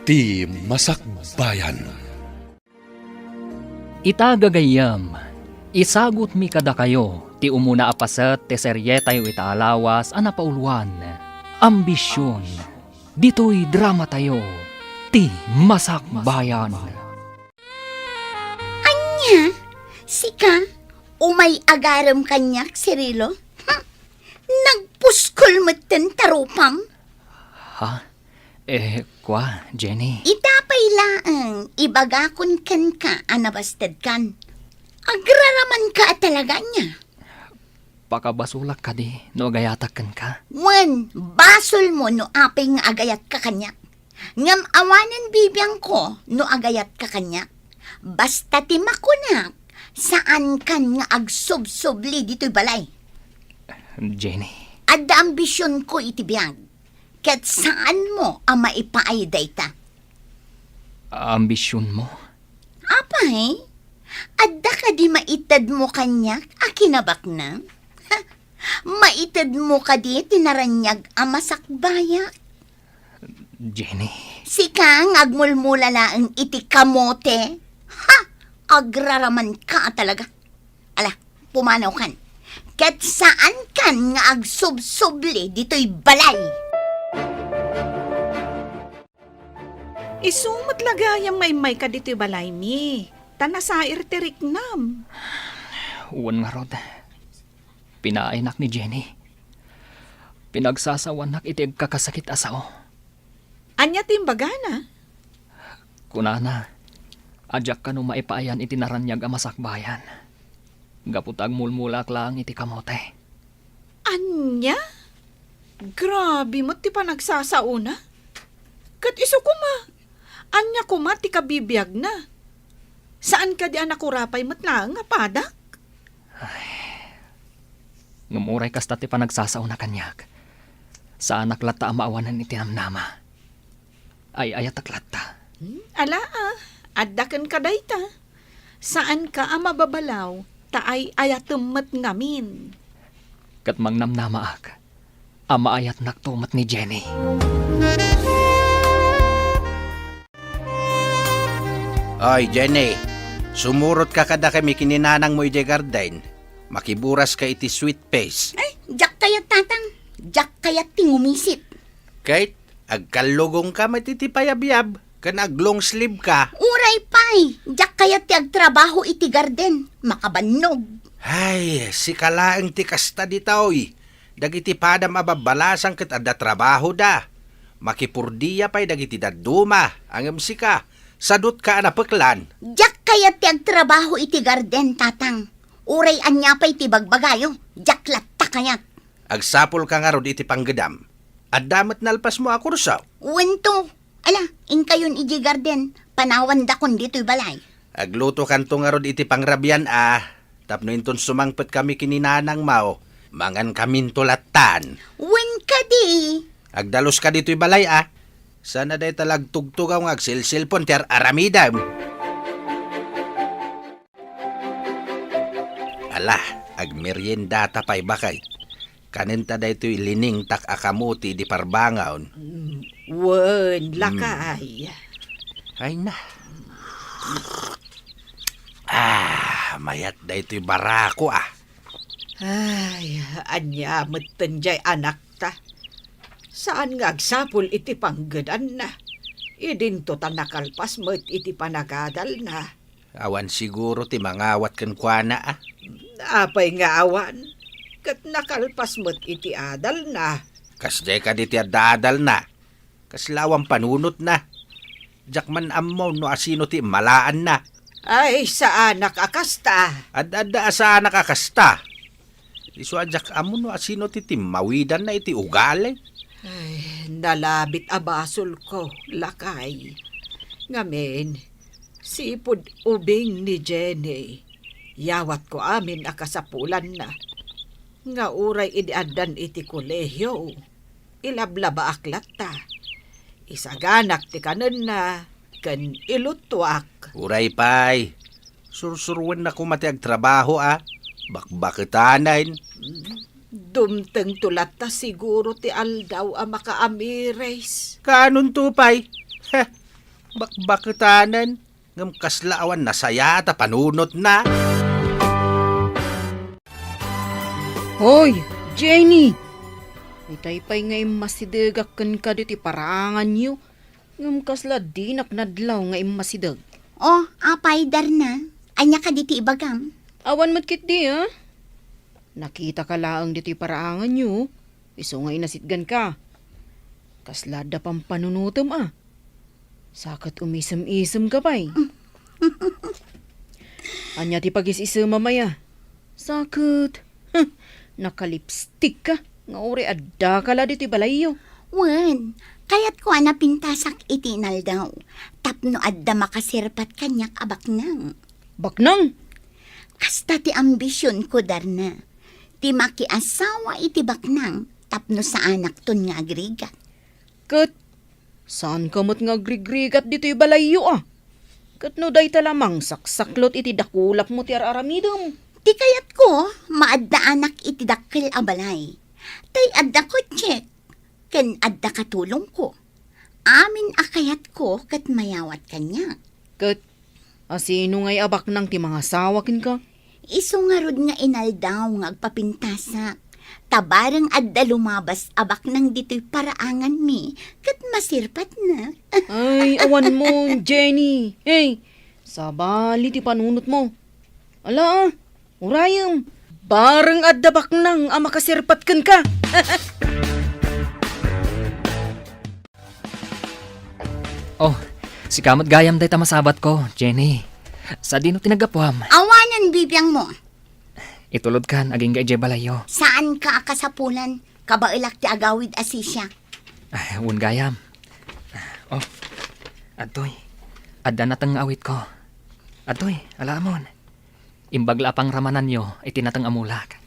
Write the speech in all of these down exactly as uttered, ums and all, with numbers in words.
Ti Masakbayan. Ita, gagayyem, isagutmi kadakayo ti umuna a paset ti serietayo ita a lawas a napauluan, Ambision. Ditoy dramatayo, Ti Masakbayan. Ania? Sika? Umay agarem kaniak, Cirilo? Hm, nagpuskol metten ta rupam? Ha? Eh, kua, Jenny? Ita pay laeng, ibagakon kenka a nabastedkan. Agraramanka a talaga ania? Pakabasolak kadi no agayatak kenka? Wen, basolmo no apay nga agayatka kaniak. Ngem awanen bibiangko no agayatka kaniak. Basta ti makunak, saankan nga agsubsubli ditoy balay. Jenny. Adda ambisionko iti biag, ket saanmo a maipaay dayta. Ambisionmo? Apay, adda kadi maitedmo kaniak a kinabaknang? Maitedmo kadi ti naraniag a masakbayak? Jenny. Sika nga agmulmula laeng iti kamote? Ha! Agraramanka a talaga. Ala, pumanawkan. Ket saankan nga agsubsubli ditoy balay. Isu met la gayam nga immayka ditoy balaymi, ta nasair ti riknam. Wen ngarud, pinaaynak ni Jenny. Pinagsasawanak iti agkakasakit a sao. Ania ti imbagana? Kunana, a diak kano maipaayan iti naraniag a masakbayan. Gapu ta agmulmulaak laeng iti kamote. Ania? Grabe met ti panagsasaona. Ket isu koma, ania koma ti kabibiagna? Saan kadi a nakurapay met laeng a padak? Ay. Ngem uray kasta ti panagsasaona kaniak, saanak latta a maawanan iti namnama. Ay-ayatek latta. Hmm, ala, ah, adda kenka dayta. Saanka a mababalaw, ta ay-ayatem met ngamin. Ket mangnamnamaak a maayatnakto met ni Jenny. Oy, Jenny, sumurotka kadakami ken ni nanangmo idiay garden. Makiburaska iti sweet face. Ay, diak kayat, Tatang. Diak kayat ti ngumisit. Ket agkallugongka met iti payabyab ken aglong sleeve ka. Uray pay, diak kayat ti agtrabaho iti garden. Makabannog. Ay, sika laeng ti kasta ditoy. Dagiti padam a babbalasang ket adda trabahoda. Makipurdia pay dagiti dadduma, ngem sika, sadutka a napeklan. Diak kayat ti agtrabaho iti garden, Tatang. Uray ania pay ti bagbagayo, diak latta kayat. Agsapulka ngarud iti panggedam. Adda met nalpasmo a kurso? Wen to. Ala, inkayon idiay garden, panawandakon ditoy balay. Aglutokanto ngarud iti pangrabian a, tapno inton sumangpetkami ken ni nanangmo, mangankaminto lattan. Wen kadi. Agdaluska ditoy balay a. Saan a dayta la agtugtugaw nga agselselpon ti ar-aramidem. Ala, agmeriendata pay, baket. Kanenta daytoy liningtak a kamote idi parbangon. Mm, wen, mm, lakay. Ay na. Ah, mayat daytoy barako, ah. Ay, ania metten jay anakta? Saan nga agsapul iti panggedanna? Idinto ta nakalpas met iti panagadalna. Awan siguro ti mangawat kenkuana, a? Apay nga awan? Ket nakalpas met iti adalna. Kasdiay kadi ti adda adalna? Kasla awan panunotna. Diak man ammo no asino ti immalaanna. Ay, saanak a kasta. Ad-adda a saanak a kasta. Isu a diak ammo no asino ti timmawidanna iti ugali. Ay, nalabit a basolko, lakay. Ngamin, sipud ubing ni Jenny, yawatko amin a kasapulanna. Nga uray idi addan iti kolehio, ilablabaak latta. Isaganak ti kanenna ken iluttuak. Uray pay, sursuruenna koma ti agtrabaho a bakbaketanen. Dumtengto latta siguro ti aldaw a makaamiris. Kaanonto pay? Heh, Bakbaketanen, ngem kasla awan nasayaat a panunotna. Hoy, Jenny! Itay pay nga immasidegak kenka ditoy paraanganyo, ngem kasla dinak nadlaw nga immasideg. Oh, apay, Darna? Ania kadi ti ibagam? Awan met ketdi, a? Nakitaka laeng ditoy paraanganyo, isu nga inasitganka. Kasla adda pampanunotem, a? Sa ket umisem-isemka pay. Ania ti pagis-isemam aya? Sa ket, huh, nakalipstikka nga uray addaka la ditoy balayyo. Wen, kayatko a napintasak iti inaldaw tapno adda makasirpat kaniak a baknang. Baknang? Kasta ti ambisionko, Darna. Ti makiasawa iti baknang tapno saanakton nga agrigat. Ket saanka met nga agrigrigat ditoy balayyo, a? Ket no dayta la mangsaksaklot iti dakulapmo ti ar-aramidem. Ti kayatko, maaddaanak iti dakkel a balay. Tay adda kotsek, ken adda katulongko. Amin a kayatko ket mayawat kaniak. Ket asino ngay a baknang ti mangasawa kenka? Isu ngarud nga inaldaw nga agpapintasak. Ta bareng adda lumabas a baknang ditoy paraanganmi, ket masirpatna. Ay, awan mo, Jenny. Hey, sabali ti panunotmo. Ala, a, urayem. Bareng adda baknang a makasirpat kenka. Oh, sika met gayam dayta masabatko, Jenny. Sadino ti naggapuam? Awanen bibiangmo. Itulodkan agingga idiay balayyo. Saanka a kasapulan. Kabaelak ti agawid a sisia. Ah, wen gayam. Oh, adtoy. Adda nateng nga awitko. Adtoy, alaamon. Imbag la a pangramananyo iti nateng a mulak.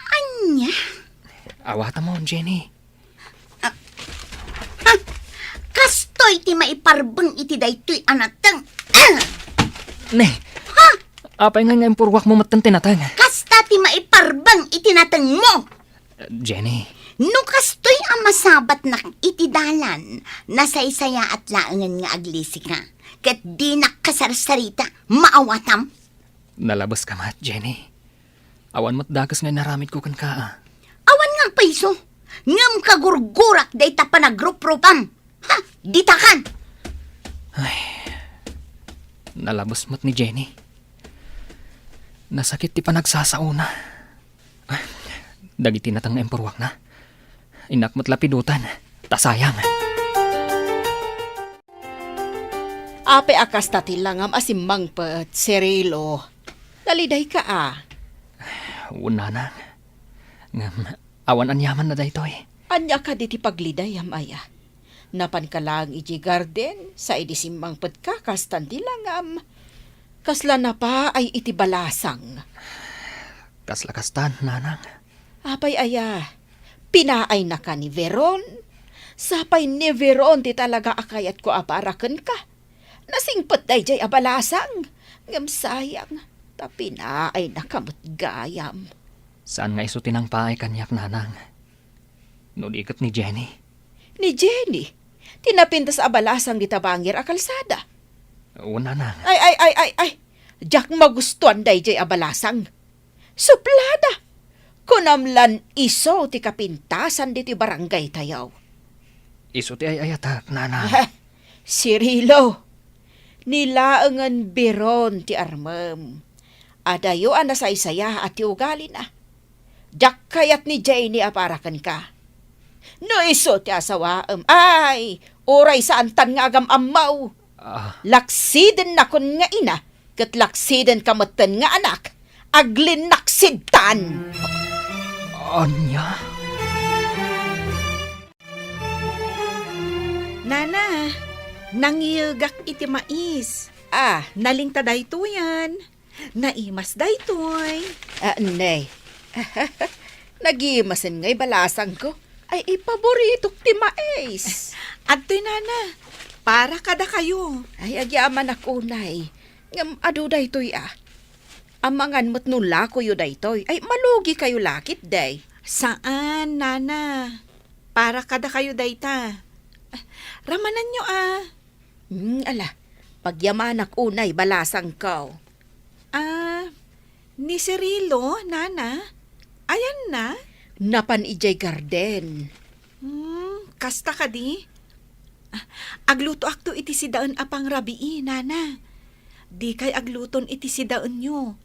Ania? Awatamon, Jenny. Ah, ha? Kastoy ti maiparbeng iti daytoy a nateng. Ah! Ne. Ha? Apay nga, nga impurwakmo metten ti nateng? Kasta ti maiparbeng iti natengmo. Jenny. No kastoy a masabatnak iti dalan, nasaysayaat laengen nga aglisika, ket dinak kasarsarita, maawatam. Nalabeska met, Jenny. Awan met dakes nga inaramidko kenka, a. Awan nga agpayso, ngem kagurgurak dayta panagruprupam. Ha, ditakan! Ay, nalabes met ni Jenny. Nasakit ti panagsasaona. Dagiti nateng nga impurwakna, innak met lapidutan, ta sayang. Apay a kasta ti langam a simmangpet, Cirilo? Nalidayka a? Wen, nanang. Ngem, awan aniamanna daytoy. Ania kadi ti paglidayam aya? Napanka laeng idiay garden, sa idi simmangpetka, kastan ti langam. Kasla napaay iti balasang. Kasla kastan, nanang. Apay aya, pinaaynaka ni Veron? Sapay ni Veron ti talaga a kayatko a para kenka. Nasingpet daydiay a balasang, ngem sayang, ta pinaaynaka met gayam. Saan nga isu ti nangpaay kaniak, nanang, no di ket ni Jenny. Ni Jenny? Ti napintas a balasang dita bangir a kalsada? Wen, nanang. Ay, ay, ay, ay, ay! Diak magustuan daydiay a balasang. Suplada! Kunam lan isu ti kapintasan ditoy barangaytayo. Isu ti ay-ayatek, nanang. Cirilo, ni laengen Veron ti armem. Adayo a nasaysayaat ti ugalina. Diak kayat ni Jenny a para kenka. No isu ti asawaem, ay, uray saantan nga agam-ammo. Ah. Laksidennakon nga ina, ket laksidenka metten nga anak, aglinnaksidan. Ania? Nana, nangiyegak iti mais. Ah. Nalingta daytoyen. Naimas daytoy. Ah, ne. Nagimasen ngay balasangko. Ay, ipaboritok ti mais. Adtoy, nana. Para kadakayo. Ay, agyamanak unay. Ngem adu daytoy, a. Amangan met no lakoyo daytoy. Ay, malugikayo la ketdi. Saan, nana. Para kadakayo dayta. Ramananyo, a. Hmm, ala, pagyamanak unay balasangko. Ah, ni Cirilo, nana? Ayanna? Napan idiay garden. Hmm, kasta kadi? Ah, aglutoakto iti sidaen a pangrabii, nana. Dikay agluton iti sidaenyo.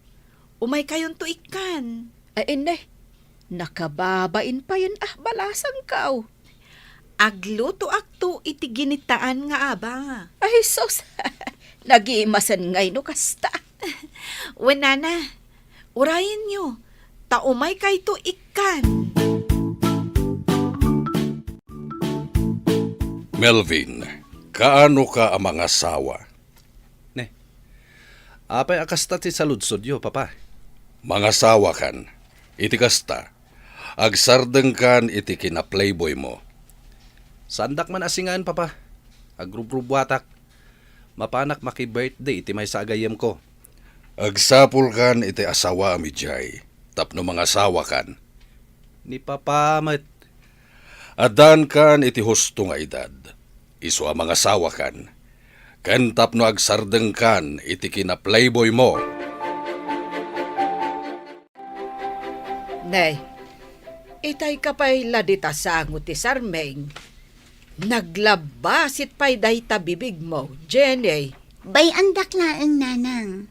Umaykayonto ikkan. Ay, inne, nakababain payen a balasangko. Aglutoakto iti ginitaan nga abang. Ay, sus! Nagimasen ngay no kasta. Wen, nana, urayenyo, ta umaykayto ikkan. Melvin, kaano ka a mangasawa? Ne. Apay a kasta ti saludsodyo, Papa? Mangasawakan. Iti kasta, agsardengkan iti kina-playboymo. Saandak man a singaen, Papa. Agrubrubuatak. Mapanak maki-birthday iti maysa a gayyemko. Agsapulkan iti asawaem idiay tapno mangasawakan. Ni Papa met. Addankan iti husto nga edad, isu a mangasawakan, ken tapno agsardengkan iti kina-playboymo. Nay, itay ka pay la dita sango ti sarming. Naglabbasit pay dayta bibigmo, Jenny. Bay-andak laeng, nanang.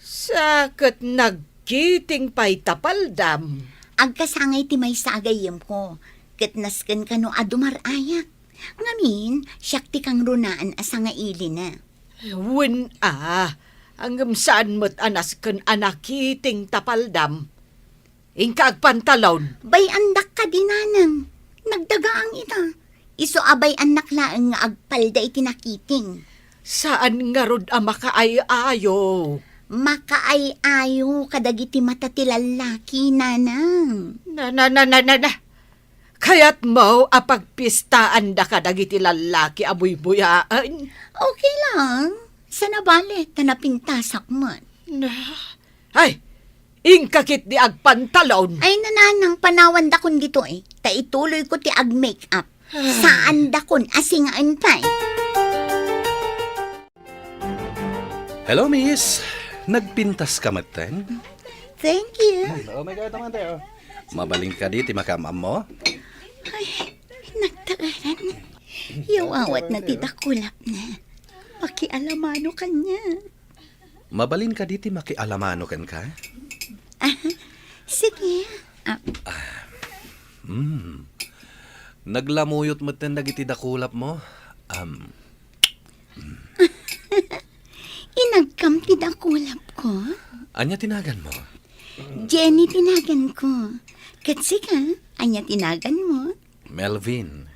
Sa ket nagkiting pay ta paldam. Agkasangay ti maysa a gayyemko, ket nasken kano a dumar-ayak. Ngamin, siak ti kangrunaan a sangailina. Wen a, ngem saan met a nasken a nakiting ta paldam. Inka agpantalon. Bay-andak kadi, nanang. Nagdagaang ita. Isu a bay-annak laeng nga agpalda iti nakiting. Saan ngarud a makaay-ayo? Makaay-ayo kadagiti mata ti lallaki, nanang. Na, na, na, na, na, na. Kayatmo a pagpistaanda kadagiti lallaki a buybuyaen? Okay lang. Saan a bale, ta napintasak met. Na, ay, inka ketdi agpantalon. Ay, nanang, panawandakon ditoy, ta ituloyko ti ag-make up. Saandakon a singaen pay. Hello, miss. Nagpintas ka metten? Thank you. Oh my God, naman tayo. Mabalin kadi ti makaam-ammo? Ay, nagtaaran. Yaw awat na ti dakulap na. Makialamano kanya. Mabalin kadi ti makialamano kenka? Ah, sige. Ah. Hmm. Naglamuyot metten dagiti dakulapmo. Am. Inagkam ti dakulapko? Ania ti naganmo? Jenny ti naganko. Ket sika, ania ti naganmo? Melvin.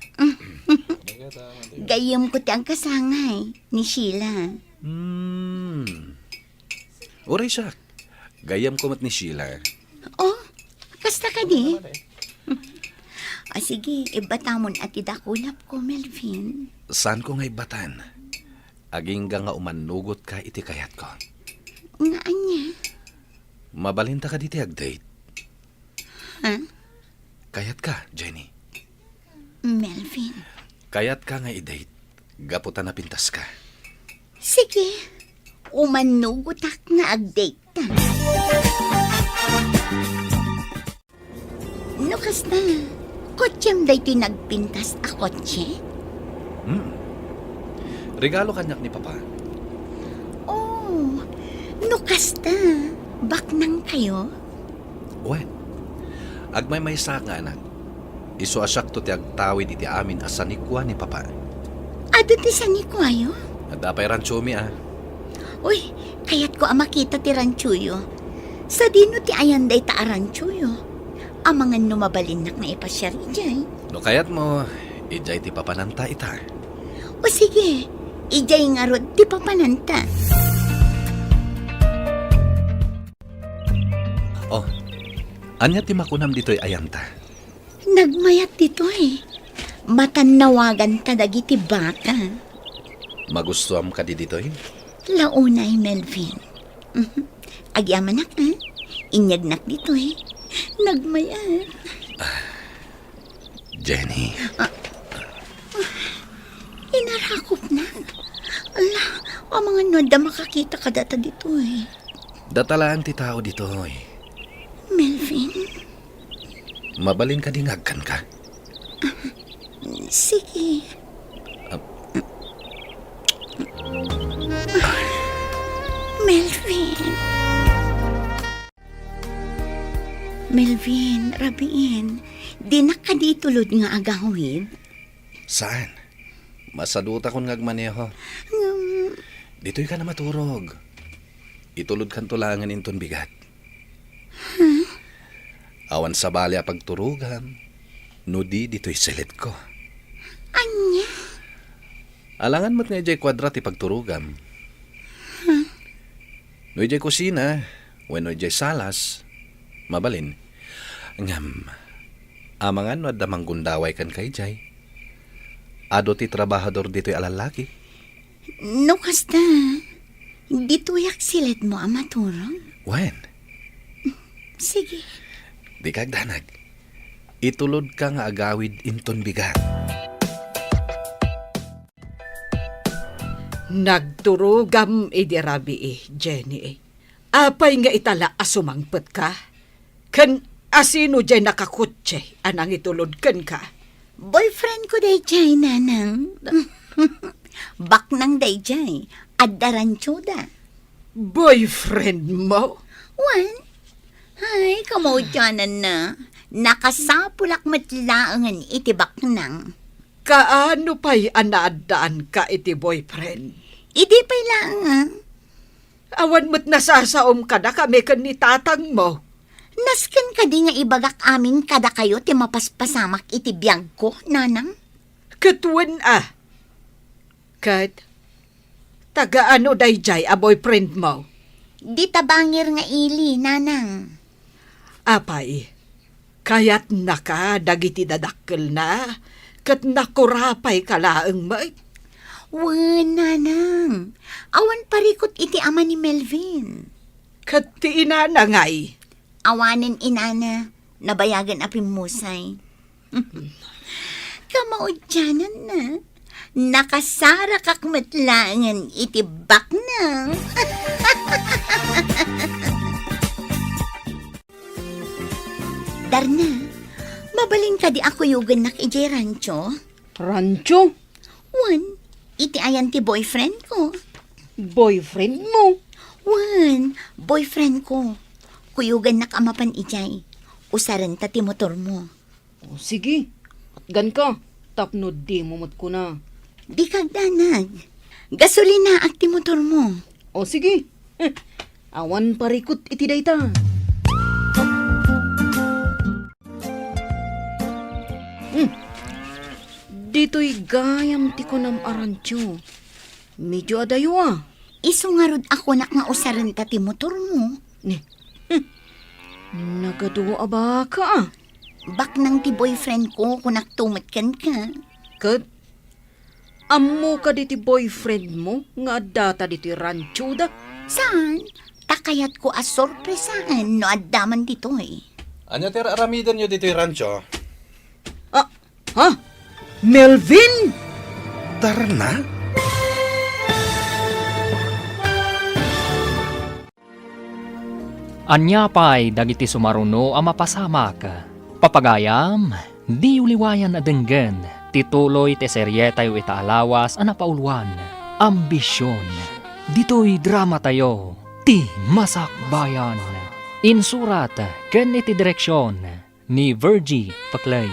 Gayyemko ti agkasangay ni Sheila. Hmm. Uray siak. Gayyemko met ni Sheila. Oh, kasta kadi? O sige, ibbatamon a ti dakulapko, Melvin. Saanko nga ibbatan? Agingga nga umannugotka iti kayatko. Nga ania? Mabalinta kadi ti ag-date? Ha? Kayatka, Jenny? Melvin. Kayatka nga i-date, gapu ta napintaska. Sige, umannugotak nga ag-date ta. No kasta, kotsem daytoy nagpintas a kotse? Hmm. Regalo kaniak ni Papa. Oh, no kasta, baknang kayo? Wen, agmaymaysaak nga anak. Isu a siakto ti agtawid iti amin a sanikua ni Papa. Adu ti sanikuayo? Adda pay ranchomi a. Uy, kayatko a makita ti ranchoyo. Sadino ti ayan dayta a ranchoyo? Amangan no mabalinnak nga ipasiar idiay. No kayatmo, idiay ti papananta ita. O sige, idiay ngarud ti papananta. Oh, ania ti makunam ditoy ayanta? Nagmayat ditoy. Matannawaganta dagiti baka. Magustuam kadi ditoy? Launay, Melvin. Mhm. Agyamanak, a? Inyegnak ditoy. Nagmayat. Jenny. Ah. Inarakopna. Ala, amangan no adda makakita kadata ditoy. Data laeng ti tao ditoy. Melvin? Mabalin kadi nga agkanka? Sige. Ah. Melvin. Melvin, rabiin, dinak kadi itulod nga agawid? Saan? Masadutakon nga agmaneho. Ngem, ditoy ka na maturog. Itulodkanto laengen inton bigat. Huh? Awan sabali a pagturogam, no di ditoy silidko. Ania? Alangan met nga idiay kuadra ti pagturogam. Huh? No idiay kusina, wenno idiay salas, mabalin. Ngem, amangan no adda manggundaway kenka idiay. Adu ti trabahador ditoy a lallaki. No kasta, ditoyak silidmo a maturog? Wen. Sige. Dika agdanag. Itulodka nga agawid inton bigat. Nagturogam idi rabii, Jenny. Apay nga itala a sumangpetka? Ken asino diay nakakotse a nangitulod kenka? Boyfriend ko daydiay, Nanang. Baknang daydiay. Adda ranchoda. Boyfriend mo? Wen. Ay, kamaudiananna. Nakasapulak met laengen iti baknang. Kaano pay a naaddaanka iti boyfriend? Idi pay laeng, ah. Awan met nasasaom kadakami ken ni tatangmo. Nasken kadi nga ibagak amin kadakayo ti mapaspasamak iti biagko, Nanang? Ket wen a. Ket taga-ano daydiay a boyfriendmo? Dita bangir nga ili, Nanang. Apay, kayatnaka dagiti dadakkelna, ket nakurapayka laeng met? Wen, Nanang. Awan parikut iti ama ni Melvin. Ket ti inana ngay? Awanen inana, nabayagen a pimmusay. Kamaudiananna, nakasarakak met laengen iti baknang. Darna, mabalin kadi a kuyogennak idiay rancho? Rancho? Wen, iti ayan ti boyfriend ko. Boyfriend mo? Wen, boyfriend ko. Kuyogennak a mapan idiay. Usarenta ti motor mo. O, sige. Atganka, tapno dimo met kuna. Dika agdanag. Gasolinaak ti motor mo. O, sige. Eh, awan parikut iti dayta. Hmm. Ditoy gayam ti kunam a rancho. Medyo adayo a. Isu ngarud a kunak nga usarenta ti motor mo. Ni, hmm. Nagadu a baka a. Baknang ti boyfriend ko, kunakto met kenka. Ket, ammo kadi ti boyfriend mo nga addata ditoy ranchoda? Saan? Ta kayatko a sorpresaen no adda man ditoy. Ania ti ar-aramidenyo ditoy rancho? Ah, ha? Melvin? Darna? Ania pay dagiti sumaruno a mapasamak? Papagayam, diyo liwayan a denggen ti tuloy ti serietayo ita a lawas a napauluan, Ambision. Ditoy dramatayo, Ti Masakbayan. Insurat ken iti direksion ni Virgie Paclay.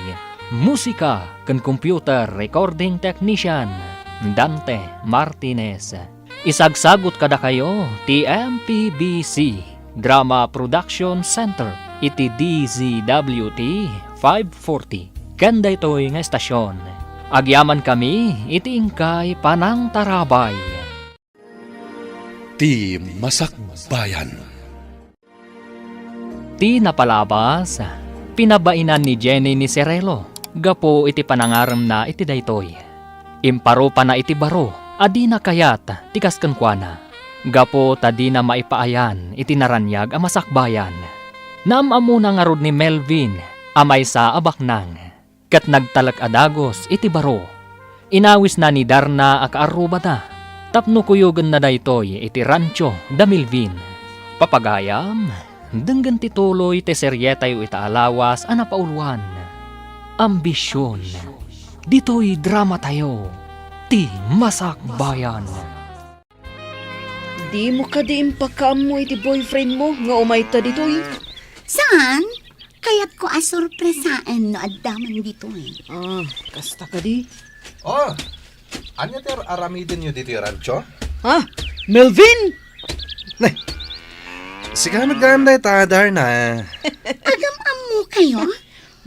Musika ken computer recording technician, Dante Martinez. Isagsagut kadakayo ti M P B C Drama Production Center iti D Z W T five forty. Ken daytoy nga estasion, agyamankami iti inkay panangtarabay. Ti Masakbayan. Ti napalabas, pinabainan ni Jenny ni Cirelo gapu iti panangaremna iti daytoy. Imparupana iti baro a dina kayat ti kas kenkuana, gapu ta dina maipaayan iti naraniag a masakbayan. Naam-ammona ngarud ni Melvin a maysa a baknang. Ket nagtalek a dagus iti baro. Inawisna ni Darna a kaarrubada. Tapno kuyogenna daytoy iti rancho da Melvin. Papagayam, denggen ti tuloy ti serietayo ita a lawas a napauluan, Ambision. Ditoy dramatayo, ti Masakbayan. Dimo kadi impakaammo iti boyfriend mo nga umayta ditoy? Saan? Kayatko a sorpresaen no adda man ditoy. Ah, kasta kadi? Oh, ania ti ar-aramidenyo ditoy rancho? Ha? Melvin? Nay, sika met gayam dayta, Darna. Agam-ammo kayo?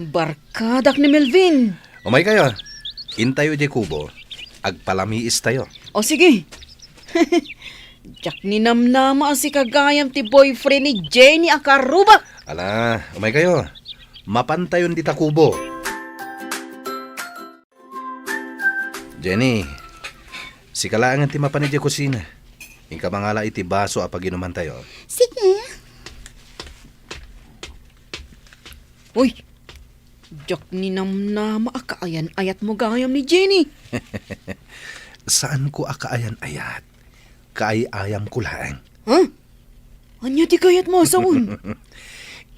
Barkadak ni Melvin. Umay kayo. Intayo di kubo. Agpalamiis tayo. O sige. Diak ninamnama a sika gayam ti boyfriend ni Jenny a karubak. Ala, umay kayo. Mapantayon dita kubo. Jenny, sika laengen ti mapan idiay kusina. Inka mangala iti baso a paginumantayo. Sige. Uy, diak ninamnama a kaayan-ayatmo gayam ni Jenny. Saanko a kaayan-ayat. Kaay-ayamko laeng. Ha? Ania ti kayatmo a sawen?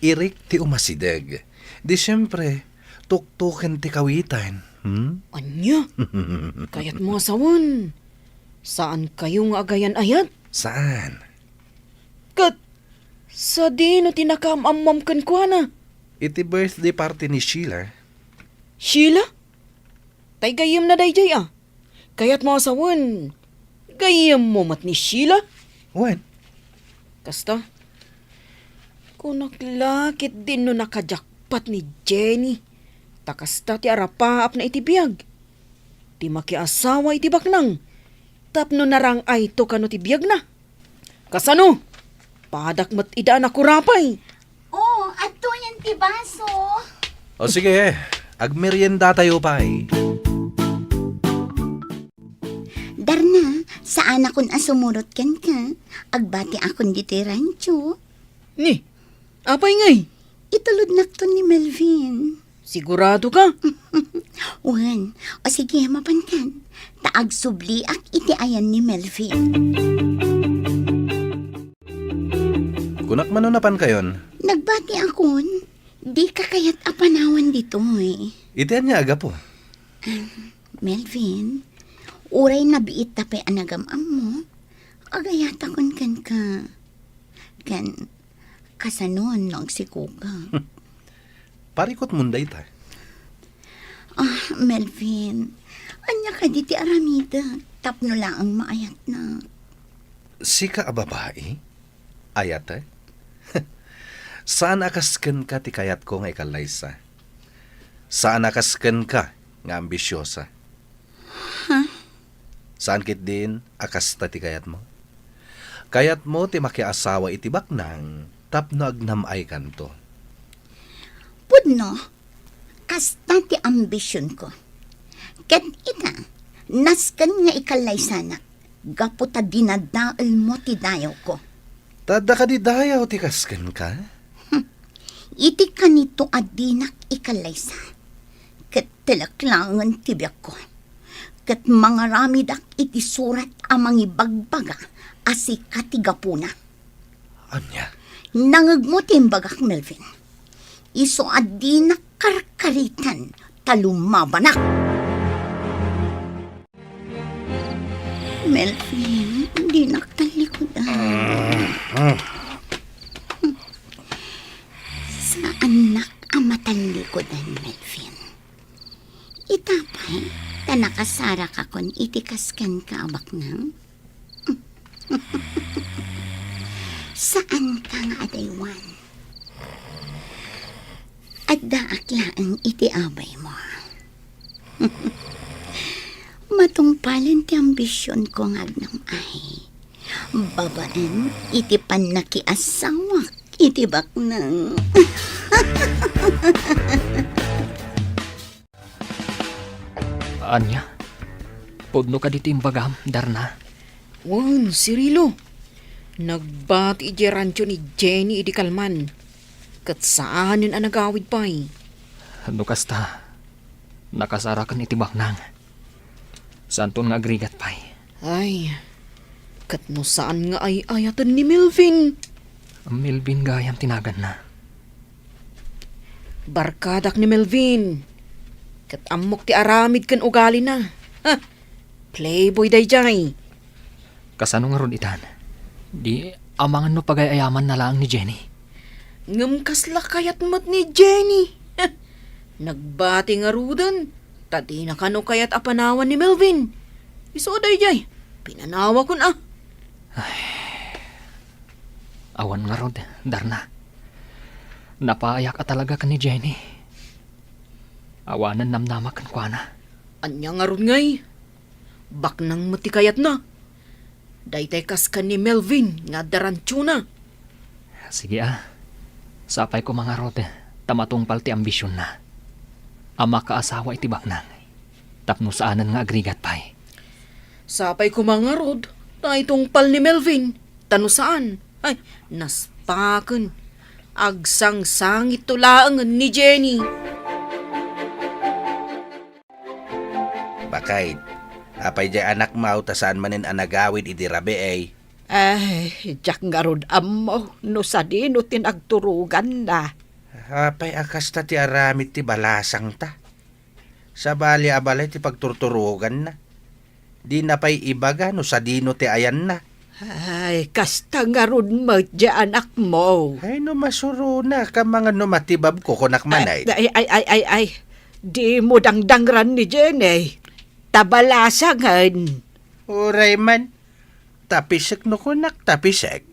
Irik ti umasideg. Di siempre, tuktuken ti kawitan. Hmm? Ania? Kayatmo a sawen? Saan kayo nga agayan-ayat? Saan? Ket sadino ti nakaam-ammom kenkuana? Iti birthday party ni Sheila. Sheila? Tay gayyemna daydiay a. Kayatmo a sawen, gayyemmo met ni Sheila? Wen. Kasta, kunak la ketdin no nakajakpat ni Jenny. Ta kasta ti arapaapna iti biag. Ti makiasawa iti baknang. Tapno narang-ayto kano ti biagna. Kasano? Padak met ida a nakurapay. Oh, adtoyen ti baso. O sige, agmeriendatayo pay. Darna, saanakon a sumurot kenka. Agbatiakon ditoy rancho. Ni, apay ngay? Itulodnakton ni Melvin. Sigurado ka? Wen, o sige, mapankan. Ta agsubliak iti ayan ni Melvin. Kunak mano napankayon? Nagbatiakon. Dika kayat a panawan ditoy. Iti ania a gapu? Ah, Melvin, uray nabiitta pay a nagam-ammo, agayatakon kenka. Ken, kasanon no agsikoka? Parikutmon dayta. Ah, Melvin, ania kadi ti aramidek tapno laeng maayatnak? Sika a babai? Ayatek? Saan a kas kenka ti kayatko nga ikallaysa. Saan a kas kenka nga ambisiosa. Huh? Saan ketdin a kasta ti kayatmo? Kayatmo ti makiasawa iti baknang tapno agnam-aykanto. Pudno, kasta ti ambisionko. Ket ita, nasken nga ikallaysanak gapu ta dinadaelmo ti dayawko. Ta adda kadi dayaw ti kas kenka? Hmm. Iti kanito a dinak ikallaysa, ket telek laengen ti biagko. Ket mangaramidak iti surat a mangibagbaga a sika ti gapuna. Ania? Nangegmo ti imbagak, Melvin. Isu a dinak karkaritan ta lumabanak. Melvin, dinak tallikudan. Saannak a matallikudan, Melvin. Ita pay, ta nakasarakakon iti kas kenka a baknang. Saanka nga adaywan. Addaak laeng iti abaymo. Matungpalen ti ambisionko nga agnam-ay. Babaen iti pannakiasawak iti baknang. Ania? Pudno kadi ti imbagam, Darna? Wen, Cirilo. Nagbati idiay rancho ni Jenny idi kalman. Ket saanen a nagawid pay. No kasta, nakasaraken iti baknang. Saanton nga agrigat pay. Ay, Ket no saan nga ay-ayaten ni Melvin? Melvin gayam ti naganna. Barkadak ni Melvin. Ket ammok ti aramid ken ugalina. Ha! Playboy daydiay. Kasano ngarud itan? Di amangan no pagay-ayamanna laeng ni Jenny. Ngem kasla kayat met ni Jenny. Nagbati ngaruden, ta dina kano kayat a panawan ni Melvin. Isu daydiay, pinanawakon a. Awan ngarud, Darna. Napayak a talaga ken ni Jenny. Awanen namnama kenkuana. Ania ngarud ngay? Baknang met ti kayatna. Daytay kas ken ni Melvin nga adda rantiona. Sige a. Sapay koma ngarud ta matungpal ti ambisionna a makaasawa iti baknang tapno saanen nga agrigat pay. Sapay koma ngarud ta itungpal ni Melvin ta no saan, ay, naspaken. Agsangsangitto laengen ni Jenny. Bakay, apay diay anakmo ta saan manen a nagawid idi rabii? Ay, diak ngarud ammo no sadino ti nagturoganna. Apay a kasta ti aramid ti balasangta? Sabali a balay ti pagturturoganna. Dina pay ibaga no sadino ti ayanna. Ay, kasta ngarud met diay anakmo. Ay, no masurona, kamangan no matibabko, kunak manen. Ay, ay, ay, ay, ay. Dimo dangdangran ni Jenny. Ta balasangen. Uray man. Tapisek no kunak, tapisek.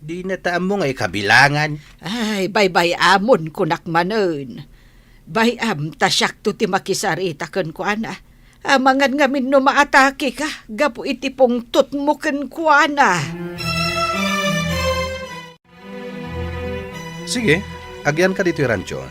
Dina ta ammo nga ikabilangan. Ay, baybay-amon, kunak manen. Bay-am ta siakto ti makisarita kenkuana. Amangan ngamin no maatakeka gapu iti pungtotmo kenkuana. Sige, agyanka ditoy rancho.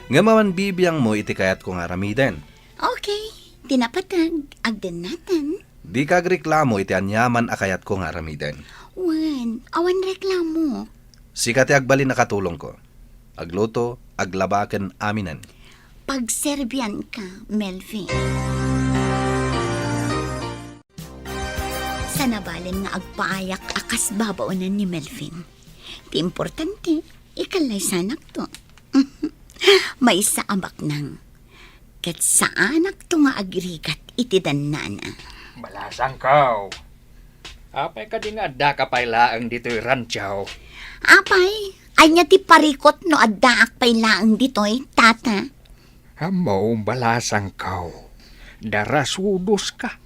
Ngem awan bibiangmo iti kayatko nga aramiden. Okay, ti napateg, agdennaten. Dika agreklamo iti aniaman a kayatko nga aramiden. Wen, awan reklamo. Sika ti agbalin a katulongko. Agluto, aglaba ken aminen. Pagserbianka, Melvin. Sanabalin nga agpaayak a kas babaonen ni Melvin. Ti importante, ikallaysanakto. Maysa a baknang. Ket saanakto nga agrigat iti dannana. Balasangko. Apay kadi nga addaka pay laeng ditoy rancho? Apay, ania ti parikut no addaak pay laeng ditoy, tata? Ammo, balasangko. Darasudoska.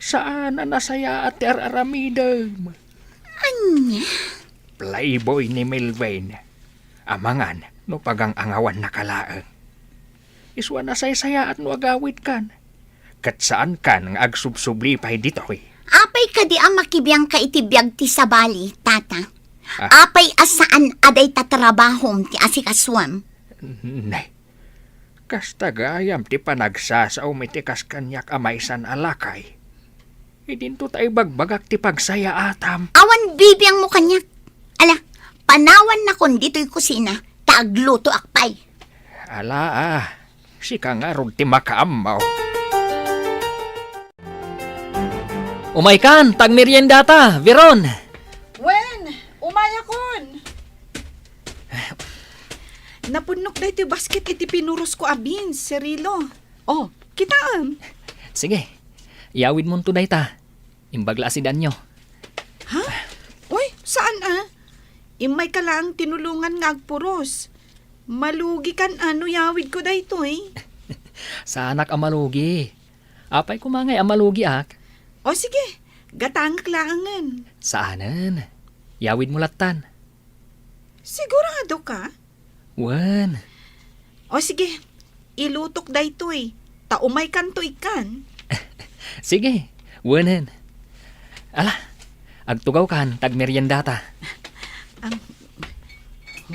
Saan a nasayaat ti ar-aramidem. Ania? Playboy ni Melvin. Amangan no pagang-angawannaka laeng. Isu a nasaysayaat no agawidkan. Ket saankan nga agsubsubli pay ditoy. Apay kadi a makibiangka iti biag ti sabali, tata? Ah. Apay a saan a dayta trabahom ti asikasuem? Ne. Kasta gayam ti panagsasaom iti kas kaniak a maysan a lakay. Idinto ta ibagbagak ti pagsayaatam. Awan bibiangmo kaniak. Ala, panawannakon ditoy kusina, ta aglutoak pay. Ala, ah, sika ngarud ti makaammo. Umaykan, ta agmeriendata, Veron. Wen, umayakon. Napunnok daytoy basket iti pinurosko a beans, Cirilo. Oh, kitaem. Sige, iyawidmonto dayta. Imbag la a sidanyo. Ha? Uy, saan a? Immayka laeng tinulongan nga agpuros. Malugikan a no iyawidko daytoy. Saanak a malugi. Apay koma ngay a malugiak? O sige, gatangek laengen. Saanen. Iyawidmo lattan. Sigurado ka? Wen. O sige, ilutok daytoy, ta umaykanto ikkan. Sige, wenen. Ala, agtugawkan, ta agmeriendata. Am,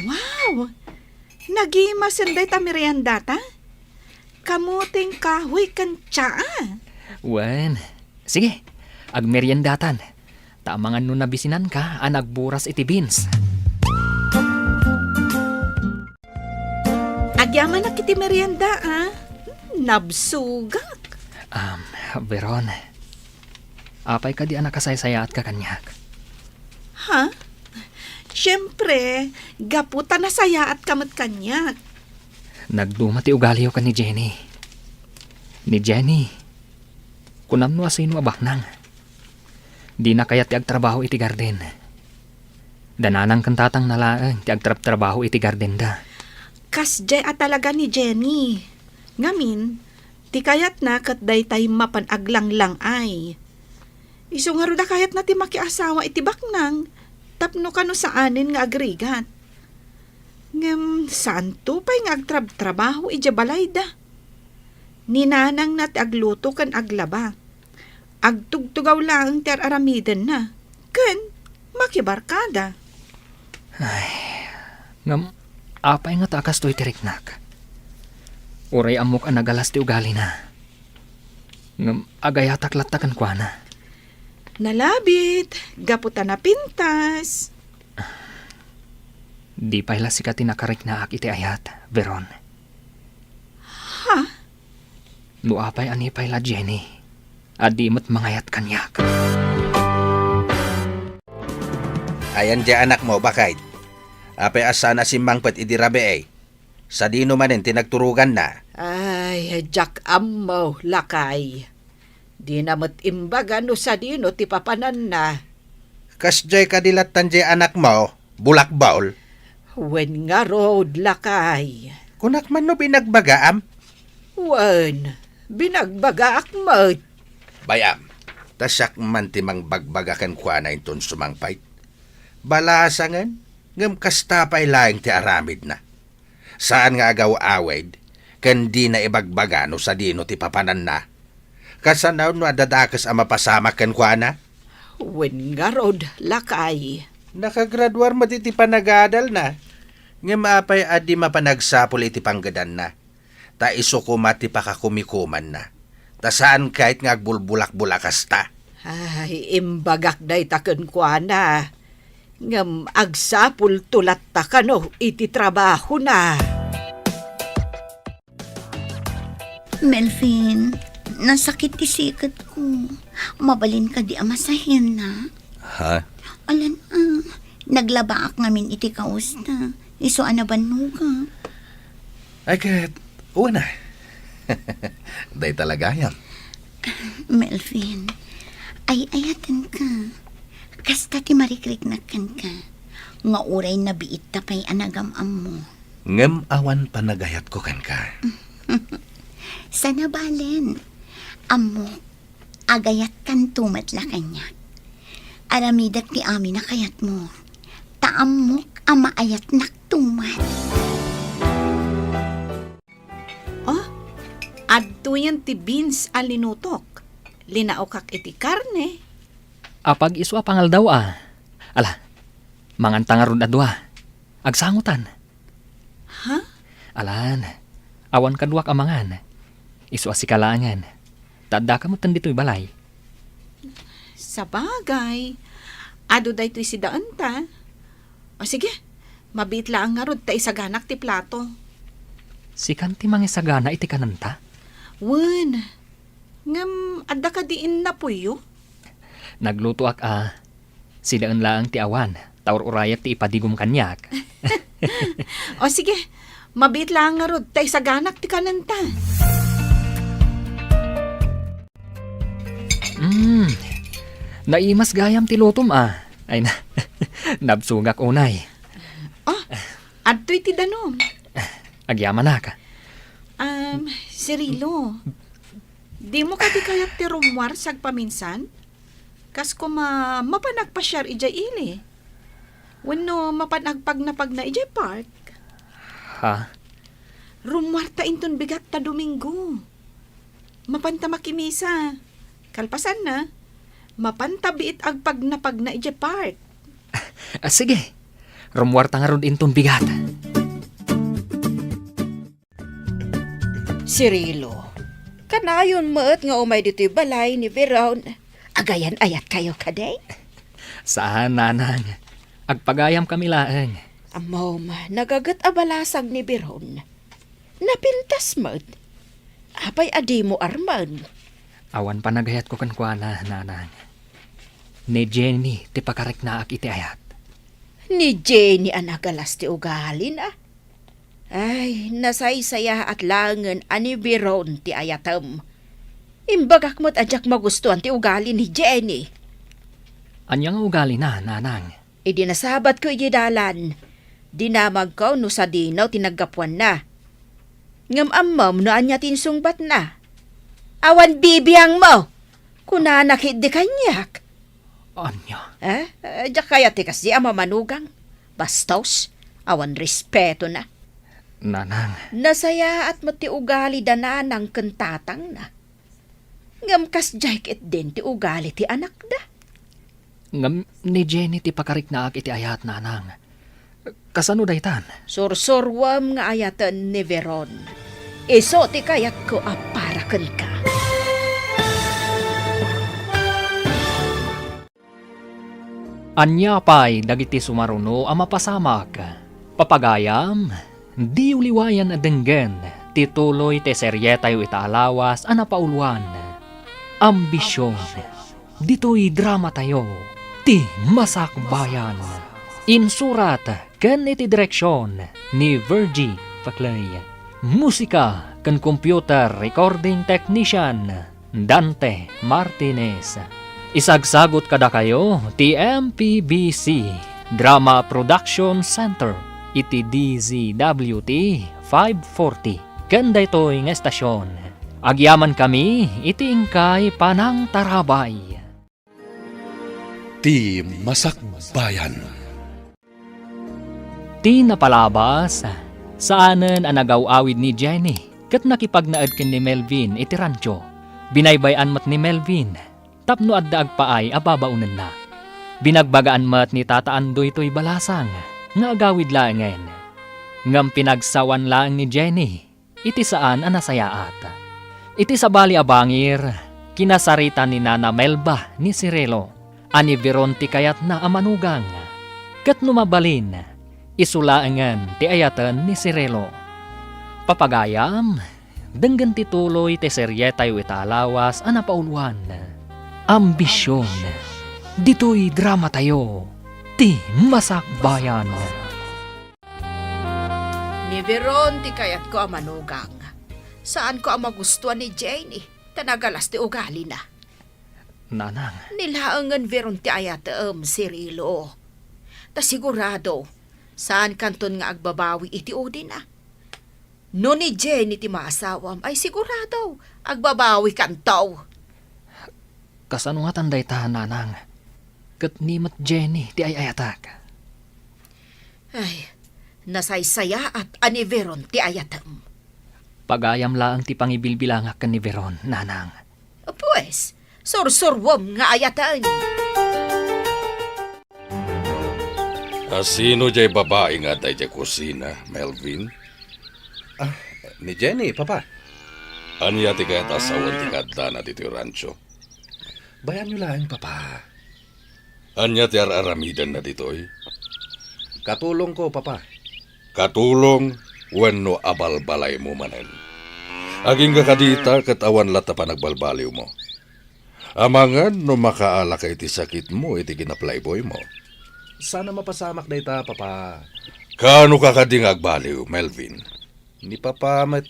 wow! Nagimasen dayta meriendata? Kamoteng kahoy ken tsaa? Wen. Sige, agmeriendatan. Ta amangan no nabisinanka a nagburas iti beans. Agyamanak iti merienda, a. Nabsogak. Um, Veron, Apay kadi a nakasaysayaatka kaniak? Ha? Siempre, gapu ta nasayaatka met kaniak. Nagduma ti ugaliyo ken ni Jenny. Ni Jenny, kunam no asino a baknang. Dina kayat ti agtrabaho iti garden. Da nanang ken tatangna laeng ti agtrabtrabaho iti gardenda. Kasdiay a talaga ni Jenny. Ngamin, ti kayatna ket daytay mapan aglanglang-ay. Isu ngarud a kayatna ti makiasawa iti baknang tapno kano saanen nga agrigat. Ngem saanto pay nga agtrabtrabaho idiay balayda. Ni nanangna ti agluto ken aglaba. Agtugtugaw laeng ti ar-aramidenna ken makibarkada. Ay, ngem apay ngata a kastoy ti riknak? Uray ammok a nagalas ti ugalina. Ngem agayatak latta kenkuana. Nalabit, gapu ta napintas. Di pay la sika ti nakariknaak iti ayat, Veron. Ha? No apay a ni pay la Jenny, a di met mangayat kaniak. Ayan diay anakmo, baket? Apay a saan a simmangpet idi rabii? Sadino manen ti nagturoganna? Ay, diak ammo, lakay. Dina met imbaga no sadino ti papananna. Kasdiay kadi lattan diay anakmo, bulakbol? Wen ngarud, lakay. Kunak man no binagbagaam? Wen, binagbagaak met. Bay-am, ta siak man ti mangbagbaga kenkuana inton sumangpet. Balasangen, ngem kasta pay laeng ti aramidna. Saan nga agaw-awid, ken dina ibagbaga no sadino ti papananna. Kasano no adda dakes a mapasamak kenkuana? Wen ngarud, lakay. Nakagraduar met iti panagadalna. Ngem apay a di mapan agsapul iti panggedanna? Ta isu koma ti pakakumikumanna. Ta saan ket nga agbulbulakbol a kasta. Ay, imbagak dayta kenkuana. Ngem agsapulto latta kano iti trabahona. Melvin, nasakit ti siketko. Mabalin kadi a masahenna? Ha? Alan, ah, naglabaak ngamin iti kausna. Isu a nabannogak. Ay, ket, wen a. Dayta la gayam. Melvin, ay-ayatenka. Kasta ti marikriknak kenka. Nga uray nabiitta pay a nagam-ammo. Ngem awan panagayatko kenka. Sana balen. Ammok, agayatkanto met la kaniak. Aramidek ti amin a kayatmo. Ta ammok a maayatnakto met. Oh, adtoyen ti beans a linutok. Linaokak iti karne. Apag-isu a pangaldaw a. Ala, manganta ngarud a dua. Agsangotan. Ha? Alan, awan kaduak a mangan. Isu a sika laengen. Ta addaka metten ditoy balay. Sabagay, adu daytoy sidaenta. O sige, mabiit laeng ngarud ta isaganak ti plato. Sikan ti mangisagana iti kanenta? Wen, ngem adda kadi innapoyo? Naglutoak a, sidaen laeng ti awan, ta ur-urayak ti ipadigom kaniak. O sige, mabiit laeng ngarud ta isaganak ti kanenta. Mm, naimas gayam ti lutom a. Ay na, nabsogak unay. Oh, adtoy ti danum. Agyamanak. Um, Cirilo, dimo kadi kayat ti rummuar sagpaminsan? Kas koma mapan agpasiar idiay ili. Wenno mapan agpagnapagna idiay park? Ha? Rummuarta inton bigat ta Domingo. Mapanta makimisa. Kalpasanna, mapanta biit agpagnapagna idiay park. Ah, sige. Rummuarta ngarud inton bigat. Cirilo, kanayon met nga umay ditoy balay ni Veron. Agayan-ayatkayo kadi? Saan, nanang. Agpagayamkami laeng. Ammom, nagaget a balasag ni Veron. Napintas met. Apay a dimo armen? Awan panagayatko kenkuana, nanang. Ni Jenny ti pakariknaak iti ayat. Ni Jenny a nagalas ti ugalina. Ay, nasaysayaat laengen a ni Veron ti ayatem. Imbagak met a diak magustuan ti ugali ni Jenny. Ania nga ugalina, nanang? Idi nasabatko idiay dalan, dinamagko no sadino ti naggapuanna. Ngem ammom no ania ti insungbatna. Awan bibiangmo! Kunana ketdi kaniak. Ania? Eh, eh, diak kayat ti kasdi a mamanugang. Bastos, awan respetona. Nanang. Nasayaat met ti ugali da nanang ken tatangna. Ngem kasdiay ketdin ti ugali ti anakda. Ngem ni Jenny ti pakariknaak iti ayat, nanang. Kasano daytan? Sursuruem nga ayaten ni Veron. Isu ti kayatko a para kenka. Ania pay dagiti sumaruno a mapasamak? Papagayam, diyo liwayan a denggen ti tuloy ti serietayo ita a lawas a napauluan, Ambision. Ditoy dramatayo, Ti Masakbayan. Insurat ken iti direksion ni Virgie Paclay. Musika ken computer recording technician, Dante Martinez. Isagsagut kadakayo ti M P B C Drama Production Center iti D Z W T five forty ken daytoy nga estasion. Agyamankami iti inkay panangtarabay. Ti Masakbayan. Ti napalabas, saanen a nagaw-awid ni Jenny ket nakipagnaed ken ni Melvin iti rancho. Binaybay-an met ni Melvin tapno adda agpaay a babaonenna. Binagbagaan met ni Tata Andoy toy balasang nga agawid laengen. Ngem pinagsawan laeng ni Jenny iti saan a nasayaat. Iti sabali a bangir, kinasarita ni Nana Melba ni Cirilo a ni Veron ti kayatna a manugang. Ket no mabalin, isu laengen ti ayaten ni Cirilo. Papagayam, denggen ti tuloy ti serietayo ita a lawas a napauluan, Ambision. Ditoy dramatayo, Ti Masakbayan. Ni Veron ti kayatko a manugang. Saanko a magustuan ni Jenny ta nagalas ti ugalina. Nanang. Ni laengen Veron ti ayatem, Cirilo. Ta sigurado, saankanton nga agbabawi iti udina. No ni Jenny ti maasawam, ay sigurado, agbabawikanto. Kasano ngatan dayta, nanang? Ket ni met Jenny ti ay-ayatak. Ay, nasaysayaat a ni Veron ti ayatem. Pagayam laeng ti pangibilbilangak ken ni Veron, nanang. Pues, sursuruem nga ayaten. A sino jay babai nga adda idiay kusina, Melvin? Ah, ni Jenny, Papa. Ania ti kayat a sawen ti kaaddana ditoy rancho? Bayanyo laeng, Papa. Ania ti ar-aramidenna ditoy? Katulongko, Papa. Katulong wenno abalbalaymo manen? Agingga kadita ket awan latta panagbalbaliwmo. Amangan no makaalaka iti sakitmo iti kinaplayboymo. Saan a mapasamak dayta, Papa. Kaano ka kadi nga agbaliw, Melvin? Ni Papa met.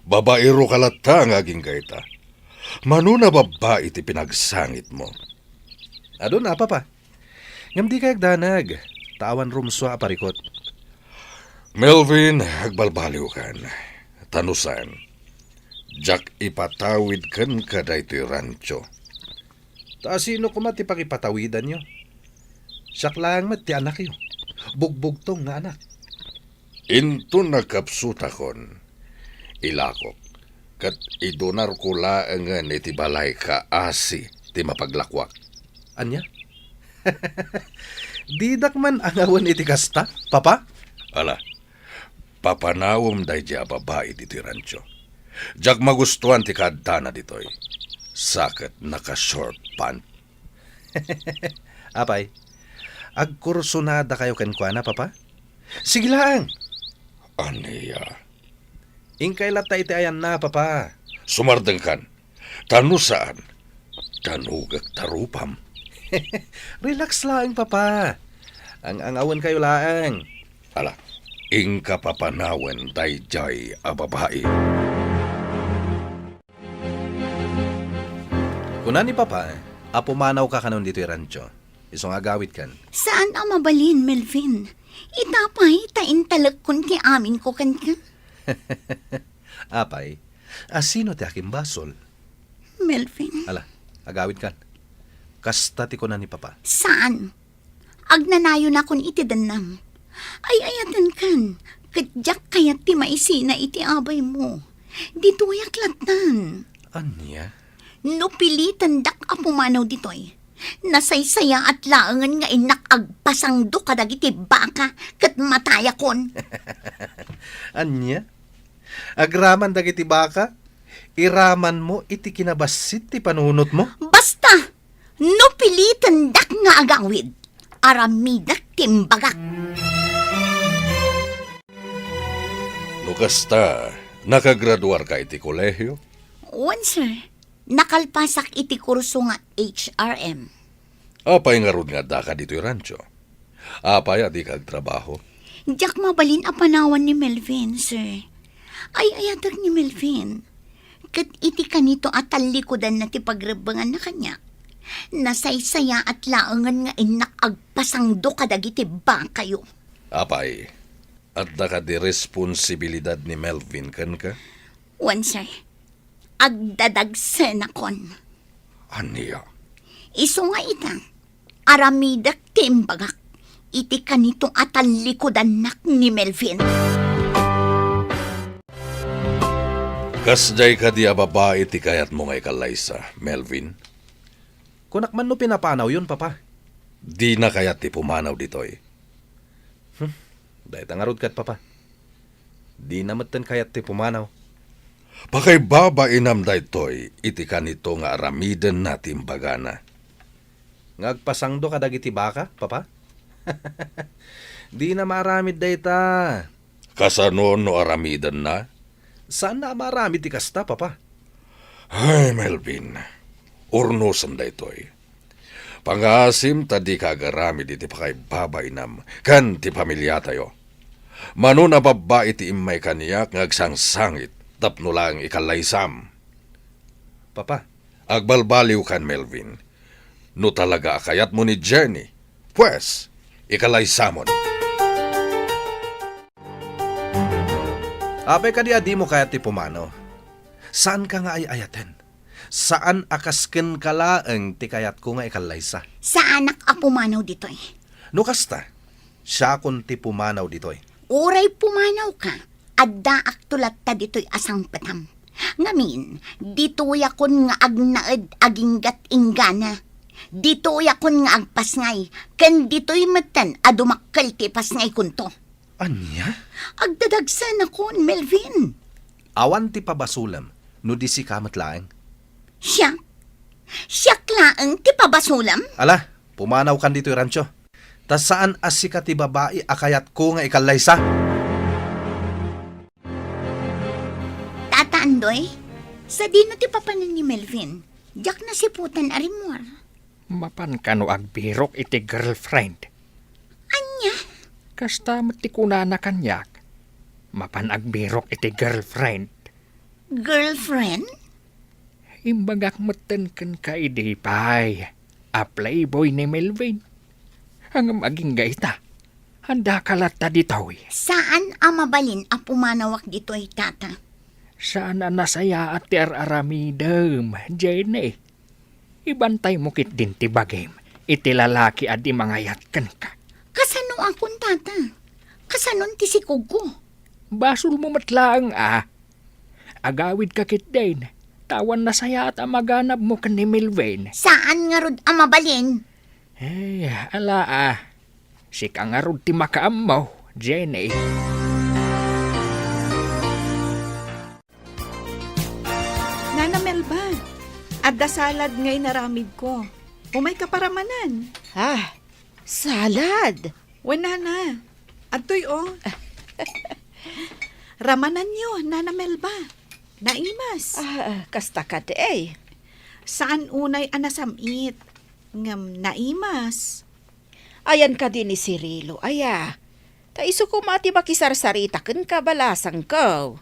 Babaero ka latta nga agingga ita. Mano nababbai ti pinagsangitmo? Aduna, Papa. Ngem dikay agdanag, ta awan rumsua a parikut. Melvin, agbalbaliwkan. Ta no saan, diak ipatawid kenka daytoy rancho. Ta sino koma ti pangipatawidanyo? Siak laeng met ti anakyo. Bugbugtong nga anak. Inton nagkapsutakon, ilakok, ket idunarko laengen iti balay kaasi ti mapaglakuak. Ania? Didak man angawen iti kasta, Papa? Ala, papanawem daydiay a babai ditoy rancho. Diak magustuan ti kaaddana ditoy. Sa ket naka-short pant. Apay, agkursunadakayo kenkuana, Papa? Sige laeng. Ania? Inkay latta iti ayanna, Papa. Sumardengkan. Ta no saan, danugek ta rupam. Relax laeng, Papa. Ang-angawenkayo laeng. Ala, inka papanawen daydiay a babai. Kuna ni Papa a pumanawka kanon ditoy rancho. Isu nga agawidkan. Saan a mabalin, Melvin. Ita pay ta intalekkon ti aminko kenka. Apay, a sino ti akimbasol? Melvin. Ala, agawidkan. Kasta ti kuna ni Papa. Saan? Agnanayonakon iti dennam. Ay-ayatenkan, ket diak kayat ti maisina iti abaymo. Ditoyak lattan. Ania? No pilitendak a pumanaw ditoy, nasaysayaat laengen nga innak agpasangdo kadagiti baka ket matayakon. Ania? Agraman dagiti baka? Iramanmo iti kinabassit ti panunotmo? Basta! No pilitendak nga agawid, aramidek ti imbagak. No kasta, nakagraduarka iti kolehio? Wen, sir. Nakalpasak iti kurso nga H R M. Apay ngarud nga addaka ditoy rancho? Apay a dika agtrabaho? Diak mabalin a panawan ni Melvin, sir. Ay-ayatek ni Melvin. Ket iti kanito a tallikudanna ti pagrebbenganna kaniak, nasaysayaat laengen nga innak agpasangdo kadagiti bakayo. Apay, adda kadi responsibilidad ni Melvin kenka? Wen, sir. Agdadagsenakon. Ania? Isu nga ita, aramidek ti imbagak iti kanito a tallikudannak ni Melvin. Kasdiay kadi a babai ti kayatmo nga ikallaysa, Melvin? Kunak man no pinapanawyon, Papa. Dina kayat ti pumanaw ditoy. Hmm, dayta ngarud ket, Papa. Dina metten kayat ti pumanaw. Pakaibabainam daytoy iti kanito nga aramidenna ti imbagana. Nga agpasangdo kadagiti baka, Papa? Dina maaramid dayta. Kasano no aramidenna? Saanna a maaramid ti kasta, Papa. Ay, Melvin, urnosem daytoy. Pangaasim ta dika agaramid iti pakaibabainam ken ti pamiliatayo. Mano a babbai ti immay kaniak nga agsangsangit tapno laeng ikallaysam. Papa. Agbalbaliwkan, Melvin. No talaga a kayatmo ni Jenny, pues, ikallaysamon. Apay kadi a dimo kayat ti pumanaw? Saanka nga ay-ayaten? Saan a kas kenka laeng ti kayatko nga ikallaysa? Saanak a pumanaw ditoy. No kasta, siakon ti pumanaw ditoy. Uray pumanawka, addaakto latta ditoy a sangpetam. Ngamin, ditoyakon nga agnaed aginggat inggana. Ditoyakon nga agpasngay, ken ditoy metten a dumakkel ti pasngaykonto. Ania? Agdadagsenakon, Melvin. Awan ti pabasolem no di sika met laeng. Siak? Siak laeng ti pabasolem? Ala, pumanawkan ditoy rancho. Ta saan a sika ti babai a kayatko nga ikallaysa. Tata Andoy, sadino ti papanen ni Melvin? Diak nasiputan a rimmuar. Mapan kano agbirok iti girlfriend? Ania? Kasta met ti kunana kaniak. Mapan agbirok iti girlfriend. Girlfriend? Imbagak metten kenka idi pay a playboy ni Melvin. Ngem agingga ita, andaka latta ditoy. Saan a mabalin a pumanawak ditoy, Tata. Saan a nasayaat ti ar-aramidem, Jenny. Ibantaymo ketdin ti bagim iti lalaki a di mangayat kenka. Kasanoakon, Tata? Kasanon ti sikogko? Basolmo met laeng a. Agawidka ketdin, ta awan nasayaat a maganabmo ken ni Melvin. Saan ngarud a mabalin? Eh, ala a. Sika ngarud ti makaammo, Jenny. Nana Melba, adda salad nga inaramidko. Umayka paramanan. Ah, salad? Wen, Nana. Adtoy, o. Ramananyo, Nana Melba. Naimas. Ah, kasta kadi. Saan unay a nasam-it. ngem naimas. Ayan kadi ni Cirilo, aya? Ta isu koma ti makisarsarita kenka, balasangko.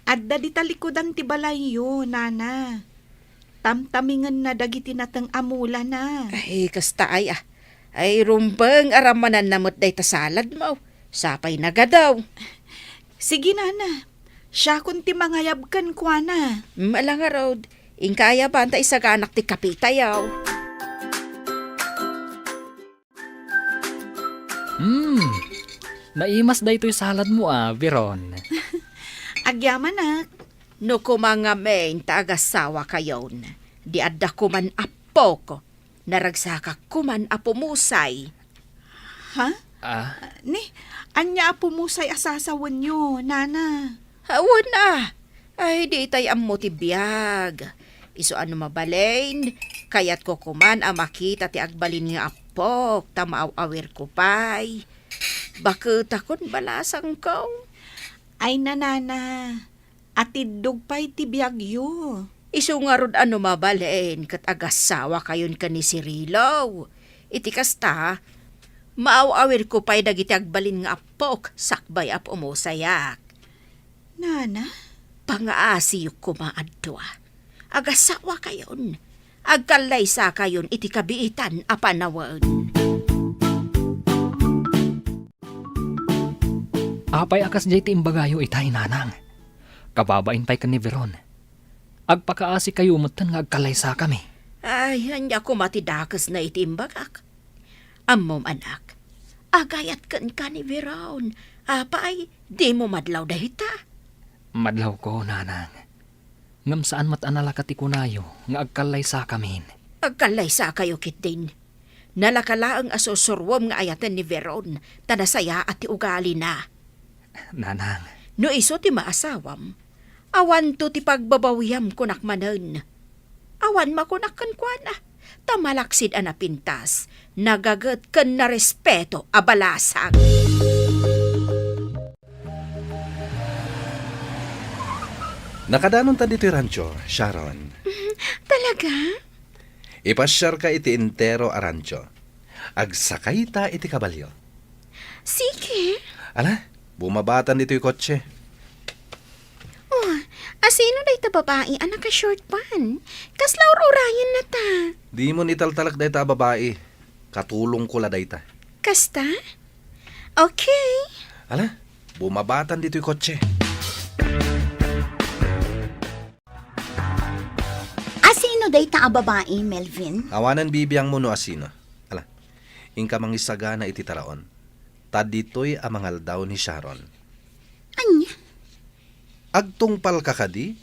Adda di talikudan ti balayyo, nana. Tamtamingenna dagiti nateng a mulana. Ay, kasta ay, ah. Ay, rumbeng a rammananna met dayta saladmo. Sapay nagadaw. Sige, nana. Siakon ti mangayab kenkuana. Mala ngarud, inka ayaban ta isaganak ti kapitayo. Hmm, naimas daytoy saladmo a, Veron. Agyamanak. No koma ngamin ta agasawakayon, di adda koman appok, naragsakak koman a pumusay. Ha? Ah? Ni, ania a pumusay a sasawenyo, nana? Awan a. Ay, di itay ammo ti biag. Isu a no mabalin, kayatko koman a makita ti agbalin nga appok, ta maaw-awirko pay. Baketakon, balasangko. Ay, nanana, atiddog pay ti biagyo. Isu ngarud a no mabalin ket agasawakayon ken ni Cirilo. Iti kasta, maaw-awirko pay dagiti agbalin nga appok sakbay a pumusayak. Nana? Pangaasiyo koma a dua. Agasawakayon. Agkallaysakayon iti kabiitan a panawen. Apay a kasdiay ti imbagayo itay, nanang? Kababain pay ken ni Veron. Agpakaasikayo metten nga agkallaysakami. Ay, ania koma ti dakesna iti imbagak? Ammom, anak, agayat kenka ni Veron. Apay, dimo madlaw dayta? Madlawko, nanang. Ngem saan met a nalaka ti kunayo nga agkallaysakamin. Agkallaysakayo ketdin. Nalaka laeng a sursuruem nga ayaten ni Veron ta nasayaat ti ugalina. Nanang. No isu ti maasawam, awanto ti pagbabawiam kunak manen. Awan makunak kenkuana, ta malaksid a napintas, nagaget ken narespeto a balasang. Nakadanonta ditoy rancho, Sharon. Talaga? Ipasiarka iti entero a rancho. Agsakayta iti kabalio. Sige. Ala, bumabatan ditoy kotse. Oh, asino dayta babai a naka-short pant? Kasla ur-urayenna ta. Dimon italtalek dayta a babai. Katulongko la dayta. Kasta? Okay. Ala, bumabatan ditoy kotse. Asino dayta a babai, Melvin? Awanen bibiangmo no asino. Ala, inka mangisagana iti taraon. Ta ditoy a mangaldaw ni Sharon. Ania? Agtungpalka kadi?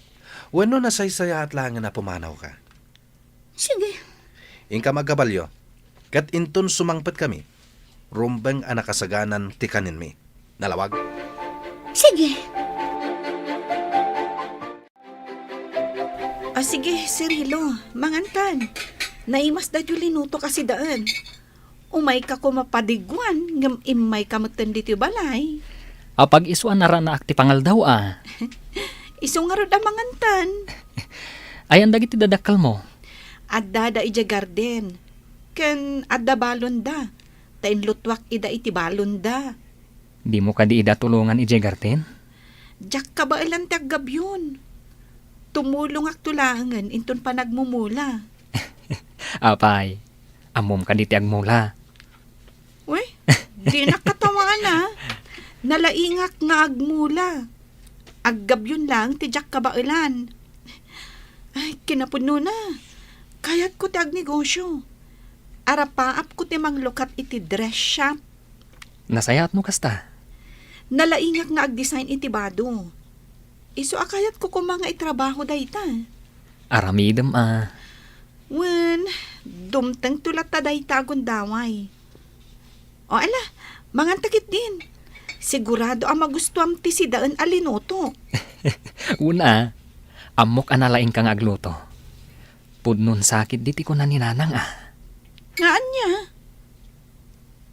Wenno nasaysayaat laengen a pumanawka? Sige. Inka agkabalio, ket inton sumangpetkami, rumbeng a nakasaganan ti kanenmi. Nalawag? Sige. Ah, sige, Cirilo, mangantan. Naimas daytoy linutok a sidaen. Umayka koma padiguan, ngem immayka metten ditoy balay. Apag-isu a naranaak ti pangaldaw a. Isu ngarud a mangantan. Ayan dagiti dadakkelmo? Addada idiay garden. Ken adda balonda. Ta inlutuak ida iti balonda. Dimo kadi ida tulongan idiay garden? Diak kabaelan ti aggabion. Tumulongakto laengen inton panagmumula. Apay, ammom kadi ti agmula? Uy, dinak katawaan a. Nalaingak nga agmula. Aggabion laeng ti diak kabaelan. Ay, kinapudnona. Kayatko ti agnegosyo. Arapaapko ti manglukat iti dress shop. Nasayaat no kasta. Nalaingak nga agdesign iti bado. Isu a kayatko koma nga itrabaho dayta. Aramidem a. Wen, dumtengto latta dayta a gundaway. O ala, manganta ketdin. Sigurado a magustuam ti sidaen a linutok. Una, ammok a nalaingka nga agluto. Pudnon sakit diti kuna ni Nanang a. Nga ania?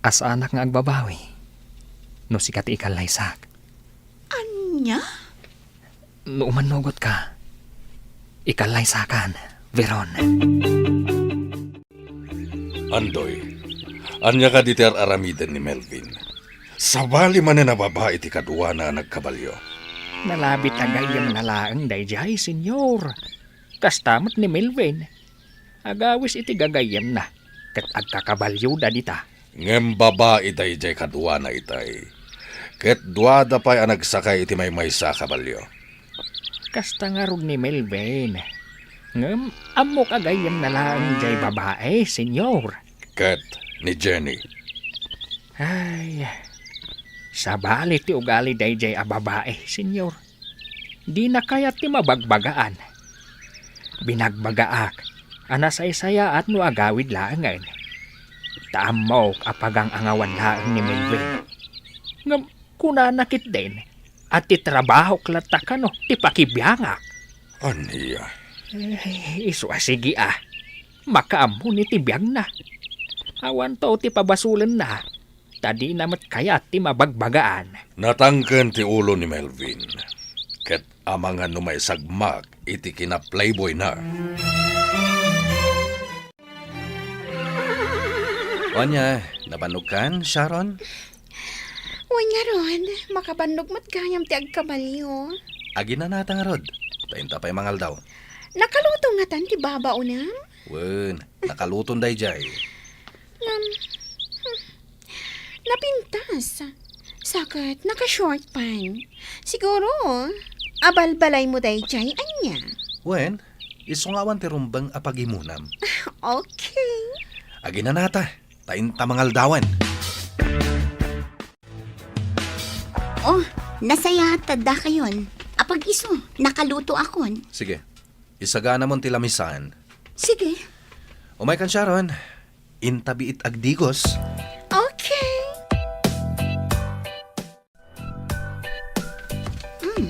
Asaanak nga agbabawi no sika ti ikallaysak. Ania? No umannugotka, ikallaysakan, Veron. Doy, ania kadi ti ar-aramiden ni Melvin? Sabali manen a babai ti kaduana a nagkabalio. Nalabit a gayyemna laeng daydiay, Senyor. Kasta met ni Melvin. Agawis iti gagayyemna, ket agkakabalioda dita. Ngem babai daydiay kaduana itay, ket duada pay a nagsakay iti maymaysa a kabalio. Kasta ngarud ni Melvin. Ngem ammok a gayyemna laeng diay babai, Senyor. Ket ni Jenny. Ay, sabali ti ugali daydiay a babai, Senyor. Dina kayat ti mabagbagaan. Binagbagaak a nasaysayaat no agawid laengen. Ta ammok a pagang-angawan laeng ni Melvin. Ngem kunana ketdin a ti trabahok latta kano ti pakibiangak. Ania? Eh, isu a sige a. Makaammo ni ti biagna. Awanto ti pabasolenna. Ta dina met kayat ti mabagbagaan. Natangken ti ulo ni Melvin, ket amangan no maisagmak iti kina-playboyna. Ania, nabannogkan, Sharon? Wen ngarud, makabannog met gayam ti agkabalio. Aginanata ngarud, ta inta pay mangaldaw. Nakaluto ngatan ti babaonem? Wen, nakaluton daydiay. Ngem, hmm, napintas. Sa ket naka-short pant. Siguro, abalbalaymo daydiay, ania? Wen, isu nga awan ti rumbeng a pagimonam. Okay. Aginanata, ta inta mangaldawen. Oh, nasayaat ta dakayon. Apag-isu, nakalutoakon. Sige, isaganamon ti lamisan. Sige. Umaykan, Sharon. Inta biit agdigos. Okay. Mm.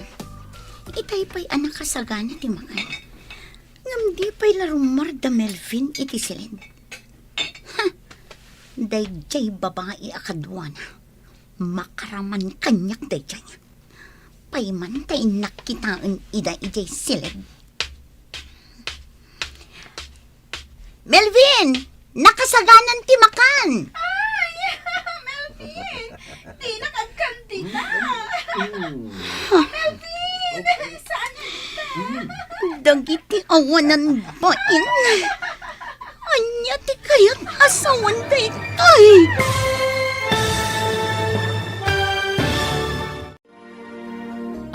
Itay pay a nakasagana ti makan. Ngem di pay la rummuar da Melvin iti siled. Ha! Daydiay babai a kaduana. Makaraman kaniak daydiay. Payman ta innak kitaen ida idiay siled. Melvin! Nakasaganan ti makan! Ay! Melvin! Dinak agkandida! Melvin! Saan ka? Dagiti awanan bain. Ania ti kayat a sawen daytoy?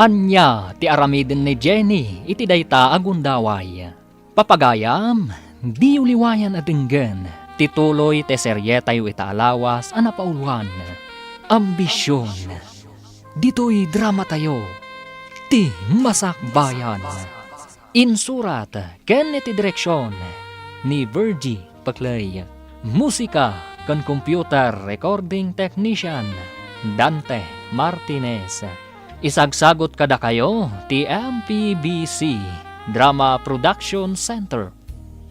Ania ti aramiden ni Jenny iti dayta a gundaway? Papagayam, diyo liwayan a denggen ti tuloy ti serietayo ita a lawas a napauluan, Ambision. Ditoy dramatayo, Ti Masakbayan. Insurat ken iti direksion ni Virgie Paclay. Musika ken computer recording technician, Dante Martinez. Isagsagut kadakayo ti M P B C Drama Production Center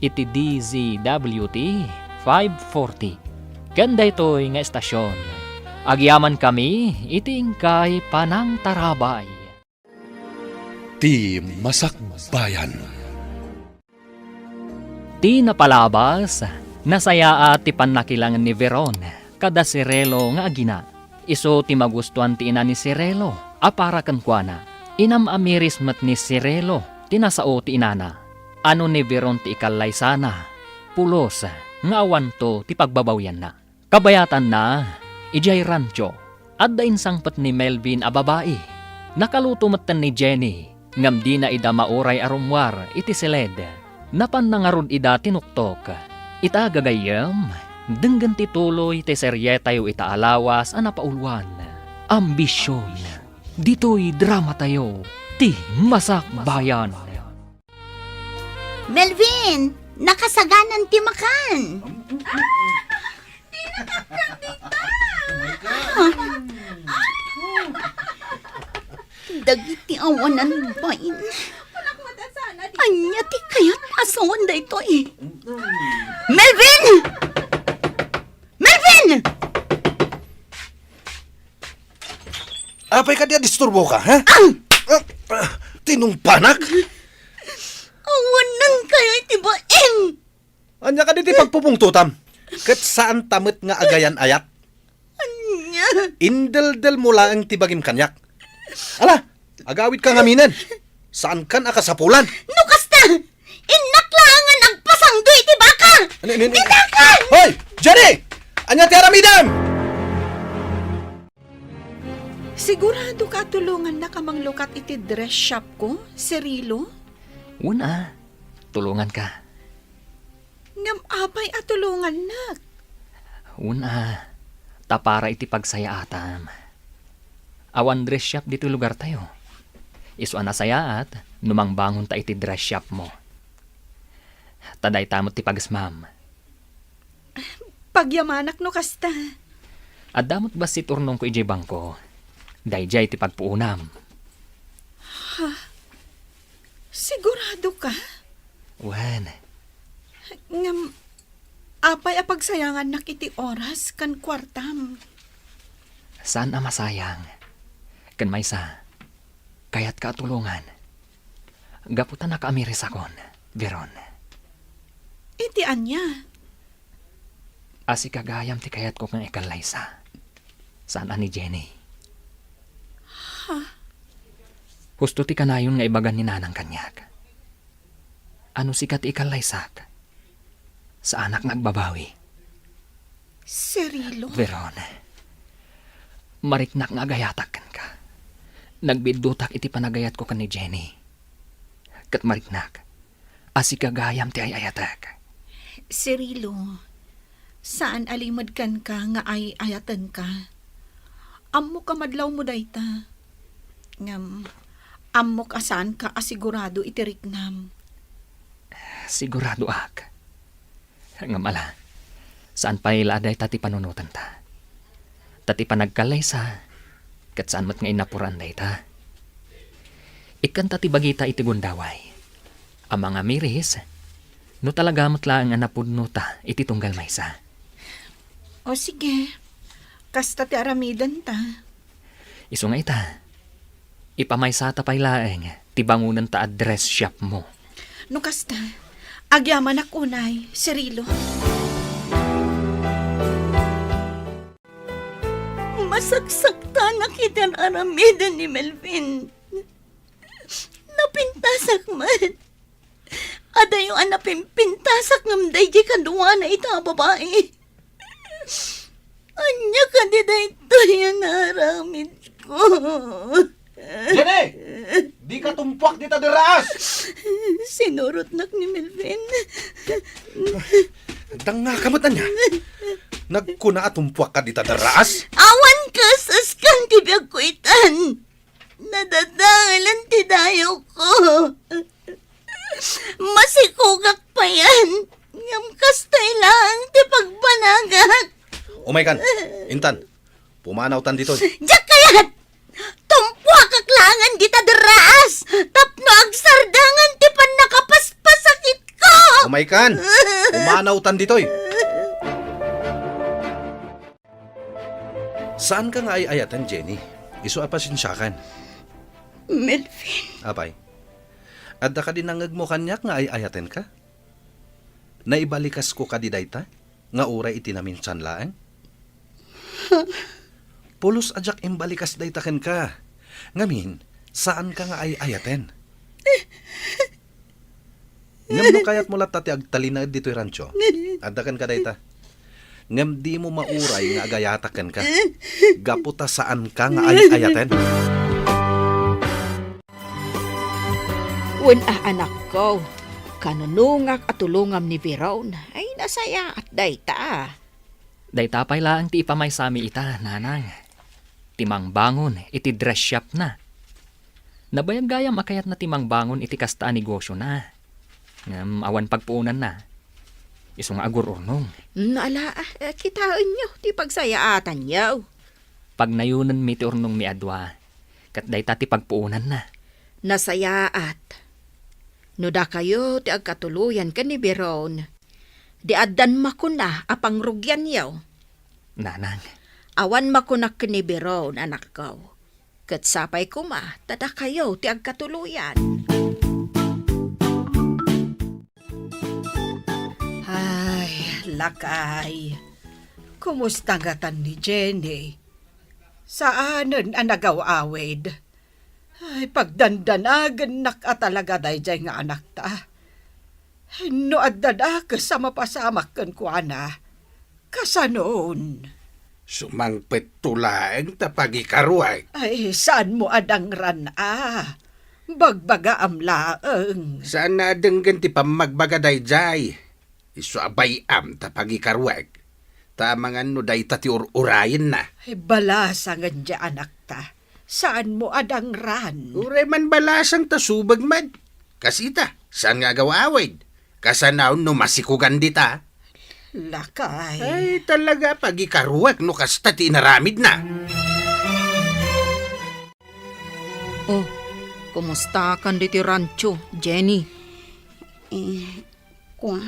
iti D Z W T five forty. Ken daytoy nga estasion, agyamankami iti inkay panangtarabay. Ti Masakbayan. Ti napalabas, nasayaat ti pannakilangen ni Veron kada Cirilo nga agina. Isu ti magustoan ti ina ni Cirilo a para kenkuana. Inam-amiris met ni Cirilo ti nasao ti inana. Ano ni Veron ti ikallaysana, pulos nga awanto ti pagbabawianna. Kabayatanna, idiay rancho, adda insangpet ni Melvin a babai. Nakaluto metten ni Jenny, ngem dina ida mauray a rummuar iti siled. Napanna ngarud ida tinuktok. Ita gagayyem, denggen ti tuloy ti serietayo ita a lawas a napauluan, Ambision. Ditoy dramatayo, Ti Masakbayan. Melvin, nakasaganan ti makan. Dagiti awanan bain. Ania ti kayat a sawen daytoy? Melvin! Melvin! Apay kadi a disturboka, ha? Ah! Ah, ah, tinungpanak? Awanan kayo iti bain! Ania kadi ti pagpupungtotam? Ket saanta met nga agayan-ayat. Ania? Indeldelmo laeng ti bagim kaniak. Ala, agawidka ngaminen. Saankan a kasapulan. No kasta, innak laeng nga agpasangdo iti baka. Ano, ano, ano? Ditakan! Hoy! Jenny! Ania ti aramidem? Sigurado ka a tulongannak a manglukat iti dress shop ko, Cirilo? Wen a, tulonganka. Ngem apay a tulongannak? Wen a, ta para iti pagsayaatam. Awan dress shop ditoy lugartayo. Isu a nasayaat no mangbangonta iti dress shopmo. Ta dayta met ti pagesmam. Pagyamanak no kasta. Adda met bassit urnongko idiay bangko. Daydiay ti pagpuonam. Ha? Sigurado ka? Wen. Ngem, apay a pagsayangannak iti oras ken kuartam? Saan a masayang. Ken maysa, kayatka a tulongan. Gapu ta nakaamirisakon, Veron. Iti ania? A sika gayam ti kayatko nga ikallaysa. Saan a ni Jenny. Ha? Husto ti kanayon nga ibagan ni Nanang kaniak. A no sika ti ikallaysak, saanak nga agbabawi. Cirilo? Veron, mariknak nga agayatak kenka. Nagbidduttak iti panagayatko ken ni Jenny. Ket mariknak a sika gayam ti ay-ayatek. Cirilo, saan a limed kenka nga ay-ayatenka. Ammok a madlawmo dayta. Ngem, ammok a saanka a sigurado iti riknam. Siguradoak. Ngem ala, saan pay la a dayta ti panunotanta. Ta ti panagkallaysa, ket saan met nga innapuran dayta. Ikkanta ti bagita iti gundaway a mangamiris, no talaga met laeng a napudnota iti tunggal maysa. O sige, kasta ti aramidenta. Isu nga ita, ipamaysata pay laeng ti bangonenta a dress shopmo. No kasta, agyamanak unay, Cirilo. Masaksaktanak iti ar-aramiden ni Melvin. Napintasak met. Adayo a napimpintasak ngem daydiay kaduana ita a babai. Ania kadi daytoy a naaramidko? Jenny! Dika tumpuak dita derraas! Sinurotnak ni Melvin. Dangngaka met ania? Nagkuna a tumpuakka dita derraas? Awan kas-askan ti biagko itan. Nadadaelan ti dayawko. Masikogak payen, ngem kastoy laeng ti pagbanagak. Umaykan, intan, pumanawtan ditoy. Diak kayat! Tumpuakak laengen dita derraas tapno agsardangen ti pannakapaspasakitko! Umaykan, pumanawtan ditoy. Saanka nga ay-ayaten, Jenny. Isu a pasensiakan. Melvin. Apay, adda kadi nangngegmo kaniak nga ay-ayatenka? Naibalikasko kadi dayta nga uray iti naminsan laeng? Pulos a diak imbalikas dayta kenka. Ngamin, saanka nga ay-ayaten. Ngem no kayatmo latta ti agtalinaed ditoy rancho, adda kenka dayta. Ngem dimo mauray nga agayatak kenka, gapu ta saanka nga ay-ayaten. Wen a, anakko, kanunongak a tulongam ni Veron. Ay, nasayaat dayta. Dayta pay laeng ti ipamaysami ita, nanang. Ti mangbangon iti dress shopna. Nabayag gayam a kayatna ti mangbangon iti kasta a negosiona. Ngem awan pagpuonanna. Isu nga agur-urnong. Mm, ala, ah, kitaenyo ti pagsayaatanyo. Pagnayonenmi ti urnongmi a dua, ket dayta ti pagpuonanna. Nasayaat. No dakayo ti agkatuloyan ken ni Biron, di addan makuna a pangrugianyo. Nanang. Awan makunak ken ni Biron, anakko. Ket sapay koma ta dakayo ti agkatuloyan. Ay, Lakay, kumusta ngatan ni Jenny? Saanen a nagaw-awid? Ay, pagdandanagennak a talaga daydiay nga anakta. No adda dakes a mapasamak kenkuana, kasanon? Sumangpetto laeng ta pagikaruek. Ay, saanmo a dangran a? Bagbagaam laeng. Saan a denggen ti pammagbaga daydiay? Isu a bay-am ta pagikaruek. Ta amangan no dayta ti ur-urayenna. Ay, balasangen diay anakta. Saanmo a dangran? Uray man balasang ta subeg met. Kas ita, saan nga agaw-awid? Kasanaon no masikugan dita? Lakay. Ay, talaga, pagikaruek no kasta ti inaramidna. Oh, kumustakan ditoy rancho, Jenny? Eh, kua,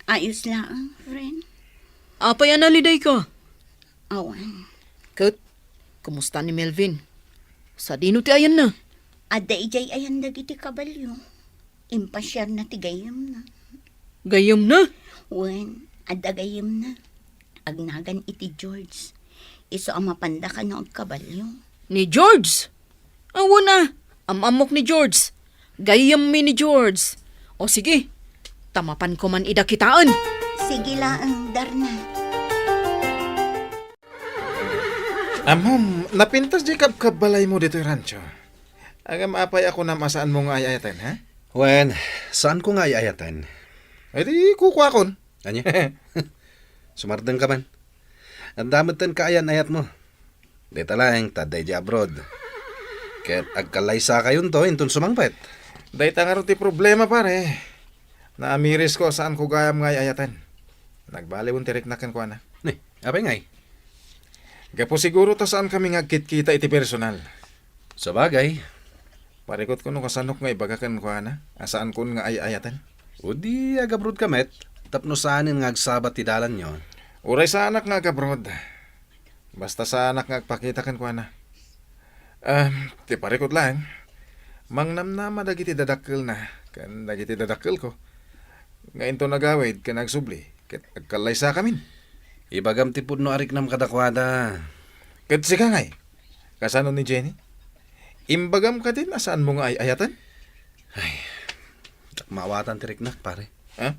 ayos laeng, friend. Apay a nalidayka? Awan. Ket, kumusta ni Melvin? Sadino ti ayanna? Adda idiay ayan dagiti kabalio. Impasiarna ti gayyemna. Gayyemna? Wen, adda gayyemna. Agnagan iti George. Isu a mapanda kano agkabalio. Ni George? Awan a, am-ammok ni George. Gayyemmi ni George. O sige, ta mapanko man ida kitaen. Sige laeng, Darna. Ammom, napintas diay kabkabbalaymo ditoy rancho. Ngem apay a kunam a saanmo nga ay-ayaten, ha? Wen, saanko nga ay-ayaten. Ay, di kukuakon. Ania? Sumardengka man. Adda metten kaayan-ayatmo. Dayta laeng ta adda idiay abroad. Ket agkallaysakayonto inton sumangpet. Dayta ngarud ti problema, pare. Naamirisko a saanko gayam nga ay-ayaten. Nagbaliwen ti riknak kenkuana. Ni, apay ngay? Gapu siguro ta saankami nga agkitkita iti personal. Sabagay. Parikutko no kasanok nga ibaga kenkuana a saankon nga ay-ayaten. O di agabrodka met, tapno saanen nga agsabat ti dalanyo. Uray saanak nga agabroad. Basta saanak nga agpakita kenkuana. Ah, ti parikut laeng, mangnamnama dagiti dadakkelna ken dagiti dadakkelko nga inton agawid ken agsubli ket agkallaysakamin. Ibagam ti pudno a riknam kadakuada. Ket sika ngay, kasano ni Jenny? Imbagam kadin a saanmo nga ay-ayaten? Ay, diak maawatan ti riknak, pare. Ha?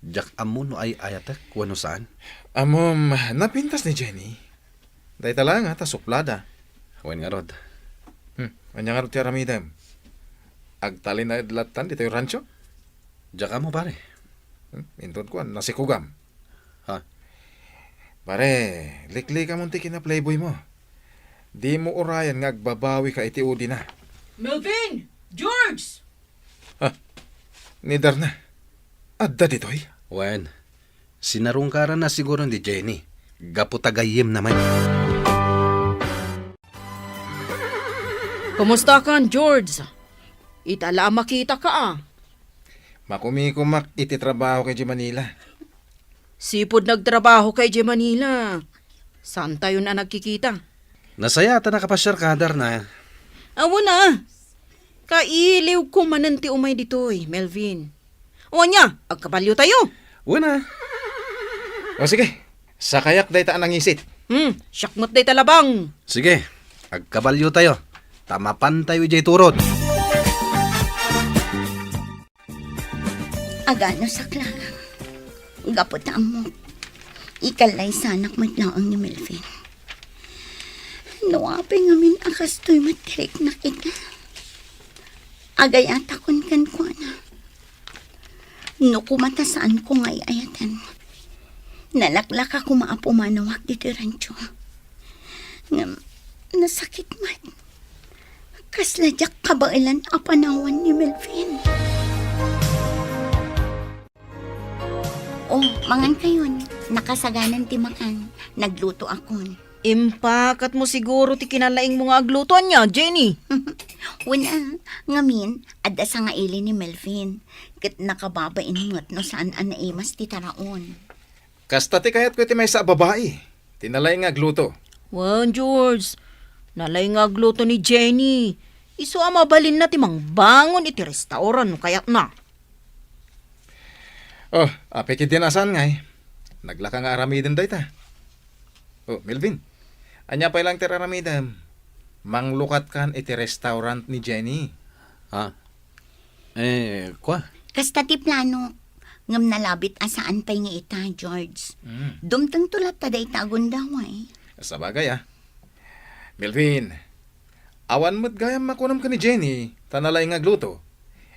Diak ammo no ay-ayatek wenno saan. Ammom, napintas ni Jenny. Dayta laeng a ta suplada. Wen ngarud. Hmm, ania ngarud ti aramidem? Agtalinaed lattan ditoy rancho? Diak ammo, pare. Hmm, inton kuan, nasikugam. Ha? Pare, liklikamon ti kina-playboymo. Dimo urayan nga agbabawika iti udina. Melvin! George! Ha? Ni Darna? Adda ditoy? Wen, sinarungkaranna siguro ni Jenny. Gapu ta gayyemna met. Kumustakan, George? Ita la a makitaka, a. Makumikumak iti trabaho kay Manila. Sipud nagtrabahoka idiay Manila, saantayon a nagkikita. Nasayaat a nakapasiarka, Darna. Awan a. Kailiwko manen ti umay ditoy, Melvin. O ania, agkabaliotayo? Wen a. O sige, sakayak dayta a nangisit. Hmm, siak met dayta labang. Sige, agkabaliotayo. Ta mapantayo idiay turod. Agano saklang, gapu ta ammok, ikallaysanak met laeng ni Melvin. No apay ngamin a kastoy met ti riknak ita, agayatakon kenkuana. No koma ta saanko nga ay-ayaten, nalaklaka koma a pumanawak ditoy rancho. Ngem, nasakit met. Kasla diak kabaelan a panawan ni Melvin. Oh, mangankayon. Nakasaganan ti makan. Naglutoakon. Impakatmo siguro ti kinalaingmo nga agluto, ania, Jenny? Wen a, ngamin, adda sangaili ni Melvin. Ket nakababain met no saan a naimas ti taraon. Kasta ti kayatko iti maysa a babai, ti nalaing nga agluto. Wen, George, nalaing nga agluto ni Jenny. Isu a mabalinna ti mangbangon iti restaurant no kayatna. Oh, apay ketdin a saan ngay? Naglaka nga aramiden dayta. Oh, Melvin, ania pay lang ti aramidem? Manglukatkan iti restaurant ni Jenny. Ah, eh, kua? Kasta ti plano, ngem nalabit a saan pay nga ita, George. Mm. Dumtengto latta dayta a gundaway. Sabagay, ah. Melvin, awan met gayam makunam ken ni Jenny, ta nalaing nga agluto.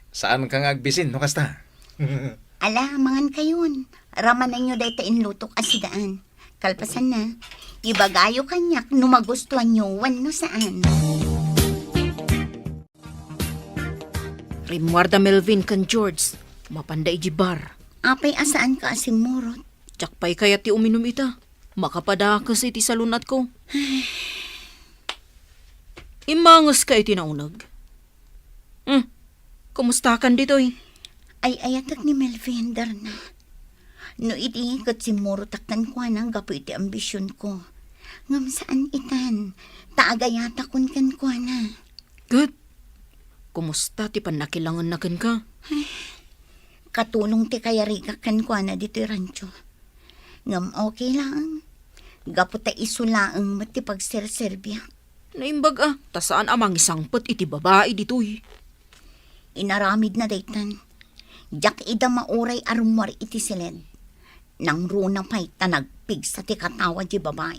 Saanka nga agbisin no kasta? Ala, mangankayon. Ramananyo dayta inlutok a sidaan. Kalpasanna, ibagayo kaniak no magustuanyo wenno saan. Rimmuarda Melvin ken George, mapanda iti bar. Apay a saanka a simmurot? Diak pay kayat ti uminum ita. Makapadakes iti salun-atko. Immangeska iti nauneg. Hmm, kumustakan ditoy? Ay-ayatek ni Melvin, Darna. No idi ket simmurotak kenkuana gapu iti ambisionko. Ngem saan itan, ta agayatakon kenkuana. Ket, kumusta ti pannakilangenna kenka? Ay, katulong ti kayarigak kenkuana ditoy rancho. Ngem okay laeng. Gapu ta isu laeng met ti pagserserbiak. Naimbag a, ta saan a mangisangpet iti babai ditoy. Inaramidna daytan. Diak ida mauray a rummuar iti siled. Nangruna pay ta nagpigsa ti katawa ti babai.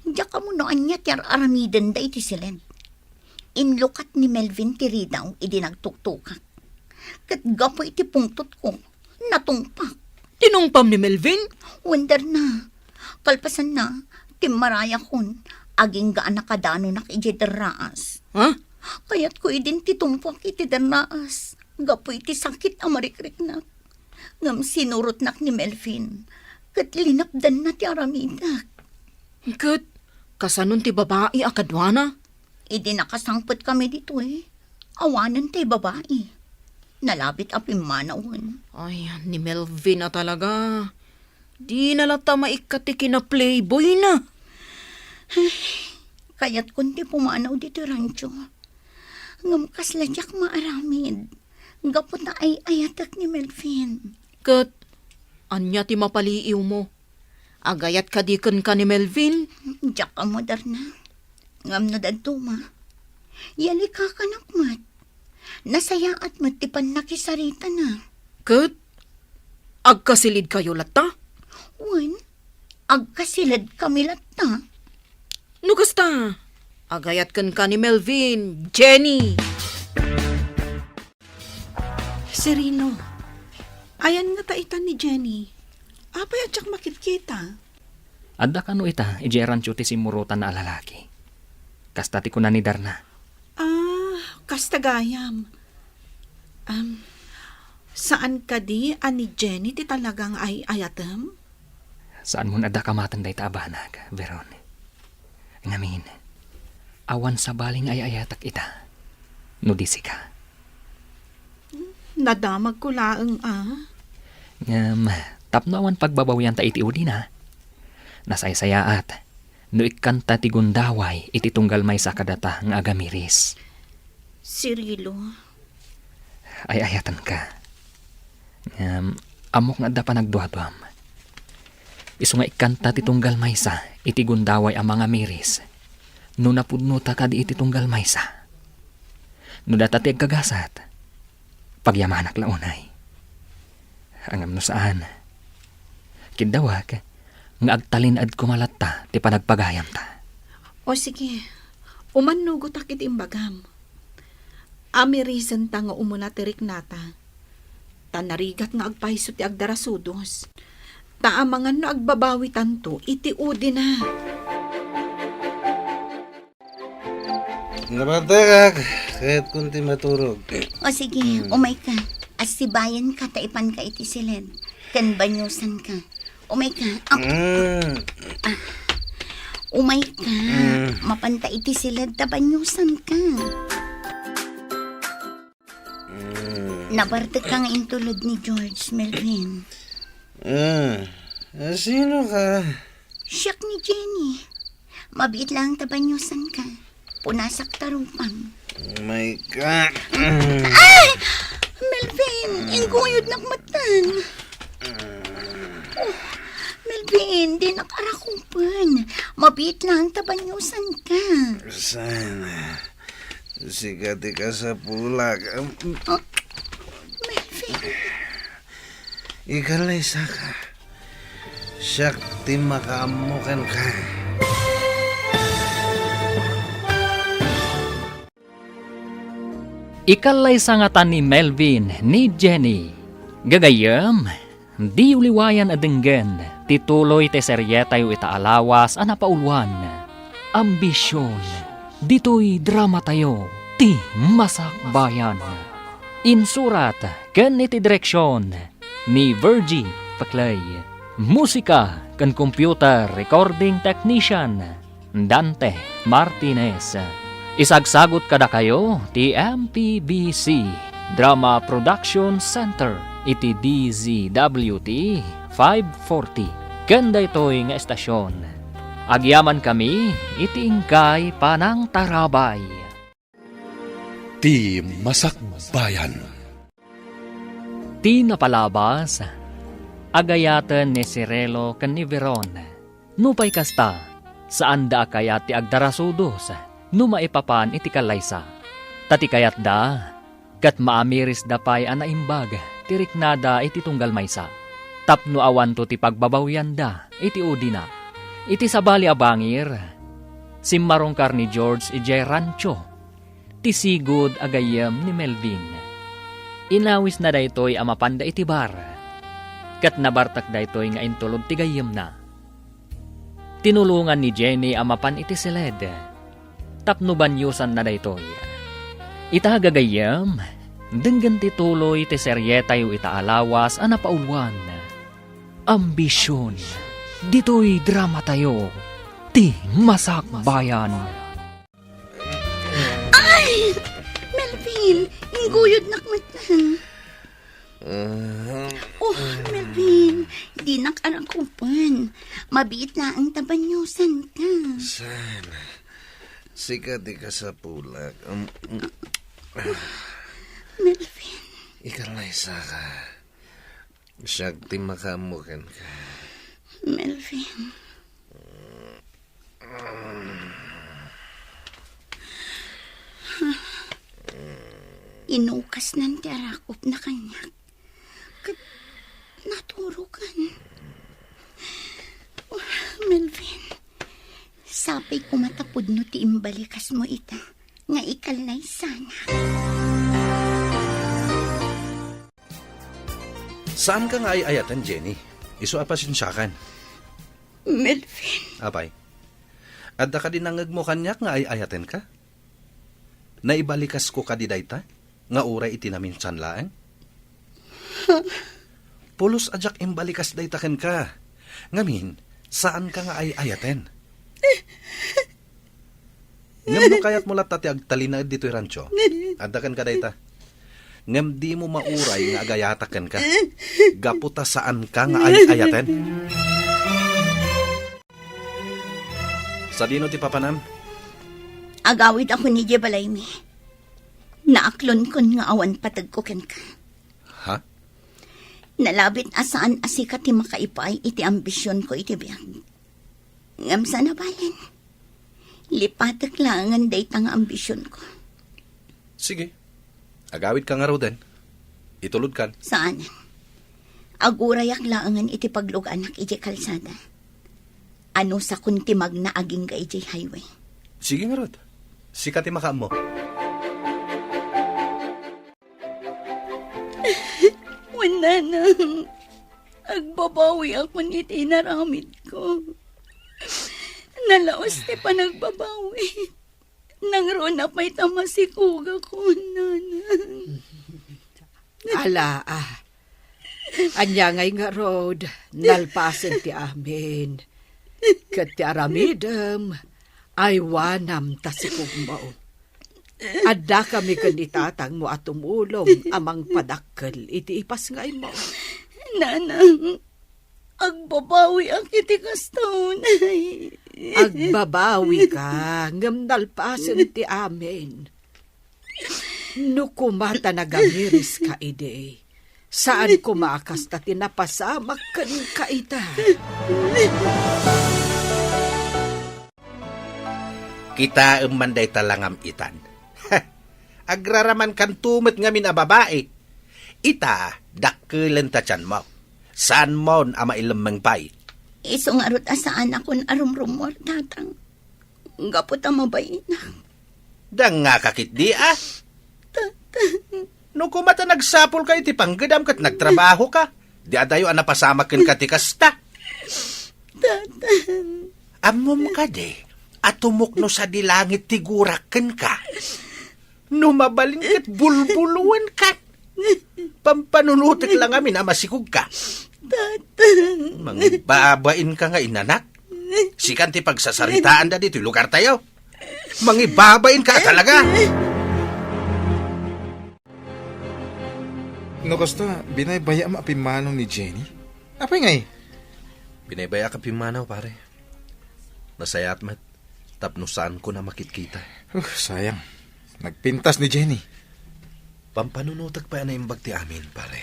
Diak ammo no ania ti ar-aramidenda iti siled. Inlukat ni Melvin ti ridaw idi nagtuktukak. Ket gapu iti pungtotko, natungpak. Tinungpam ni Melvin? Wen, Darna. Kalpasanna, timmarayakon, agingga a nakadanunak idiay derraas. Ha? Kayatko idin ti tumpuak iti derraas, gapu iti sakit a marikriknak. Ngem sinurotnak ni Melvin, ket linapdanna ti aramidak. Ket, kasanon ti babai a kaduana? Idi nakasangpetkami ditoy, awanen tay babai. Nalabit a pimmanawen. Ay, ni Melvin a talaga. Dina latta maikkat ti kina-playboy-na. Ay, kayatkon ti pumanaw ditoy rancho. Ngem kasla diak maaramid. Gapu ta ay-ayatek ni Melvin. Ket, ania ti mapaliiwmo? Agayat kadi kenka ni Melvin? Diak ammo, Darna. Ngem no dadduma, yalikakanak met. Nasayaat met ti pannakisaritana. Ket, agkasilidkayo latta? Wen, agkasiledkami latta. No kasta, agayat kenka ni Melvin, Jenny. Cirilo, ayan ngata ita ni Jenny? Apay a diak makitkita? Adda kano ita idiay rancho ti simmurotanna a lalaki? Kasta ti kuna ni Darna. Ah, kasta gayam. Am, saan kadi a ni Jenny ti talaga nga ay-ayatem? Saanmon adda kamaten dayta a banag, Veron. Ngamin, awan sabali nga ay-ayatek ita, no di sika. Nadamagko laeng a. Ngem, tapno awan pagbabawianta iti udina, nasaysayaat no ikkanta ti gundaway iti tunggal maysa kadata nga agamiris. Cirilo. Ay-ayatenka. Ngem, ammok nga adda panagduaduam. Isu nga ikkanta ti tunggal maysa iti gundaway a mangamiris no napudnota kadi iti tunggal maysa. No data ti agkagasat, pagyamanak la unay. Ngem no saan, kiddawek nga agtalin-ed koma latta ti panagpagayamta. O sige, umannugotak iti imbagam. Amirisenta nga umuna ti riknata. Ta narigat nga agpayso ti agdarasudos. Ta amangan no agbabawitanto iti udina. Nabantayak, kayatkon ti maturog. O sige, Hmm. umayka. Assibayanka ta ipanka iti siled. Ken banyosanka. Umayka. Ah, Hmm. umayka. Hmm. Mapanta iti siled ta banyosanka. Hmm. Nabartek ka nga intulod ni George, Melvin. Ah, ah, sino ka? Siak ni Jenny. Mabiit lang ta banyosanka. Punasak ta rupam. Oh my God. Ay! Melvin, inggoyodnak metten. Oh, Melvin, dinak arakupen. Mabiit laeng ta baniosanka. Saan? Sika ti kasapulak. Em, Oh, Melvin. Ikalaysaka. Siak ti makaammo kenka. Ikallaysa ngata ni Melvin ni Jenny. Gagayyem, diyo liwayan a denggen ti tuloy ti serietayo ita a lawas a napauluan, Ambision. Ditoy dramatayo, Ti Masakbayan. Insurat ken iti direksion ni Virgie Paclay. Musika ken computer recording technician, Dante Martinez. Isagsagut kadakayo ti M P B C Drama Production Center iti D Z W T five forty ken daytoy nga estasion. Agyamankami iti inkay panangtarabay. Ti Masakbayan. Ti napalabas, agayaten ni Cirilo ken ni Veron. Nupay kasta, saanda a kayat ti agdarasudos no maipapan iti kallaysa. Ta ti kayatda, ket maamirisda pay a naimbag ti riknada iti tunggal maysa, tapno awanto ti pagbabawianda iti udina. Iti sabali a bangir, simmarungkar ni George idiay rancho ti sigud a gayyem ni Melvin. Inawisna daytoy a mapanda iti bar, ket nabartek daytoy nga intulod ti gayyemna. Tinulongan ni Jenny a mapan iti siled tapno baniosanna daytoy. Ita, gagayyem, denggen ti tuloy ti serietayo ita a lawas a napauluan, Ambision. Ditoy dramatayo, Ti Masakbayan. Ay! Melvin, ingguyodnak met. Ah. Oh, Melvin, dinak arakupen. Mabiit laeng ta baniosanka. Saan? Sika ti kasapulak. Um, um. Melvin. Ikalaysaka. Siak ti makaammo kenka. Melvin. Inukasnan ti arakupna kaniak. Ket naturokan. Oh, Melvin, sapay koma ta pudno ti imbalikasmo ita nga ikallaysanak. Saanka nga ay-ayaten, Jenny. Isu a pasensiakan. Melvin. Apay, adda kadi nangngegmo kaniak nga ay-ayatenka? Naibalikasko kadi dayta nga uray iti naminsan laeng? Pulos a diak imbalikas dayta kenka. Ngamin, saanka nga ay-ayaten. Ngem no kayatmo latta ti agtalinaed ditoy rancho, adda kenka dayta. Ngem dimo mauray nga agayatak kenka, gapu ta saanka nga ay-ayaten. Sadino ti papanam? Agawidakon idiay balaymi. Naaklonkon nga awan pategko kenka. Ha? Nalabit a saan a sika ti makaipaay iti ambisionko iti biag. Ngem saan a balen, lipatek laengen dayta nga ambisionko. Sige. Agawidka ngaruden. Itulodkan. Saan. Agurayak laengen iti pagluganak idiay kalsada. Anusakon ti magna agingga idiay highway. Sige ngarud. Sika ti makaammo. Wen, nanang, agbabawiakon iti inaramidko. Nalaus ti panagbabawi. Nangruna pay ta masikogakon, nanang. Ala, ah. Ania ngay ngarud, nalpasen ti amin. Ket ti aramidem, aywanam ta sikogmo. Addakami ken ni tatangmo a tumulong a mangpadakkel iti ipasngaymo. Nanang, agbabawiak iti kasta unay. Agbabawika, ngem nalpasen ti amin. No koma ta nagamiriska idi, Saan koma a kasta ti napasamak kenka ita. Kitaem man dayta langam itan. Agraramankanto met ngamin a babai. Ita, dakkelen ta tianmo. Saanmon a mailemmeng pay. Isu ngarud a saanakon a rumrummuar, Tatang. Gapu ta mabaina. Dangngaka ketdi, a? Tatang. No koma ta nagsapulka iti panggedam ket nagtrabahoka, di adayo a napasamak kenka ti kasta. Tatang. Ammom kadi a tumukno sadi langit ti gurak kenka? No mabalin ket bulbuloenka. Pampanunotek la ngamin a masikogka. Tatang. Mangibabainka nga inanak. Sikan ti pagsasaritaanda ditoy lugartayo. Mangibabainka talaga. No kasta, binaybayaam a pimmanaw ni Jenny? Apay ngay? Binaybayaak a pimmanaw, pare. Nasayaat met tapno saanko a makitkita. Uh, sayang. Nagpintas ni Jenny. Pampanunotek pay a naimbag ti amin, pare.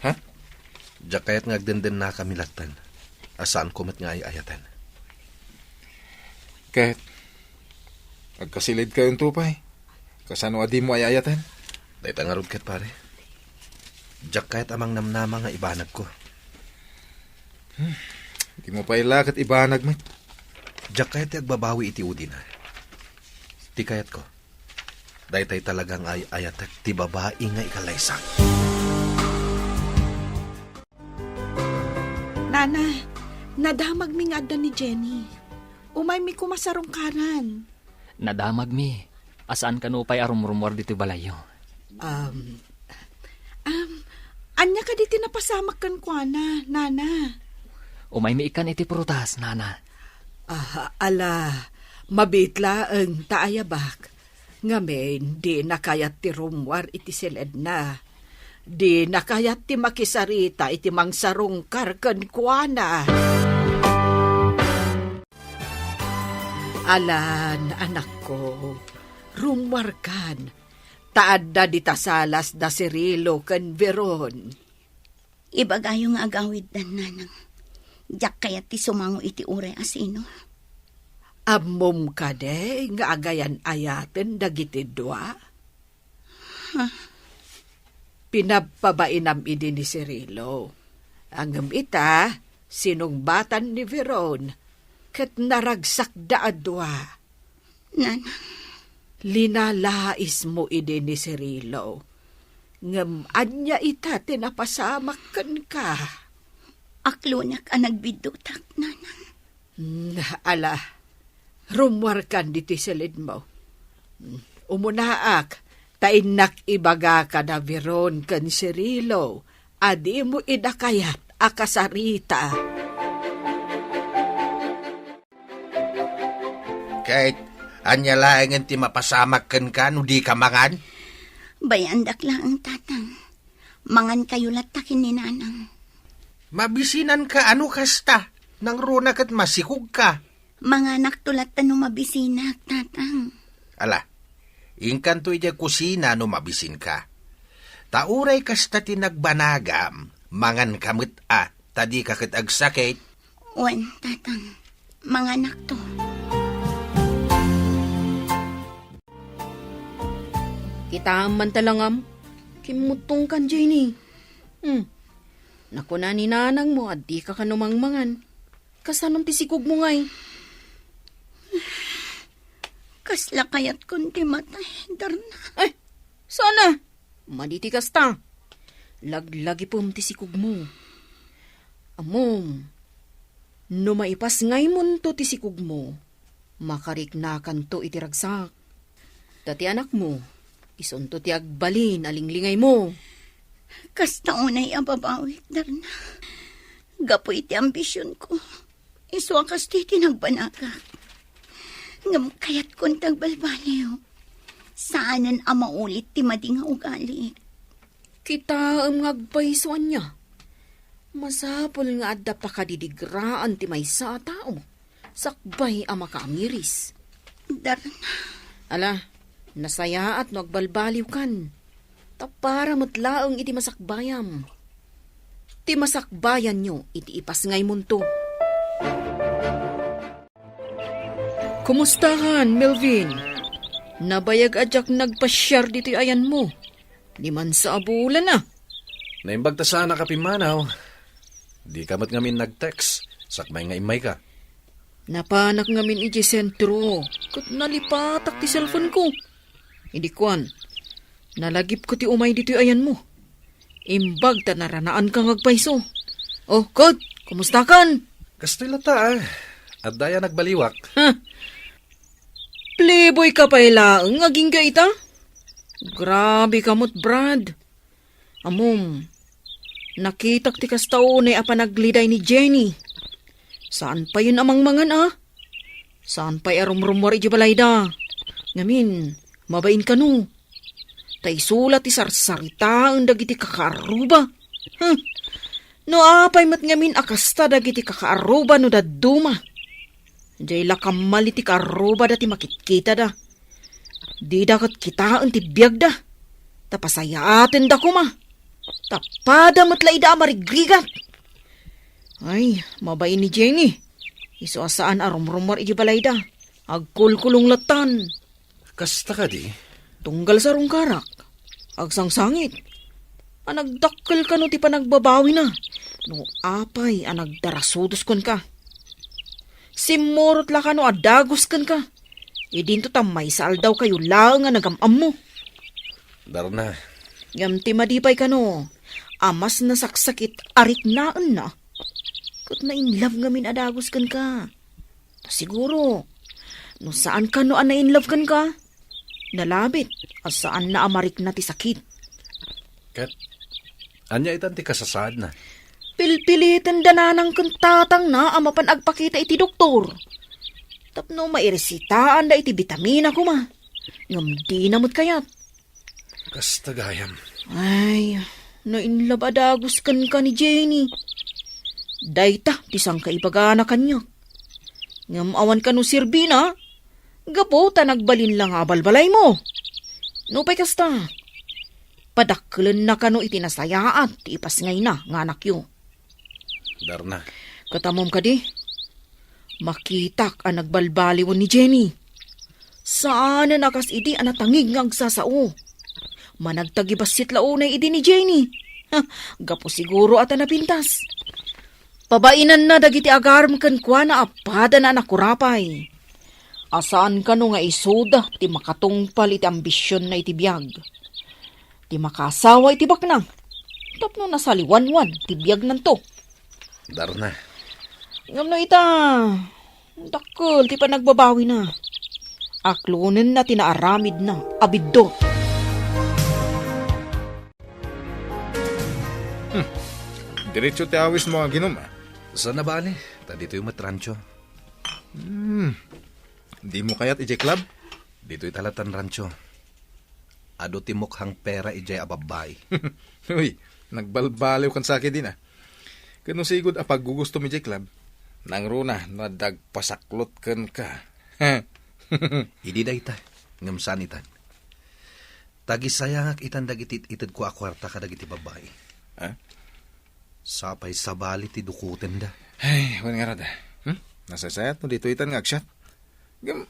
Ha? Diak kayat nga agdendennakami latten a saanko met nga ay-ayaten. Ket, agkasilidkayonto pay. Kasano a dimo ay-ayaten? Dayta ngarud ket, pare. Diak kayat a mangnamnama nga ibanagko. Hmm, dimo pay la ket ibanag met. Diak kayat ti agbabawi iti udina. Ti kayatko, daytay talaga nga ay-ayatek ti babai nga ikalaysak. Nana, nadamagmi nga adda ni Jenny. Umaymi koma sarungkaran. Nadamagmi. A saan kano pay a rumrumuar ditoy balayyo. Um, um, ania kadi ti napasamak kenkuana, Nana? Umaymi ikkan iti prutas, Nana. Ah, ala, mabiit laeng ta ayabak. Ngamin, dina kayat ti rummuar iti siledna. Dina kayat ti makisarita iti mangsarungkar kenkuana. Alan, anakko, rummuarkan, ta adda dita salas da Cirilo ken Veron. Ibagayo nga agawiddan, Nanang. Diak kayat ti sumango iti uray a sino. Ammom kadi nga agayan-ayaten dagiti dua? Huh? Pinabpabainam idi ni Cirilo. Ngem ita, sinungbatan ni Veron, ket naragsakda a dua. Nanang. Linalaismo idi ni Cirilo. Ngem ania ita ti napasamak kenka? Aklonak a nagbiddutak, Nanang. Mm, ala, rummuarkan ditoy silidmo. Mm, umunaak, ta innak ibaga kada Veron ken Cirilo a dimo ida kayat a kasarita. Ket, ania laengen ti mapasamak kenka no dika mangan? Bayandak laeng, Tatang. Mangankayo latta ken ni Nanang. Mabisinanka a no kasta, nangruna ket masikogka. Manganakto latta no mabisinak, Tatang. Ala, inkanto idiay kusina no mabisinka. Ta uray kasta ti nagbanagam, manganka met a, ta dika ket agsakit. Wen, Tatang, manganakto. Kitaem man ta langam, kimmuttongkan, Jenny. Hmm. Nakuna ni nanangmo a dika kano mangmangan. Kasanon ti sikogmo ngay? Kasla kayatkon ti matay, Darna. Ay, sana! Madi ti kasta. Laglagipem ti sikogmo. Ammom, no maipas ngaymonto ti sikogmo, makariknakanto iti ragsak. Ta ti anakmo, isunto ti agbalin a linglingaymo. Kasta unay a babawik, Darna. Gapu iti ambisionko, isu a kastoy ti nagbanagak. Ngem kayatkon ti agbalbaliw. Saanen a maulit ti madi nga ugali. Kitaem nga agpayso ania? Masapul nga adda pakadidigraan ti maysa a tao sakbay a makaamiris. Darna. Ala, nasayaat no agbalbaliwkan. a para met laeng iti masakbayam. Ti masakbayanyo iti ipasngaymonto. Kumustakan, Melvin? Nabayag a diak nagpasiar ditoy ayanmo. Dimansa a bulan a. Naimbag ta saanak a pimmanaw. Dika met ngamin nag-text, sakbay nga immayka. Napanak ngamin idiay sentro, ket nalipatak ti cellphone-ko. Idi kuan, nalagipko ti umay ditoy ayanmo. Imbag ta naranaanka nga agpayso. O, ket, kumustakan? Kastoy latta, a. Adda aya nagbaliwak. Ha? Playboy ka pay laeng agingga ita? Grabe ka met, Brad. Ammom, nakitak ti kasta unay a panagleday ni Jenny. Saan payen a mangmangan a? Saan pay a rumrumuar idiay balayda? Ngamin, mabain kano? Ta isu la ti sarsaritaen dagiti kakaarruba. Hm. No apay met ngamin a kasta dagiti kakaarruba no dadduma. Diay la kammal iti kaarrubada ti makitkitada. Dida ket kitaen ti biagda. Ta pasayaatenda koma. Ta pada met la ida a marigrigat. Ay, mabain ni Jenny. Isu a saan a rumrumuar idiay balayda. Agkulkulong lattan. Kasta kadi? Tunggal sarungkarak, agsangsangit a nagdakkel kano ti panagbabawina no apay a nagdarasudos kenka. Simmurot la kano a dagus kenka. Idinto ta maysa aldawkayo laeng a nagam-ammo. Darna. Ngem ti madi pay kano a mas nasaksakit a riknaenna, ket na-in love ngamin a dagus kenka. Ta siguro, no saan kano a na-in love kenka, nalabit a saanna a marikna ti sakit. Ket ania itan ti kasasaadna? Pilpiliten da nanang ken tatangna a mapan agpakita iti doktor tapno mairesitaanda iti bitamina koma. Ngem dina met kayat. Kasta gayam. Ay, na-in love a dagus kenka ni Jenny. Dayta ti sangkaibagana kaniak. Ngem awan kano serbina, gapu ta nagbalin la nga abalbalaymo. Nupay kasta, padakkelenna kano iti nasayaat ti ipasngayna nga anakyo. Darna. Ket ammom kadi, makitak a nagbalbaliwen ni Jenny. Saanen a kas idi a natangig nga agsasao. Managtagibassit la unay idi ni Jenny. Ha, gapu siguro a ta napintas. Pabainanna dagiti agarem kenkuana a padana a nakurapay. A saan kano nga isuda ti makatungpal iti ambisionna iti biag. Ti makaasawa iti baknang tapno nasaliwanwan ti biagnanto. Darna. Ngem no ita, dakkel ti panagbabawina. Aklonenna ti naaramidna a biddut. Hmm. Diretso ti awismo aginom, a? Saan a bale, ta ditoy met rancho. Hmm. Dimo kayat idiay club? Ditoy talatan rancho. Adu ti mukhang pera idiay a babbai. Uy, nagbalbaliw kan saki din, a. Ket no sigud a paggugustom idiay club, nangruna no adda agpasaklot kenka. Idi dayta, ngem saan itan. Tagisayangak itan dagiti it-itedko a kuarta kadagiti babbai. Ha? Sapay sabali ti dukotenda. Ay, wen ngarud, a. Hmm? Nasaysayat no ditoy itan nga agsiat. Ngem,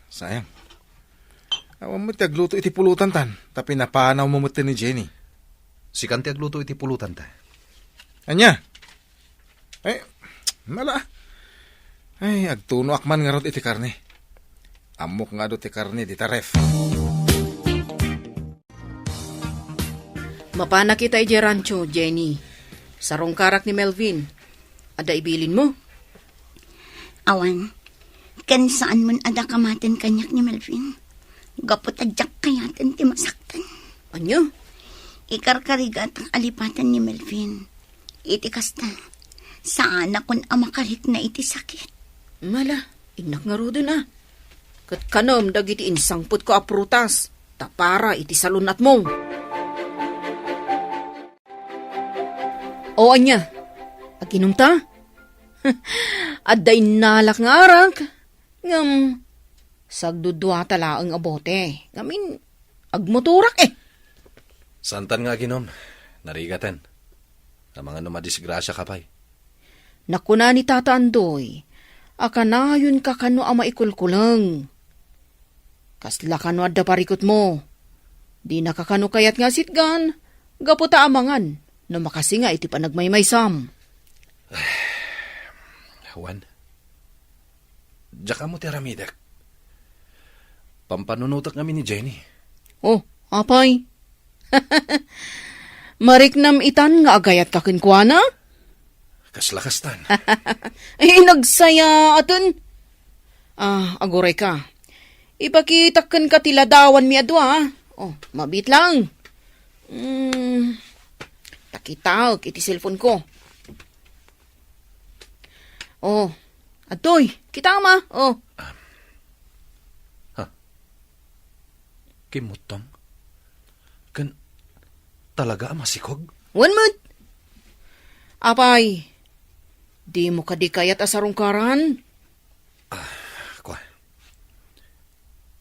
sayang. Awan met ti agluto iti pulutan tan, ta pinapanaw mo met ni Jenny. Sikan ti agluto iti pulutan ta. Ania? Ay, mala. Ay, agtunoak man ngarud iti karne. Ammok nga adu ti karne dita ref. Mapanak ita idiay rancho, Jenny. Sarungkarak ni Melvin. Adda ibilinmo? Awan. Ken saan man a dakamaten kaniak ni Melvin. Gapu ta diak kayaten ti masaktan. Ania? Ikarkarigatak a lipaten ni Melvin. Iti kasta, saanakon a makarikna iti sakit. Mala, innak ngaruden a. Ket kanem dagiti insangpetko a prutas, ta para iti salun-atmo. O ania, aginom ta? Adda innalak nga arak, ngem sagdudua ta laeng a bote. Ngamin, agmotorak, e. Saantan nga aginom, narigaten. Amangan no madisgrasiaka pay. Nakuna ni Tata Andoy a kanayonka kano a maikulkuleng. Kasla kano adda parikutmo. Dinaka kano kayat nga asitgan, gapu ta amangan no makasinga iti panagmaymaysam. Wen, diak ammo ti aramidek. Pampanunotek ngamin ni Jenny. Oh, apay? Mariknam itan nga agayatka kenkuana? Kasla kastan. Ay, nagsayaaten. Ah, agurayka. Ipakitak kenka ti ladawanmi a dua, ah. Oh, mabiit lang. Hmm, ta kitaek iti cellphone ko. Oh, adtoy, kitaem a. Oh. Ha? Kimmuttong? Ken talaga a masikog? Wen met. Apay, dimo kadi kayat a sarungkaran? Ah, kua.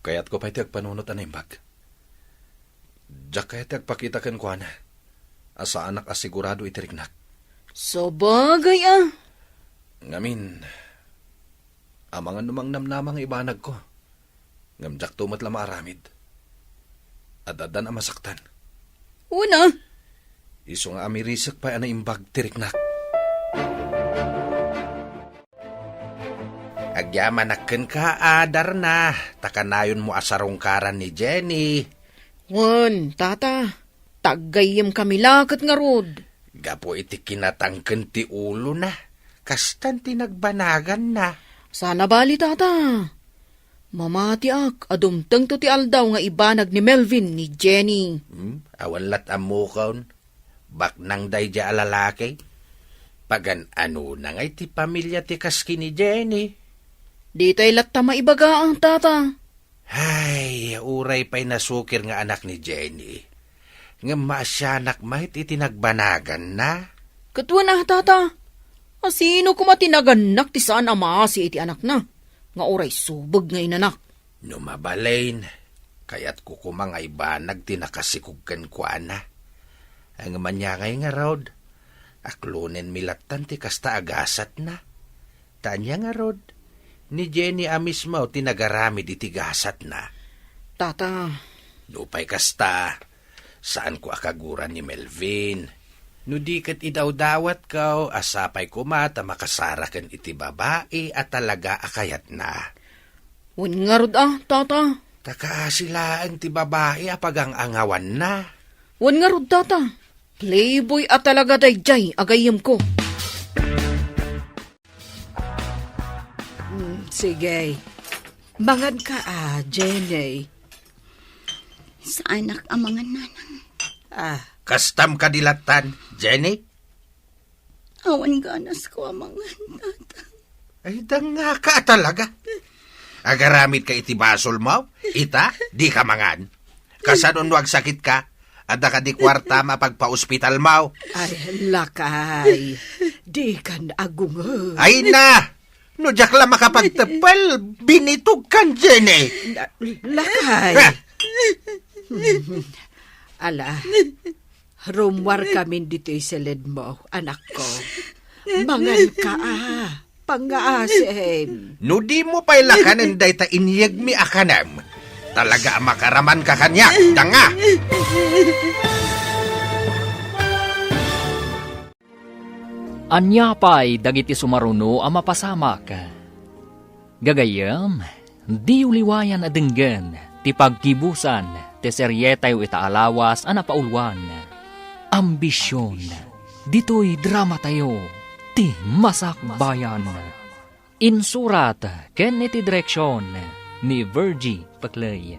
Kayatko pay ti agpanunot a naimbag. Diak kayat ti agpakita kenkuana a saanak a sigurado iti riknak. Sabagay a. Ngamin, amangan no mangnamnama nga ibanagko. Ngem diakto met la maaramid. Ad-addan a masaktan. Una. Isu nga amirisek pay a naimbag ti riknak. Agyamanak kenka a Darna, ta kanayonmo a sarungkaran ni Jenny. Wen, Tata, ta aggayyemkami la ket ngarud. Gapu iti kinatangken ti ulona, kastan ti nagbanaganna. Saan a bali, Tata. Mamatiak a dumtengto ti aldaw nga ibanag ni Melvin ni Jenny. Hmm? Awan lat ammokon. Baknang daydiay a lalaki. Pagan-anona ngay ti pamilia ti kas ken ni Jenny? Ditay latta maibaga, Tata. Ay, uray pay nasukir nga anak ni Jenny. Ngem maasianak met iti nagbanaganna. Ket wen a, Tata. A sino koma ti nagannak ti saan a maasi iti anakna, nga uray subeg nga inanak? No mabalin, kayatko koma nga ibanag ti nakasikog kenkuana. Ngem ania ngay ngarud, aklonenmi lattan ti kasta a gasatna. Ta ania ngarud, ni Jenny a mismo ti nagaramid iti gasatna. Tata. Nupay kasta, saanko a kaguran ni Melvin. No di ket idawdawatko a sapay koma ta makasaraken iti babai a talaga a kayatna. Wen ngarud a, Tata. Ta kaasi laeng ti babai a pagang-angawanna. Wen ngarud, Tata. Playboy a talaga daydiay a gayyemko. Mm, sige. Manganka a, Jenny. Saanak a mangan, Nanang. Ah. Kastam kadi lattan, Jenny? Awan ganasko a mangan, Tata. Ay, dangngaka a talaga. Agaramidka iti basolmo? Ita, dika mangan. Kasano no agsakitka? Adda kadi kuartam a pagpaospitalmo? Ay, lakay. Dikan agungod. Ay na! No diak la makapagteppel, binitogkan, Jenny. La-, lakay. Ha? Ala, rummuarkamin ditoy siledmo, anakko. Manganka a, pangngaasim. No dimo pay lakanen dayta inyegmi a kanem, talaga a makaramanka kaniak, danga! Ania pay dagiti sumaruno a mapasamak? Gagayyem, diyo liwayan a denggen ti paggibusan ti serietayo ita a lawas a napauluan, Ambision. Ditoy dramatayo, ti Masakbayan. Insurat ken iti direksion ni Virgie Peclay.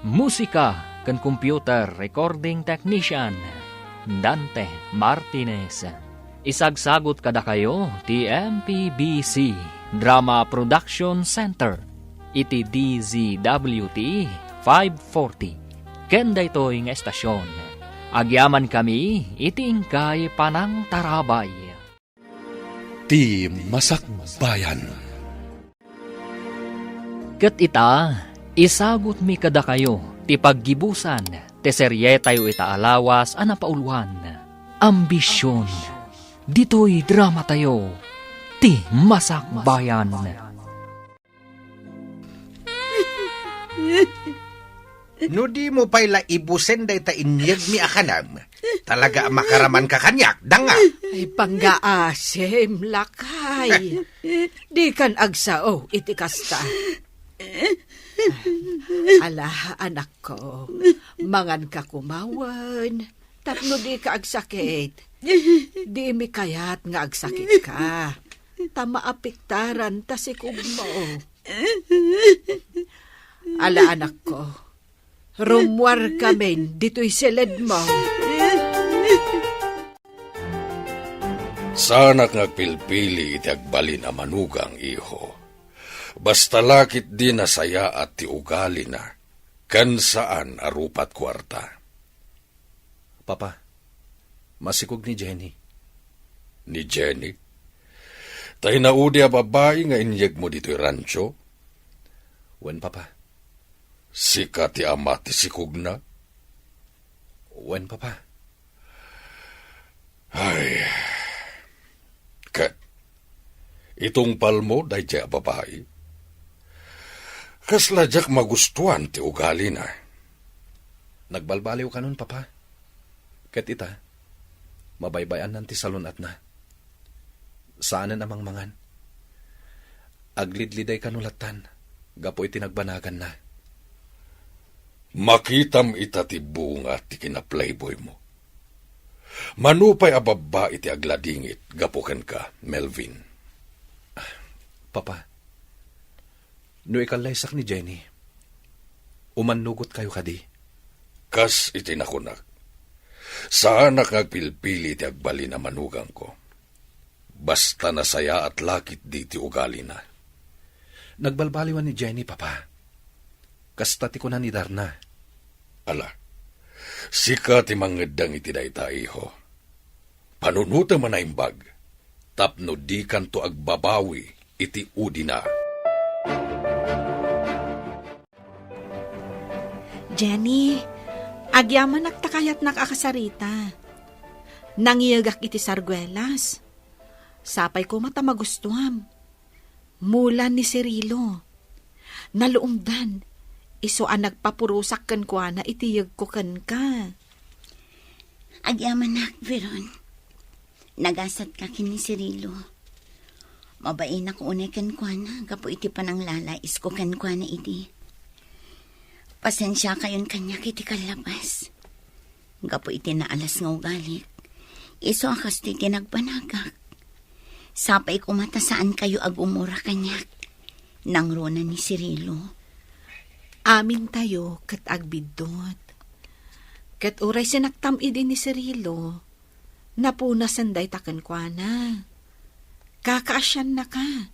Musika ken computer recording technician, Dante Martinez. Isagsagut kadakayo ti M P B C Drama Production Center iti D Z W T five forty. Ken daytoy nga estasion, agyamankami iti inkay panangtarabay. Ti Masakbayan. Ket ita, isagutmi kadakayo ti paggibusan Ti serietayo ita a lawas a napauluan, Ambision. Ditoy dramatayo, ti Masakbayan. No dimo pay la ibusen dayta inyegmi a kanam, talaga a makaramanka kaniak, danga. Ay, panggaasim, lakay. Dikan agsao iti kasta. Ala, anakko, manganka kumawen, tapno dika agsakit. Dimi kayat nga agsakitka, ta maapektaran ta sikugmo. Ala, anakko, rummuarkamin ditoy siledmo. Saanak nga agpilpili iti agbalin a manugang, iho. Basta la ketdi nasayaat ti ugalina, ken saan a rupat kuarta. Papa, masikog ni Jenny. Ni Jenny? Tay naudi a babai nga inyegmo ditoy rancho? Wen, Papa. Sika ti ama ti sikogna? Wen, Papa. Ay. Ket itungpalmo daydiay a babai? Kasla diak magustuan ti ugalina. Nagbalbaliw kanon, Papa. Ket ita, mabaybay-annan ti salun-atna. Saanen a mangmangan. Aglidliday kano lattan gapu iti nagbanaganna. Makitam ita ti bunga ti kinaplayboymo. Mano pay a babbai ti agladingit gapu kenka, Melvin? Papa, no ikallaysak ni Jenny, umannugotkayo kadi? Kas iti nakunak, saanak nga agpilpili ti agbalin a manugangko. Basta nasayaat la ketdi ti ugalina. Nagbalbaliwan ni Jenny, Papa. Kasta ti kuna ni Darna. Ala, sika ti mangeddeng iti dayta, iho. Panunotem a naimbag, tapno dikanto agbabawi iti udina. Jenny, agyamanak ta kayatnak a kasarita. Nangiyegak iti sarguelas. Sapay koma ta magustuam. Mulan ni Cirilo. Naluomdan, isu a nagpapurosak kenkuana iti yegko kenka. Agyamanak, Veron. Nagasatka ken ni Cirilo. Mabainak unay kenkuana gapu iti pananglalaisko kenkuana idi. Pasensiakayon kaniak iti kallabas. Gapu iti naalas nga ugalik, isu a kastoy ti nagbanagak. Sapay koma ta saankayo agumura kaniak. Nangruna ni Cirilo. Amintayo ket agbiddut. Ket uray sinaktam idi ni Cirilo, napunasen dayta kenkuana. Kakaasiannaka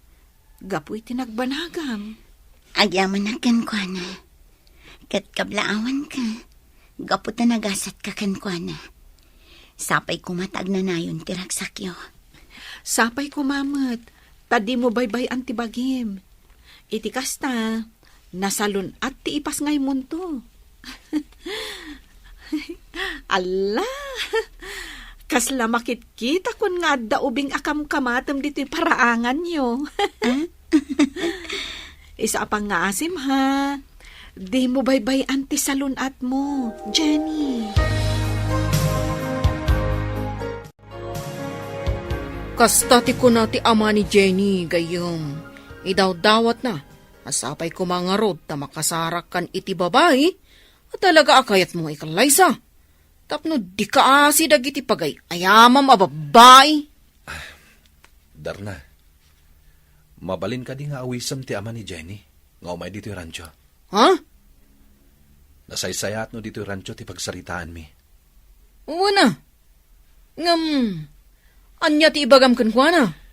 gapu iti nagbanagam. Agyamanak kenkuana, ket kablaawanka gapu ta nagasatka kenkuana. Sapay koma ta agnanayon ti ragsakyo. Sapay koma met ta dimo baybay-an ti bagim. Iti kasta, nasalun-at ti ipasngaymonto. Alla! Kasla makitkitakon nga adda ubing a kamkamatem ditoy paraanganyo. Ah? Isu a pangngaasim, ha? Dimo baybay-an ti salun-atmo, Jenny. Kasta ti kuna ti ama ni Jenny, gayyem. Idawdawatna a sapay koma ngarud ta makasarakkan iti babai a talaga a kayatmo nga ikallaysa, tapno dika asi dagiti pagay-ayamam a babbai. Darna, mabalin kadi nga awisem ti ama ni Jenny nga umay ditoy rancho? Ha? Nasaysayaat no ditoy rancho ti pagsaritaanmi. Wen a. Ngem, ania ti ibagam kenkuana?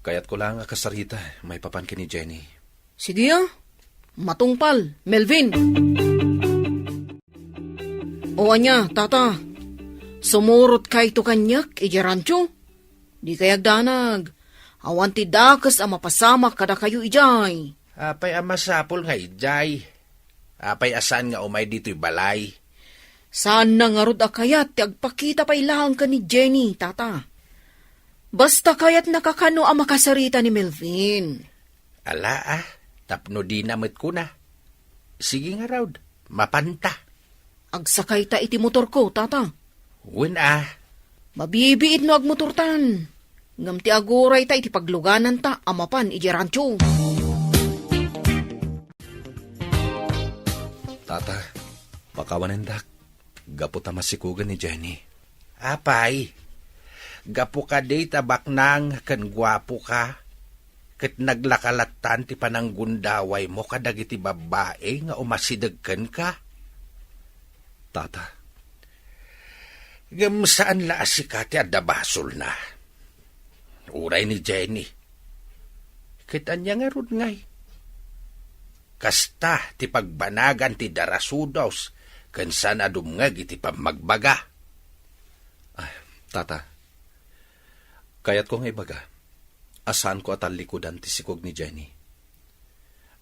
Kayatko laeng a kasarita maipapan ken ni Jenny. Sige a. Matungpal, Melvin. O ania, tata? Sumurotkayto kaniak idiay rancho? Dikay agdanag. Awan ti dakes a mapasamak kadakayo idiay. Apay a masapul nga idiay? Apay a saan nga umay ditoy balay? Saanna ngarud a kayat ti agpakita pay laeng ken ni Jenny, tata. Basta kayatna kakano a makasarita ni Melvin. Ala, ah, tapno dina met kuna. Sige ngarud, mapanta. Agsakayta iti motorko, tata. Wen, ah. Mabibiit no agmotortan. Ngem ti agurayta iti paglugananta a mapan idiay rancho. Tata, pakawanendak. Gapu ta masikogen ni Jenny. Apay, gapu kadi ta baknang ken guapoka, ket naglakalattan ti pananggundawaymo kadagiti babbai nga umasideg kenka? Tata. Ngem saan la a sika ti adda basolna. Uray ni Jenny. Ket ania ngarud ngay? Kasta ti pagbanagan ti darasudos ken saan a dumngeg iti pammagbaga. Ah, tata, kayatko nga ibaga a saanko a tallikudan ti sikog ni Jenny.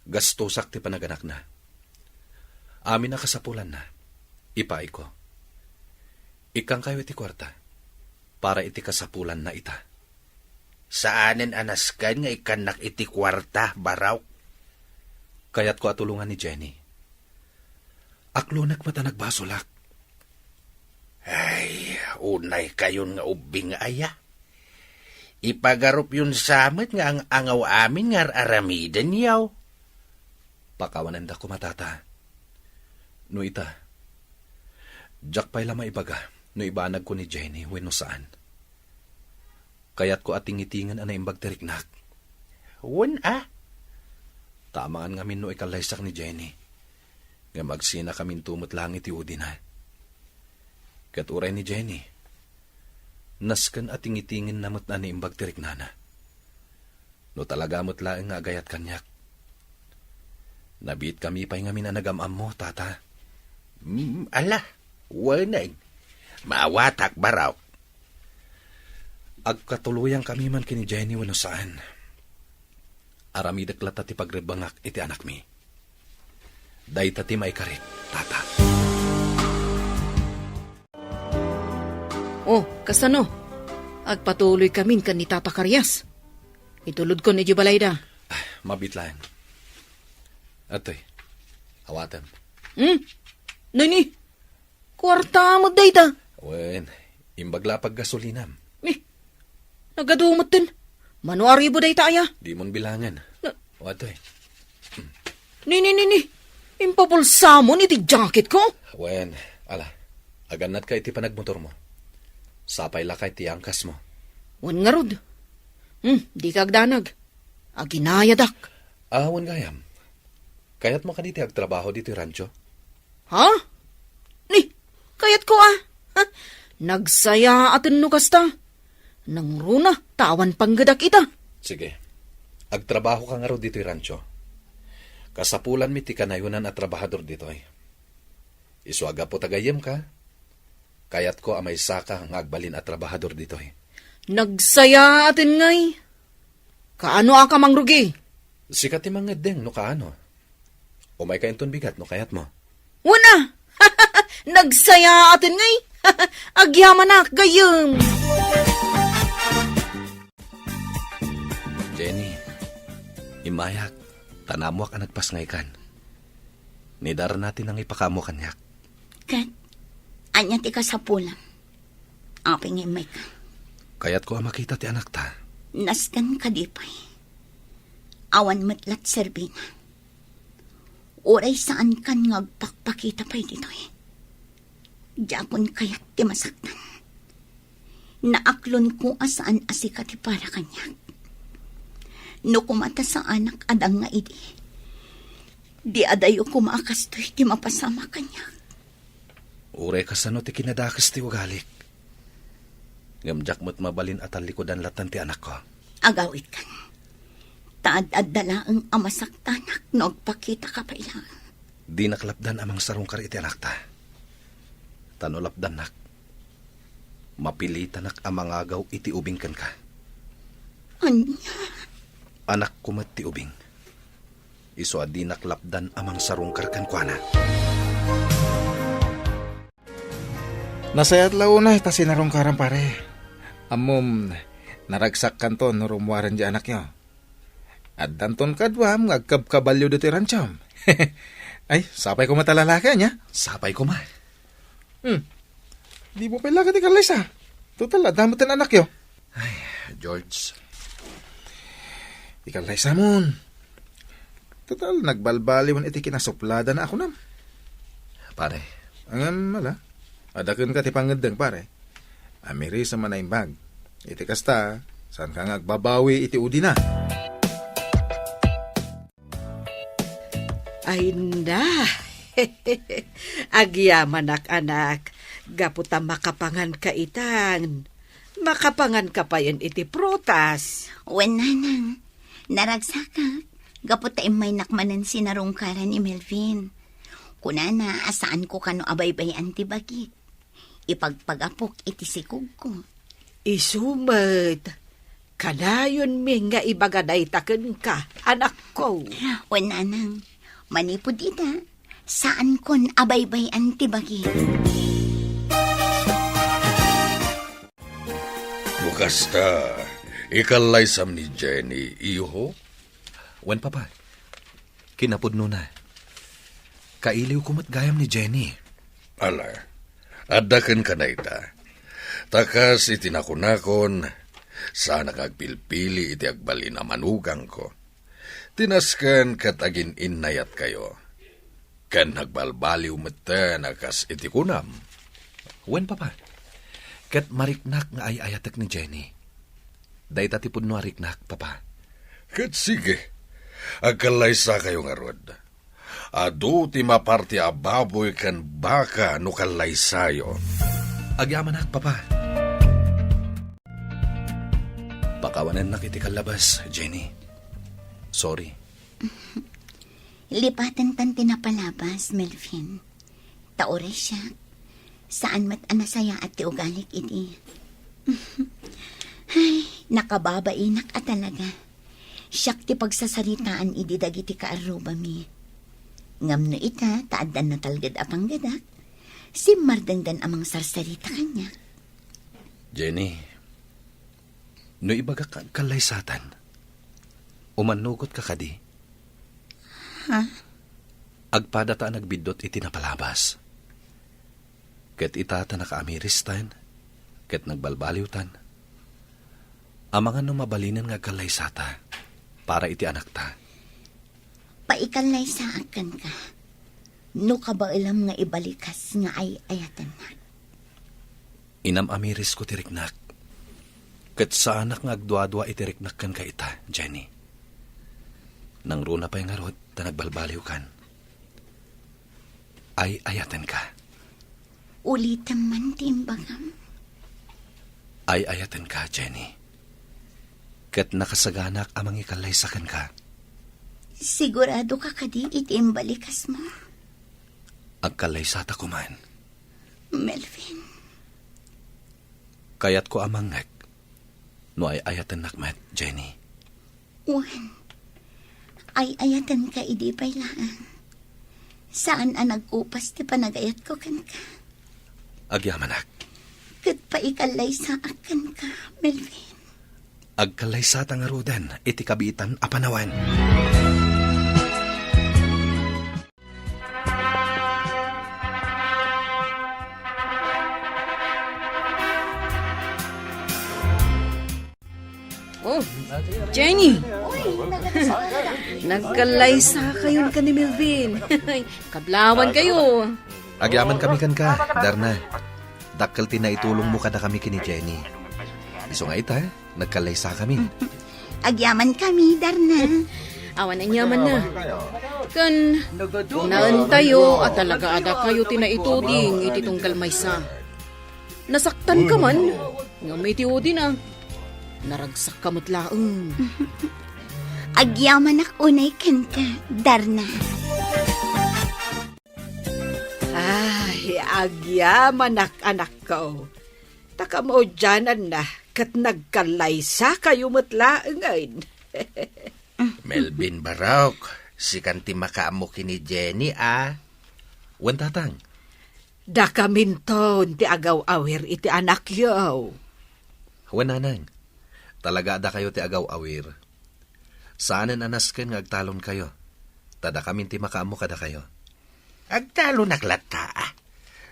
Gastosak ti panaganakna. Amin a kasapulanna, ipaayko. Ikkankayo iti kuarta para iti kasapulanna ita. Saanen a nasken nga ikkannak iti kuarta, Barok. Kayatko a tulongan ni Jenny. Aklonek met a nagbasolak. Ay, unay kayon nga ubbing aya. Ipagarupyon sa met nga ang-angaw amin nga ar-aramidenyo. Pakawanendak koma, tata. No ita, diak pay la maibaga no ibanagko ni Jenny wenno saan. Kayatko a tingitingen a naimbag ti riknak. Wen a? Ta amangan ngamin no ikallaysak ni Jenny. Ngem agsinakaminto met laeng iti udina. Ket uray ni Jenny, nasken a tingitingenna met a naimbag ti riknana. No talaga met laeng nga agayat kaniak. Nabiitkami pay ngamin a nagam-ammo, tata. Mm, ala, wen. Maawatak, Barok. Agkatuloyangkami man ken ni Jenny wenno saan. Aramidek latta ti pagrebbengak iti anakmi. Dayta ti maikarik, tata. Oh, kasano? Agpatuloykamin ken ni Tata Karias. Itulodkon idiay balayda. Ah, mabiit laeng. Atoy, awatem. Hmm? Nini? Kuarta met dayta. Wen, imbag la a paggasolinam. Eh, nagadu metten. Mano a ribu dayta aya? Dimon bilangen. Na- O, atoy. Ni, ni, ni, ni. Impabulsamon iti jacketko? Wen, ala. Agannatka iti panagmotormo. Sapay la kay ti angkasmo. Wen ngarud. Hmm, dika agdanag. Aginayadak. Ah, wen gayam. Kayatmo kadi ti agtrabaho ditoy rancho? Ha? Ni, kayatko a. Ha? Nagsayaaten no kasta. Nangruna, ta awan panggedak ita. Sige. Agtrabaho ka ngarud ditoy rancho. Kasapulanmi ti kanayonan a trabahador ditoy. Isu a gapu ta gayyemka, kayatko a maysaka nga agbalin a trabahador ditoy. Nagsayaaten ngay. Kaano a ka mangrugi? Sika ti mangeddeng no kaano. Umayka inton bigat no kayatmo. Wen a! Nagsayaaten ngay. Agyamanak, gayyem. Jenny, immayak, ta naammoak a nagpasngaykan. Ni Darna ti nangipakaammo kaniak. Ket, ania ti kasapulam? Apay nga immayka? Kayatko a makita ti anakta. Nasken kadi pay. Awan met la ti serbina. Uray saankan nga agpakpakita pay ditoy. Diakon kayat ti masaktan. Naaklonko a saan a sika ti para kaniak. No koma ta saanak a dangngay idi, di adayo koma a kastoy ti mapasamak kaniak. Uray kasano ti kinadakes ti ugalik. Ngem diak met mabalin a tallikudan lattan ti anakko. Agawidkan. Ta ad-adda laeng a masaktanak no agpakitaka pay laeng. Dinak lapdan a mangsarungkar iti anakta. Ta no lapdannak, mapilitanak a mangagaw iti ubing kenka. Ania? Anakko met ti ubing. Isu a dinak lapdan a mangsarungkar kenkuana. Nasayaat la unay ta sinarungkaram, pare. Ammom, naragsakkanto no rummuaren di anakyo. Addanton kaduam nga agkabkabalio ditoy ranchom. Ay, sapay koma ta lalaki, ania? Sapay koma. Hmm. Dimo pay laket ikallaysa. Total, adda met ti anakyo. Ay, George. Ikallaysamon. Total, nagbalbaliwen iti kinasupladana a kunam. Pare. Ngem, ala, adda kenka ti pangngeddeng, pare. Amirisem a naimbag. Iti kasta, saanka nga agbabawi iti udina. Ay na. Agyamanak, anak, gapu ta makapanganka itan. Makapanganka payen iti prutas. Wen, nanang, naragsakak, gapu ta immaynak manen sinarungkaran ni Melvin. Kunana a saanko kano a baybay-an ti bagik. Ipagpagapok iti sikogko. Isu met, kanayonmi nga ibaga dayta kenka, anakko. Wen, nanang, manipud ita, saankon a baybay-an ti bagik. No kasta, ikallaysam ni Jenny, iho? Wen, Papa. Kinapudnona, kailiwko met gayam ni Jenny. Ala, adda kenka dayta. Ta kas iti nakunakon, saanak nga agpilpili iti agbalin a manugangko. Ti nasken ket agin-innayatkayo. Ken nagbalbaliw metten a kas iti kunam. Wen, Papa. Ket mariknak nga ay-ayatek ni Jenny. Dayta ti pudno a riknak, Papa. Ket sige, agkallaysakayo ngarud. Adu ti maparti a baboy ken baka no kallaysayo. Agyamanak, Papa. Pakawanennak iti kallabas, Jenny. Sorry. Lipatentan ti napalabas, Melvin. Ta uray siak, saan met a nasayaat ti ugalik idi. Ay, nakababainak a talaga. Siak ti pagsasaritaan idi dagiti kaarrubami. Ngem no ita, ta addan natalged a panggedak, simmardengdan a mangsarsarita kaniak. Jenny, no ibagak nga agkallaysatan, umannugotka kadi? Ha? Agpadata a nagbiddut iti napalabas. Ket ita ta nakaamiristan, ket nagbalbaliwtan. Amangan no mabalinen nga agkallaysata para iti anakta. Paikallaysaak kenka, no kabaelam nga ibalikas nga ay-ayatennak. Inam-amirisko ti riknak, ket saanak nga agduadua iti riknak kenka ita, Jenny. Nangruna pay ngarud ta nagbalbaliwkan. Ay-ayatenka. Ulitem man ti imbagam. Ay-ayatenka, Jenny. Ket nakasaganak a mangikallaysa kenka. Siguradoka kadi iti imbalikasmo? Agkallaysatak koman. Melvin. Kayatko a mangngeg no ay-ayatennak met, Jenny. Wen, ay-ayatenka idi pay laeng. Saan a nagkupas ti panagayatko kenka. Agyamanak. Ket paikallaysaak kenka, Melvin. Agkallaysata ngaruden iti kabiitan a panawen. Oh, Jenny! Nagkallaysakayon ken ni Melvin. Kablawankayo. Agyamankami kenka, Darna. Dakkel ti naitulongmo kadakami ken ni Jenny. Isu nga ita, nagkallaysakami. Agyamankami, Darna. Awan aniamanna. Ken, kunaentayo a talaga a dakayo ti naituding iti tunggal maysa. Nasaktanka man, ngem iti udina, naragsakka met laeng. Agyamanak unay kenka, Darna. Ay, agyamanak, anakko. Ta kamaudiananna, ket nagkallaysakayo met laengen. Melvin Barok, sikan ti makaammo ken ni Jenny, a? Wen, Tatang. Dakaminton ti agaw-awir iti anakyo. Wen, nanang, talaga a dakayo ti agaw-awir. Saanen a nasken nga agtalonkayo, ta dakamin ti makaammo kadakayo. Agtalonak latta, a.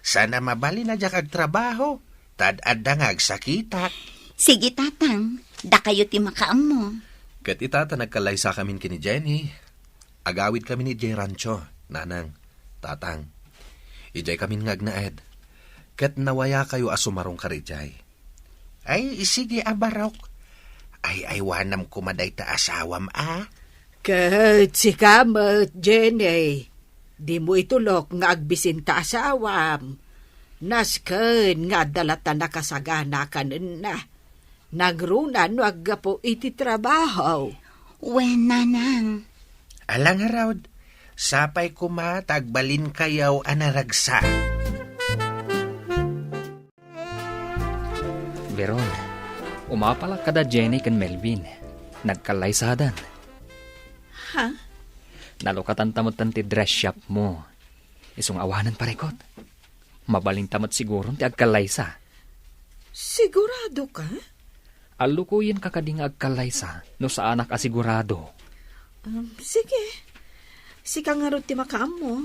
Saan a mabalin a diak agtrabaho, ta ad-adda nga agsakitak. Sige, Tatang, dakayo ti makaammo. Ket ita ta nagkallaysakamin ken ni Jenny, agawidkamin idiay rancho, Nanang, Tatang. Idiaykamin nga agnaed, ket nawayakayo a sumarong karidiay. Ay, sige a, Barok. Ay-aywanam koma dayta asawam, a. Ket sika met, Jenny, dimo itulok nga agbisin ta asawam. Nasken nga adda latta nakasagana kanenna. Nagruna no aggapu iti trabaho. Wen, Nanang. Ala ngarud, sapay koma ta agbalinkayo a naragsak. Veron, umapalak kada Jenny ken Melvin. Nagkallaysadan. Ha? Nalukatanta metten ti dress shop mo. Isu nga awanen parikut. Mabalinta met siguron ti agkallaysa. Sigurado ka? Allukoyenka kadi nga agkallaysa no saanak a sigurado. Um, sige. Sika ngarud ti makaammo.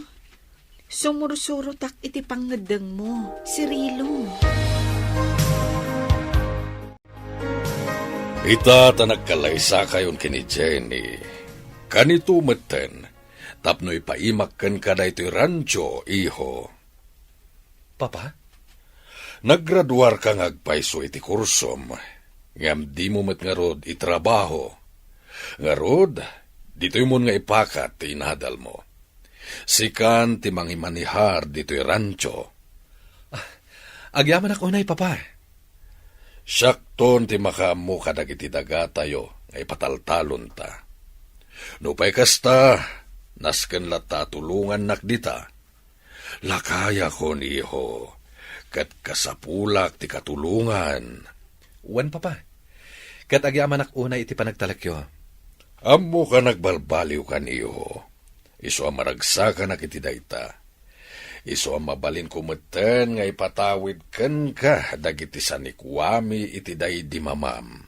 Sumursurotak iti pangngeddengmo, Cirilo. Ita ta nagkallaysakayon ken ni Jenny, kanito metten, tapno ipaimak kenka daytoy rancho, iho. Papa? Naggraduarka nga agpayso iti kursom, ngem dimo met ngarud itrabaho. Ngarud, ditoymon nga ipakat ti inadalmo. Sikan ti mangimanihar ditoy rancho. Ah, agyamanak unay, Papa. Siakton ti makaammo kadagiti dagatayo nga ipataltalonta. Nupay kasta, nasken latta a tulongannak dita. Lakayakon, iho, ket kasapulak ti katulongan. Wen, Papa. Ket agyamanak unay iti panagtalekyo. Ammoka nagbalbaliwkan, iho. Isu a maragsakanak iti dayta. Isu a mabalinko metten nga ipatawid kenka dagiti sanikuami iti daydi mamam.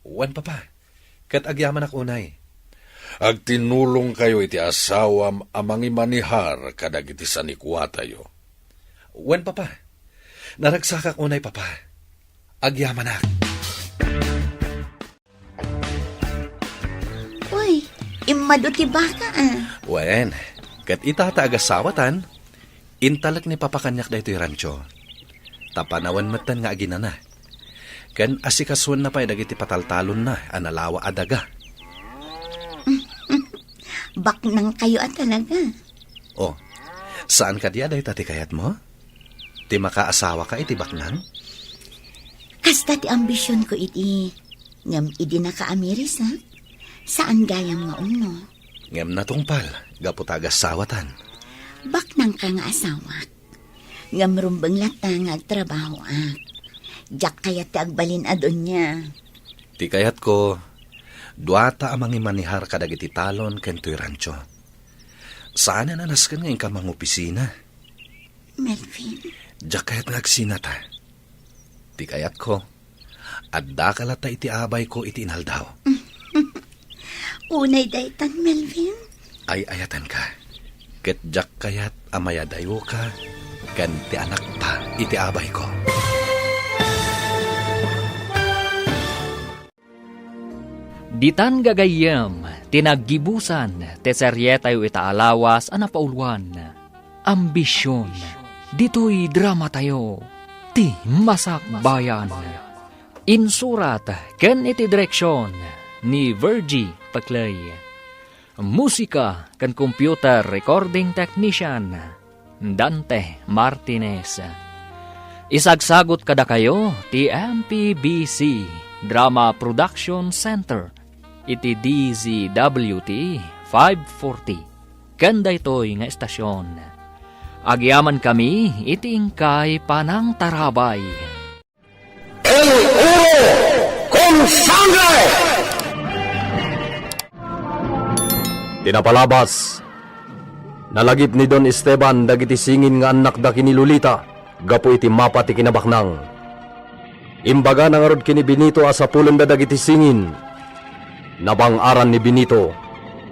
Wen, Papa, ket agyamanak unay. Agtinulongkayo iti asawam a mangimanihar kadagiti sanikuatayo. Wen, Papa, naragsakak unay, Papa. Agyamanak. Uy, immadu ti baka, a. Wen, ket ita ta agasawatan, intalek ni Papa kaniak daytoy rancho. Ta panawen metten nga aginana. Ken asikasuenna pay dagiti pataltalonna a nalawa a daga. Baknangkayo a talaga. Oh, saan kadi a dayta ti kayatmo? Ti makaasawaka iti baknang? Kasta ti ambisionko idi, ngem idi nakaamirisak, saan gayam nga umno. Ngem natungpal, gapu ta agasawatan. Baknangka nga asawak. Ngem rumbeng latta nga agtrabahoak. Diak kayat ti agbalin a donia. Ti kayatko, duata a mangimanihar kadagiti talon ken toy rancho. Saanen a nasken nga inka mangopisina. Melvin. Diak kayat nga agsinata. Ti kayatko, addaka latta iti abayko iti inaldaw. Unay daytan, Melvin. Ay-ayatenka. Ket diak kayat a mayadayoka ken ti anakta iti abayko. Ditan gagayyem ti naggibusan ti serietayo ita a lawas a napauluan, Ambision. Ditoy dramatayo, Ti Masakbayan. Insurat ken iti direksion ni Virgie Peclay. Musika ken computer recording technician, Dante Martinez. Isagsagut kadakayo ti M P B C Drama Production Center iti D Z W T five forty ken daytoy nga estasion. Agyamankami iti inkay panangtarabay. El Oro con Sangre! Ti napalabas, Nalagip ni Don Esteban dagiti singin nga annakda ken ni Lolita gapu iti mapa ti kinabaknang. Imbagana ngarud ken ni Benito a sapulenda dagiti singin. Nabang-aran ni Benito,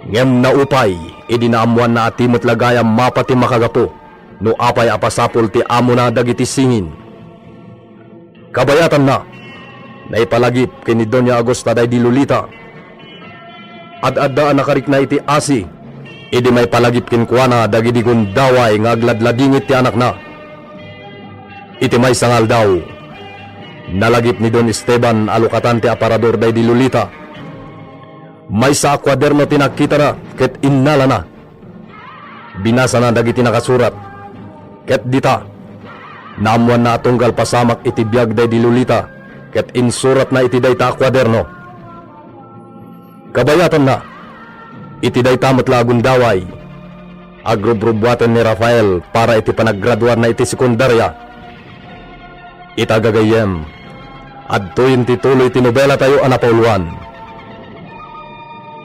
ngem naupay idi naammoanna a ti met la gayam mapa ti makagapu no apay a pasapul ti amona dagiti singin. Kabayatanna, naipalagip ken ni Doña Agusta daydi Lolita. Ad-adda a nakarikna iti asi, idi maipalagip kenkuana dagidi gundaway nga agladladingit ti anakna. Iti maysa nga aldaw, nalagip ni Don Esteban a lukatan ti aparador daydi Lolita. Maysa a kuaderno ti nakitana ket innalana. Binasana dagiti nakasurat. Ket dita, naammoanna a tunggal pasamak iti biag daydi Lolita ket insuratna iti dayta a kuaderno. Kabayatanna, iti dayta met la a gundaway, agrubrubuaten ni Rafael para iti panaggraduarna iti sekundaria. Ita gagayyem, adtoyen ti tuloy ti nobelatayo a napauluan,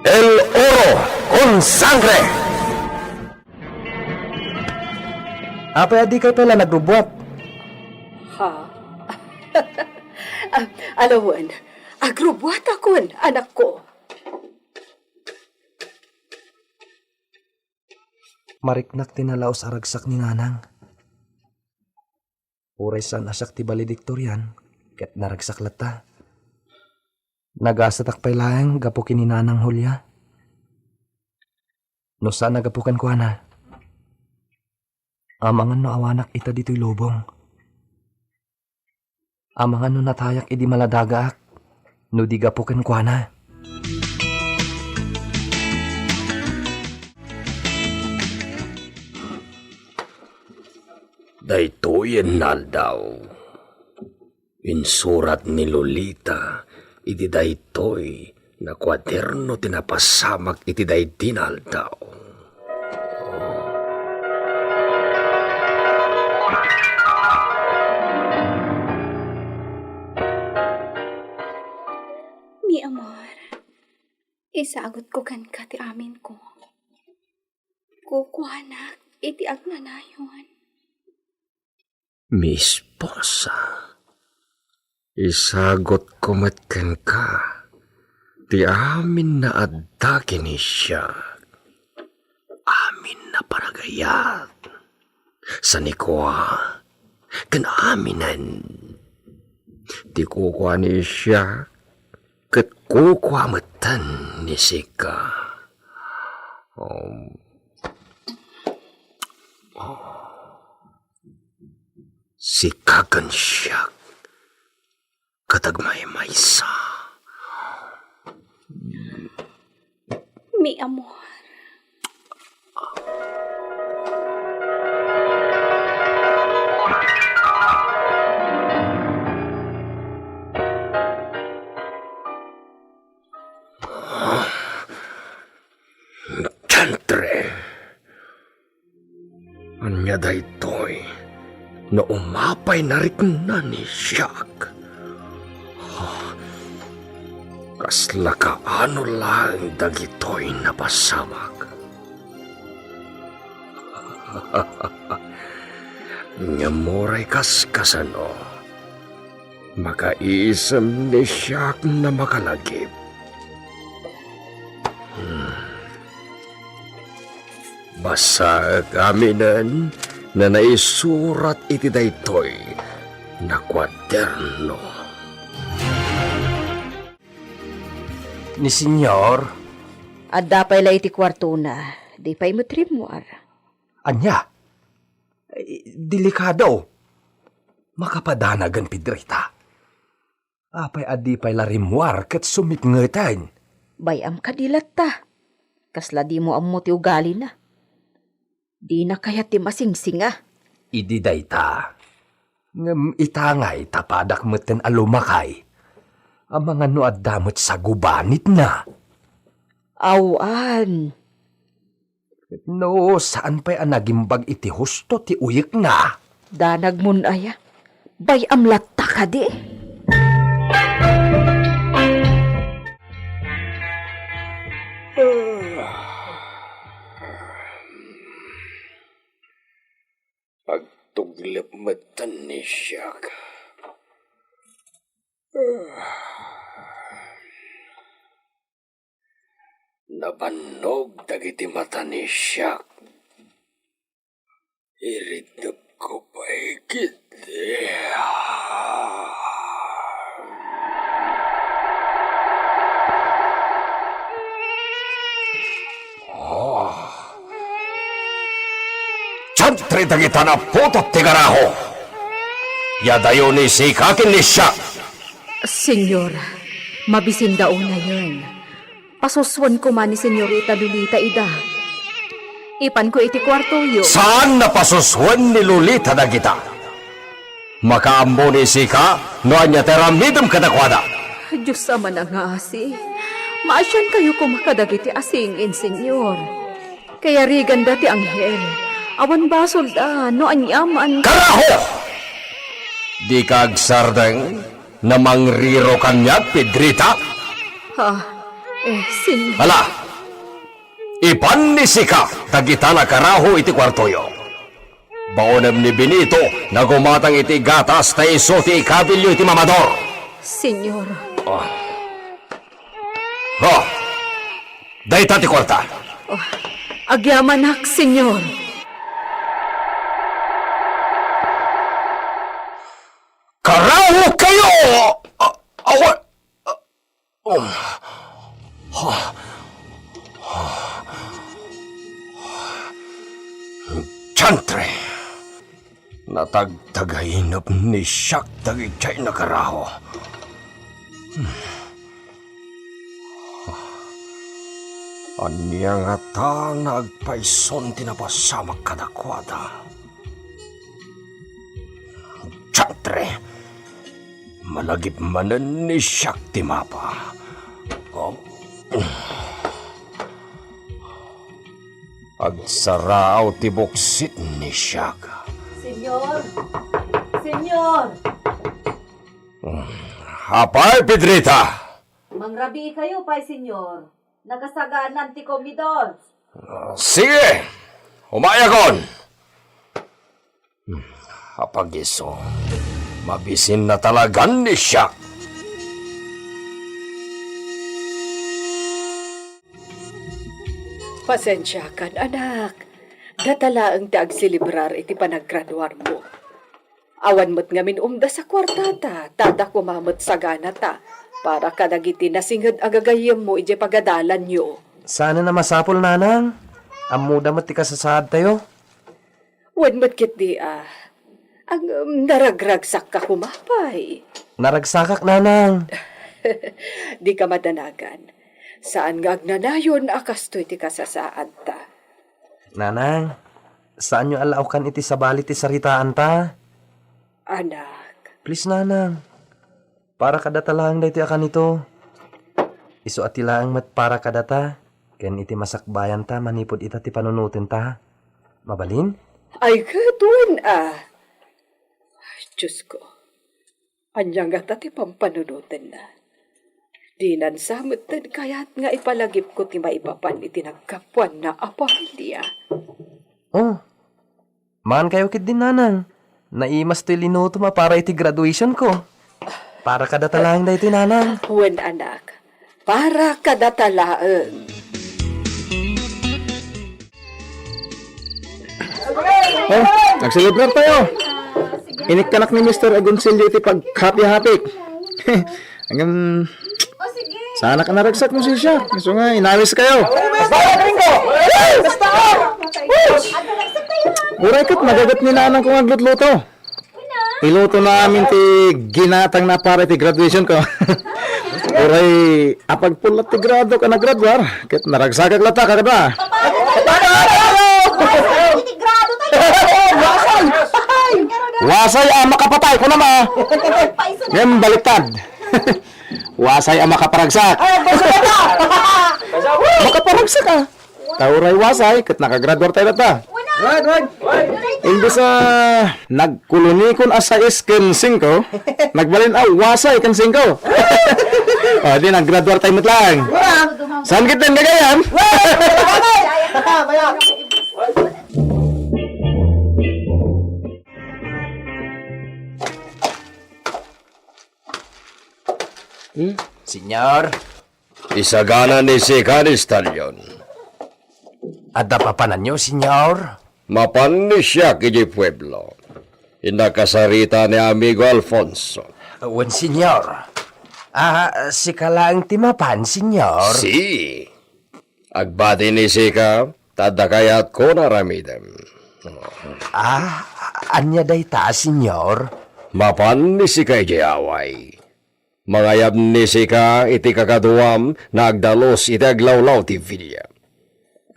El Oro con Sangre! Apay a dikay pay la nagrubbuat? Ha? Ah, alawen, agrubbuatakon, anakko. Mariknak ti nalaus a ragsak ni Nanang. Uray saan a siak ti valedictorian, ket naragsak latta. Nagasatak pay laeng gapu ken ni Nanang Julia. No saan a gapu kenkuana, amangan no awanak ita ditoy lubong. Amangan no natayak idi maladagaak, no di gapu kenkuana. Daytoyen nga aldaw, insurat ni Lolita iti daytoy nga kuaderno ti napasamak iti daydi nga aldaw. Mi amor, isagutko kenka ti aminko. Kukuanak iti agnanayon. Mi esposa, isagutko met kenka ti amin nga adda ken ni siak, amin nga panagayat, sanikua, ken aminen. Ti kukua ni siak, ket kukua metten ni sika. Um, Sika ken siak ket agmaymaysa. Mi amor. Diantre. Ania daytoy no umapay narikna ni siak? Kasla kaano laeng dagitoy napasamak? Ngem uray kas kasano, makaisem ni siak nga makalagip. Hmm. Basaek aminen nga naisurat iti daytoy nga kuaderno. Ni Señor? Adda pay la iti kuartona, di pay met rimmuar. Ania? Ay, delikado. Makapadanagan, Pedrita. Apay a di pay la rimmuar ket sumipngeten? Bay-am kadi latta. Kasla dimo ammo ti ugalina. Dina kayat ti masingsinga. Idi dayta. Ngem ita ngay ta padak metten a lumakay. Amangan no adda met sagubanitna. Awan. No saan pay a nagimbag iti husto ti uyekna. Danagmon aya? Bay-am latta kadi? Uglep metten ni Siak. Nabannog dagiti mata ni Siak. Iridepko pay ketdi. Oh. Diantre dagita naputot ti garaho. Iyadayo ni Sika ken ni Siak. Señor, mabisinda unayen. Pasusuen koma ni Señorita Lolita ida. Ipanko iti kuartoyo. Saan a pasusuen ni Lolita dagita. Makaammo ni Sika no ania ti aramidem kadakuada. Dios a manangasi, maasiankayo koma kadagiti asingin, Señor. Kayariganda ti anghel. Awan basolda no aniaman. Karaho! Dika agsardeng? Namangriro kaniak, Pedrita? Ha? Eh, sin- Ala! Ipan ni Sika dagita a karaho iti kuartoyo. Baonem ni Benito nga gumatang iti gatas ta isu ti ikabilyo iti mamador. Señor. Ah. Ha? Dayta ti kuarta. Oh, agyamanak, Señor. Karaho kayo! A-, awa-, a-, um, ha, ha, Chantre! Natagtagainep ni Siak dagiti a karaho. Ania ngata nga agpayson ti napasamak kadakuada? Diantre! Malagip manen ni Siak ti mapa. Oh. Agsaraaw ti buksit ni Siak. Señor! Señor! Apay, Pedrita? Mangrabii kayo pay, Señor. Nakasaganan ti komidor. Sige, umayakon. Apag-isu, mabisinna talagan ni Siak. Pasensiakan, anak. Data laeng ti agselebrar iti panaggraduarmo. Awan met ngamin umdas a kuartata, ta adda koma met saganata para kadagiti nasinged a gagayyemmo idiay pagadalanyo. Saanen a masapul, nanang. Ammoda met ti kasasaadtayo. Wen met ketdi a, ngem naragragsakka koma pay. Naragsakak, nanang. Dika madanagan. Saan nga agnanayon a kastoy ti kasasaadta. Nanang, saanyo a laokan iti sabali ti saritaanta? Anak. Please, nanang. Para kadata laeng daytoy a kanito. Isu a ti laeng met para kadata, ken iti masakbayanta manipud ita ti panunotenta. Mabalin? Ay, ket wen a. Ay, Diosko. Ania ngata ti pampanunotenna? Dinan sa metten kayat nga ipalagipko ti maipapan iti naggapuanna a pamilia. Oh, maan kayo ketdi, nanang. Naimas toy linutom a para iti graduation ko. Para kadata laeng daytoy, nanang. Wen, anak. Para kadata laeng. Oh, nagselebrar tayo. Inikkanak ni Mister Agoncillo iti paghapi-hapik. Ngem, saanak a naragsak no sisya. Isu nga, inawis kayo. Uray ket, magaget ni nanang kong aglutluto. Iluto na amin ti ginatang na para iti graduation ko. Uray, apagpullat ti grado ka naggraduar, ket naragsakak latta, kakadwa. Iti grado tayo. Wasay a makapatay, kuna ma. Ngem baliktad. Wasay a makaparagsak. Makaparagsak, ah. Ta uray wasay, ket nakagraduar tayo latta. Wen, wen. Imbes a nagkulunikon a sais ken singko, nagbalin a wasay ken singko. O, di naggraduar tayo met laeng. Saan ketdin gagayyem? Wen! Wen! Wen! Wen! Wen! Señor. Isagana ni sika ni Stallion. Adda papananyo, Señor? Mapan ni siak idiay pueblo. Innak a sarita ni amigo Alfonso. Wen, Señor. Ah, sika laeng ti mapan, Señor? Si. Agbati ni sika, ta adda kayatko nga aramidem. Ah, ania dayta, Señor? Mapan ni sika idiay away. Mangayab ni sika iti kakaduam nga agdalus iti aglawlaw ti Villa.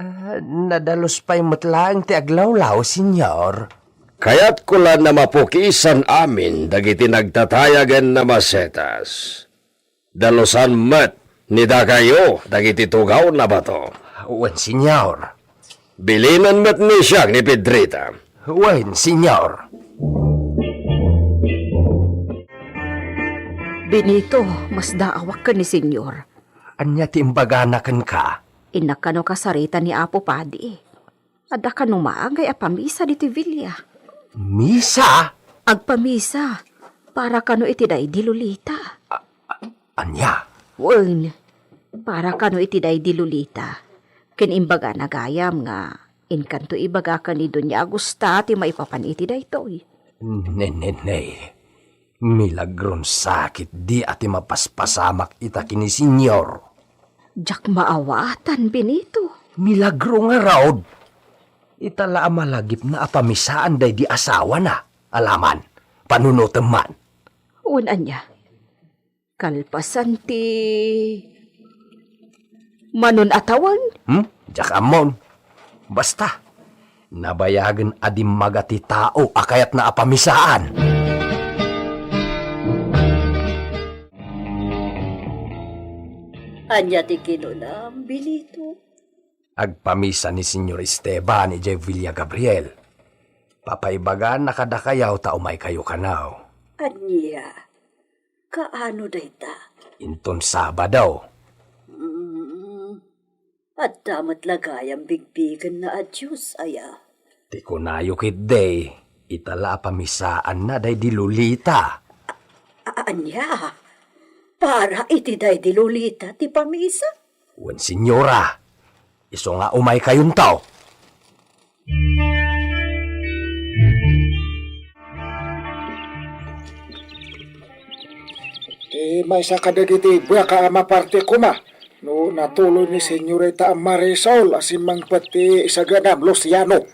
Ah, nadalus pay met laeng ti aglawlaw, Señor. Kayatko la nga mapukisan amin dagiti nagtatayagen a masetas. Dalusan met ni dakayo dagiti tugaw a bato. Wen, Señor. Bilinen met ni siak ni Pedrita. Wen, Señor. Benito, masdaawak ken ni Señor. Ania ti imbagana kenka? Innak kano kasarita ni Apo Padi. Adda kano maagay a pamisa ditoy Villa. Misa? Agpamisa para kano iti daydi Lolita. Ania? Wen, para kano iti daydi Lolita. Ken imbagana gayam nga inkanto ibaga ken ni Doña Agusta ti maipapan iti daytoy. Nenenay, milagron sakit di a ti mapaspasamak ita ken ni Señor. Diak maawatan, Benito. Milagro ngarud. Ita la a malagipna a pamisaan daydi asawana. Alaman, panunotem man. Wen ania? Kalpasan ti manon a tawen? Hmm? Diak ammon. Basta, nabayagen a dimmaga ti tao a kayatna a pamisaan. Ania ti kinunam, Benito? Agpamisa ni Señor Esteban idiay Villa Gabriel. Papaibagana kadakayo ta umaykayo kano. Ania? Kaano dayta? Inton Sabado. Mm, adda met la gayam bigbigenna a Dios, aya? Ti kunayo ketdi, ita la a pamisaanna daydi Lolita. A-, ania? Para iti daydi Lolita ti pamisa? Wen, señora. Isu nga umaykayonto. Ti maysa kadagiti baka a maparte koma no natuloy ni Señorita Marisol a simmangpet ti isaganam, Luciano.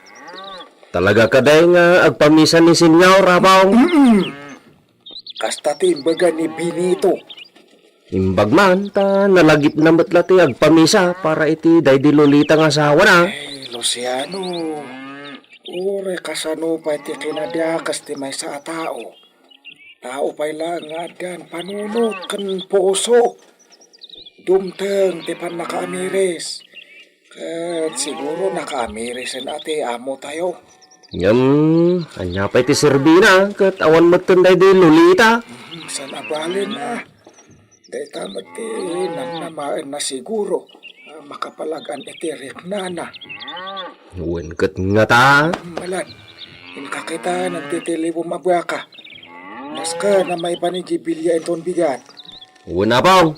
Talaga kadi nga agpamisa ni Señor, Apo? Mm-mm. Kasta ti imbaga ni Benito. Imbag man ta nalagipna met la ti agpamisa para iti daydi Lolita nga asawana. Ay, Luciano, uray kasano pay ti kinadiakas ti maysa a tao. Tao pay laeng nga addan panunot ken puso. Dumteng ti pannakaamiris. Ket siguro nakaamiris a ti amotayo. Ngem, ania pay ti serbina ket awan metten daydi Lolita? Hmm, saan a balen a. Dayta met ti namnamaenna siguro a makapalag-an iti riknana. Wen ket ngata? Hmm, malan. Inka kita nagtitiliwem a baka. Nasken a maipan idiay Villa inton bigat. Wen, Apo.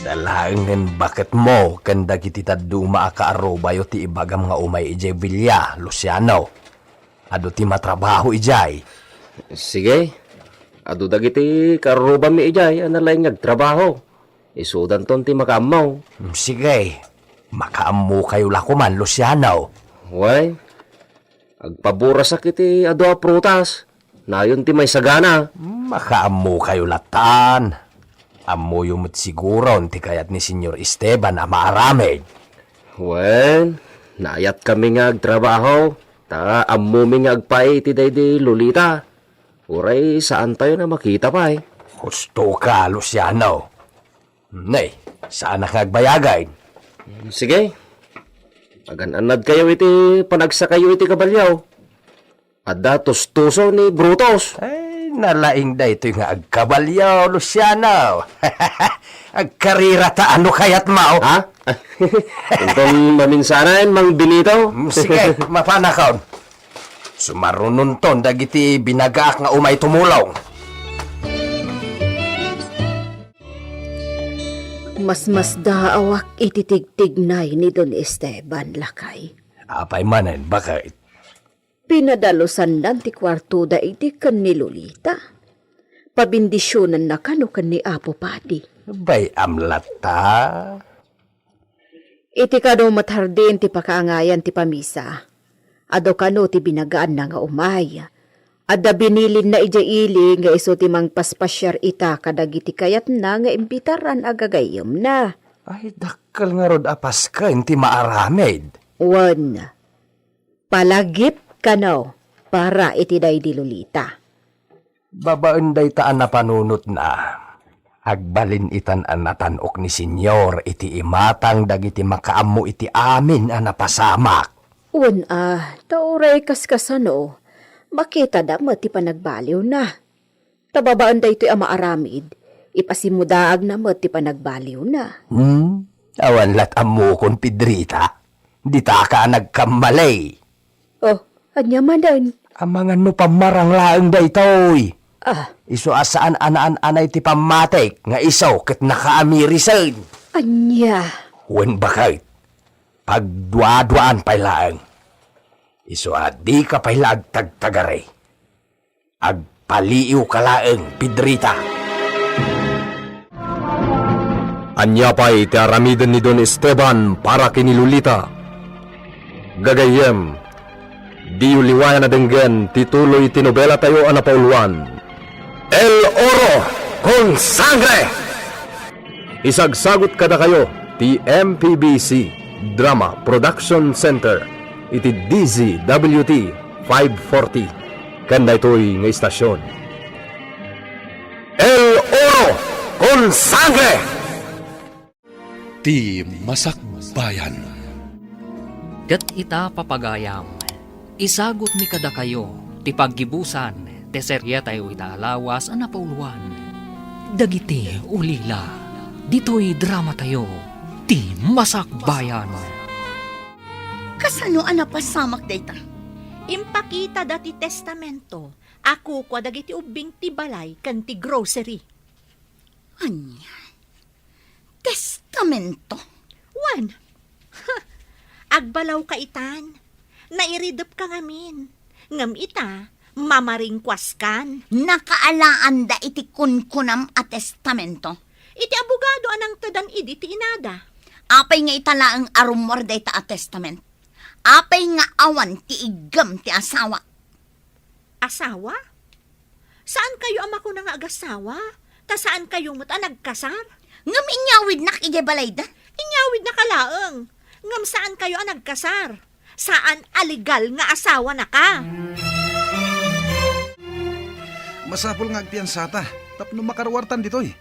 Dalaengen baketmo ken dagiti dadduma a kaarrubayo ti ibagam nga umay idiay Villa, Luciano. Adu ti matrabaho idiay. Sige. Adu dagiti kaarrubami idiay a nalaing nga agtrabaho. Isudanton ti makaammo. Mm, sige. Makaammokayo la koman, Luciano. Wen, agpaburasak iti adu a prutas. Nayon ti maisagana. Makaammokayo latan. Ammoyo met siguron ti kayat ni Señor Esteban a maaramid. Wen, naayatkami nga agtrabaho, ta ammomi nga agpaay iti daydi Lolita. Uray saantayon a makita pay. Husto ka, Luciano. Nay, saanak nga agbayag. Sige. Agan-annadkayo iti panagsakayo iti kabalio. Adda tustuso ni Brutus. Ay, nalaing daytoy nga agkabalio, Luciano. Agkarira ta ano kayatmo? Ha? Inton maminsanan, Mang Benito? Mm, sige, mapanakon. Sumarunonton dagiti binagaak nga umay tumulong. Masmasdaawak iti tigtignay ni Don Esteban, lakay. Apay manen, baket? Pinadalusannan ti kuartoda idi ken ni Lolita. Pabindisionanna kano ken ni Apo Padi. Bay-am latta. Iti kano met hardin ti pakaangayan ti pamisa, adu kano ti binagaanna nga umay. Adda binilinna idiay ili nga isu ti mangpaspasiar ita kadagiti kayatna nga imbitaran a gagayyemna. Ay, dakkel ngarud a pasken ti maaramid. Wen, palagip kano para iti daydi Lolita. Babaen dayta a napanunotna, agbalin itan a natan-ok ni Señor iti imatang dagiti makaammo iti amin a napasamak. Wen a, ta uray kaskasano, makitada met ti panagbaliwna. Ta babaen daytoy a maaramid, ipasimudaagna met ti panagbaliwna. Hmm? Awan lat ammokon, Pedrita. Ditaka a nagkammalay. Oh, ania manen? Amangan no pammarang laeng daytoy. Ah. Isu a saan a naan-anay ti pammatik nga isu ket nakaamirisen. Ania? Wen baket, pagduaduaan pay laeng. Isu a dika pay la agtagtagari. Agpaliiwka laeng, Pedrita. Ania pay ti aramiden ni Don Esteban para ken ni Lolita? Gagayyem, diyo liwayan a denggen ti tuloy ti nobelatayo a napauluan, El Oro con Sangre! Isagsagut kadakayo ti M P B C Drama Production Center iti D Z W T five forty ken daytoy nga istasion. El Oro con Sangre! Ti Masakbayan. Ket ita, papagayam, isagutmi kadakayo ti paggibusan ti serietayo ita a lawas a napauluan, Dagiti Ulila, ditoy dramatayo, Ti Masakbayan. Kasano a napasamak dayta? Impakitada ti testamento a kukua dagiti ubbing ti balay ken ti grocery. Ania? Testamento? Wen. Agbalawka itan. Nairidepka ngamin. Ngem ita, mamaringkuaskan. Nakaalaanda iti kunkunam a testamento. Iti abogado a nangtedan idi ti inada. Apay nga ita laeng a rummuar dayta a testament? Apay nga awan ti iggem ti asawa? Asawa? Saankayo a makuna nga agasawa, ta saankayo met a nagkasar? Ngem inyawidnak idiay balayda? Inyawidnaka laeng, ngem saankayo a nagkasar. Saan a legal nga asawanaka. Masapul nga agpiansata tapno makaruartan ditoy.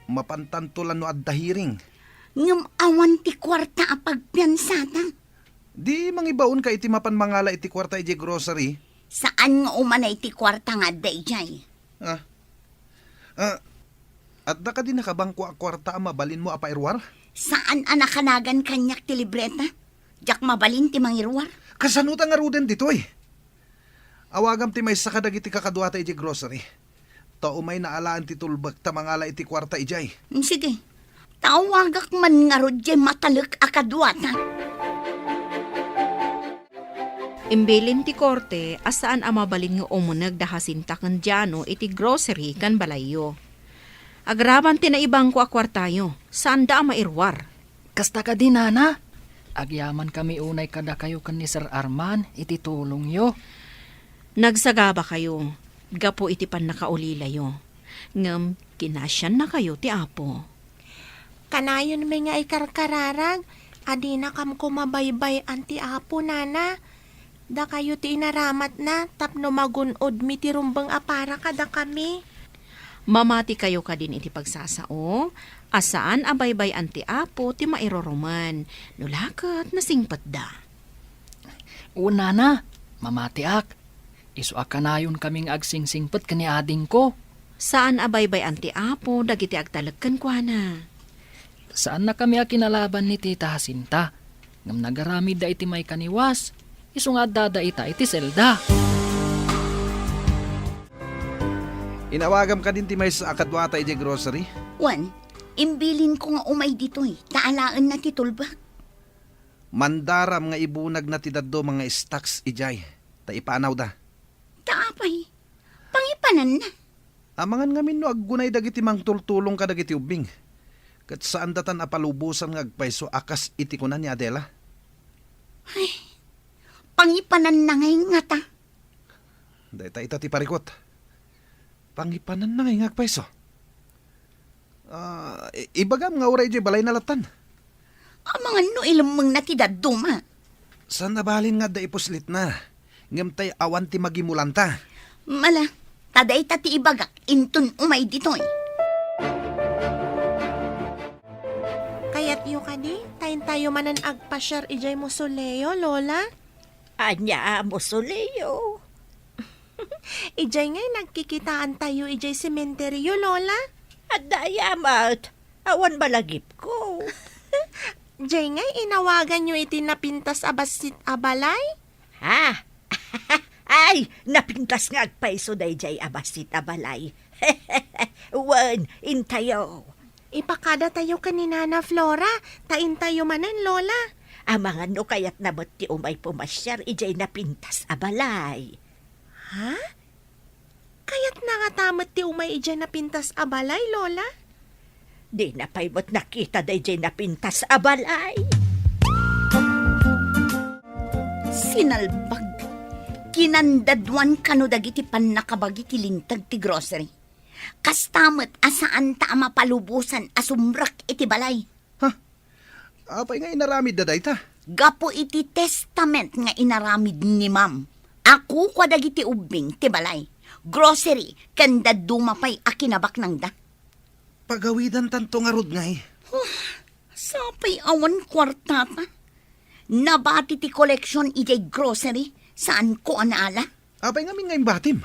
Mapantanto la no adda hearing. Ngem awan ti kuarta a pagpiansata. Di mangibaonka iti mapan mangala iti kuarta idiay grocery? Saan nga umanay ti kuarta nga adda idiay. Ah. Ah, adda kadi nakabangko a kuarta a mabalinmo a pairuar? Saan a nakanagan kaniak ti libreta? Diak mabalin ti mangiruar. Kasano ta ngaruden ditoy? Awagam ti maysa kadagiti kakaduata idiay grocery. Ta umay naalaen ti tulbek ta mangala iti kuarta idiay. Mm, sige. Ta awagak man ngarud diay matalek a kaduata. Imbilin ti korte a saan a mabalin nga umuneg da Jacinta ken Diano iti grocery ken balayyo. Agraman ti naibangko a kuartayo, saanda a mairuar. Kasta kadi, Nana? Agyamankami unay kadakayo ken ni Sir Arman iti tulongyo. Nagsagabakayo gapu iti pannakaulilayo, ngem kinasiannakayo ti Apo. Kanayonmi nga ikarkararag a dinakam koma baybay-an ti Apo, Nana. Dakayo ti inaramatna tapno magun-odmi ti rumbeng a para kadakami. Mamatikayo kadin iti pagsasao a saan a baybay-an ti Apo ti mairurumen, no la ket nasingpetda. Wen, Nana, mamatiak. Isu a kanayonkami nga agsingsingpet ken ni adingko. Saan a baybay-an ti Apo dagiti agtalek kenkuana. Saannakami a kinalaban ni Tita Jacinta, ngem nagaramidda iti maikaniwas. Isu nga addada ita iti selda. Inawagam kadin ti maysa a kaduata idiay grocery? Wen, imbilinko nga umay ditoy, ta alaenna ti tulbek. Mandaram nga ibunagna ti dadduma nga stocks idiay, ta ipanawda. Ta apay, pangipananna? Amangan ngamin no aggunay dagiti mangtultulong kadagiti ubbing, ket saandatan a palubosan nga agpayso a kas iti kuna ni Adela. Ay, pangipananna ngay ngata. Dayta ita ti parikut. Pangipananna ngay nga agpayso. Ah, i-, ibagam nga uray idiay balayna lattan. Amangan no ilemmengna ti dadduma. Saan a balin nga adda ipuslitna, ngem tay awan ti magimulanta. Mala, ta dayta ti ibagak inton umay ditoy. Kayatyo kadi, ta intayo manen agpasiar idiay mausoleo, Lola? Ania a mausoleo? Idiay ngay nagkikitaantayo idiay sementeryo, Lola? Adda aya met. Awan balagipko. Diay ngay inawaganyo iti napintas a bassit a balay? Ha? Ay, napintas nga agpayso daydiay a bassit a balay. Wen, intayo. Ipakadatayo ken ni Nana Flora, ta intayo manen, Lola. Amangan no kayatna met ti umay pumasiar idiay napintas a balay. Ha? Kayatna ngata met ti umay idiay napintas a balay, Lola? Dina pay met nakita daydiay napintas a balay. Sinalbag. Kinandaduan kano dagiti pannakabagi ti linteg ti grocery. Kasta met a saanta a mapalubosan a sumrek iti balay. Ha? Apay nga inaramidda dayta? Gapu iti testament nga inaramid ni Ma'am, a kukua dagiti ubbing ti balay, grocery, ken dadduma pay a kinabaknangda. Pagawidantanto ngarud ngay. Huh, sapay awan kuartata. Nabati ti koleksion idiay grocery, saanko a naala. Apay ngamin nga imbatim?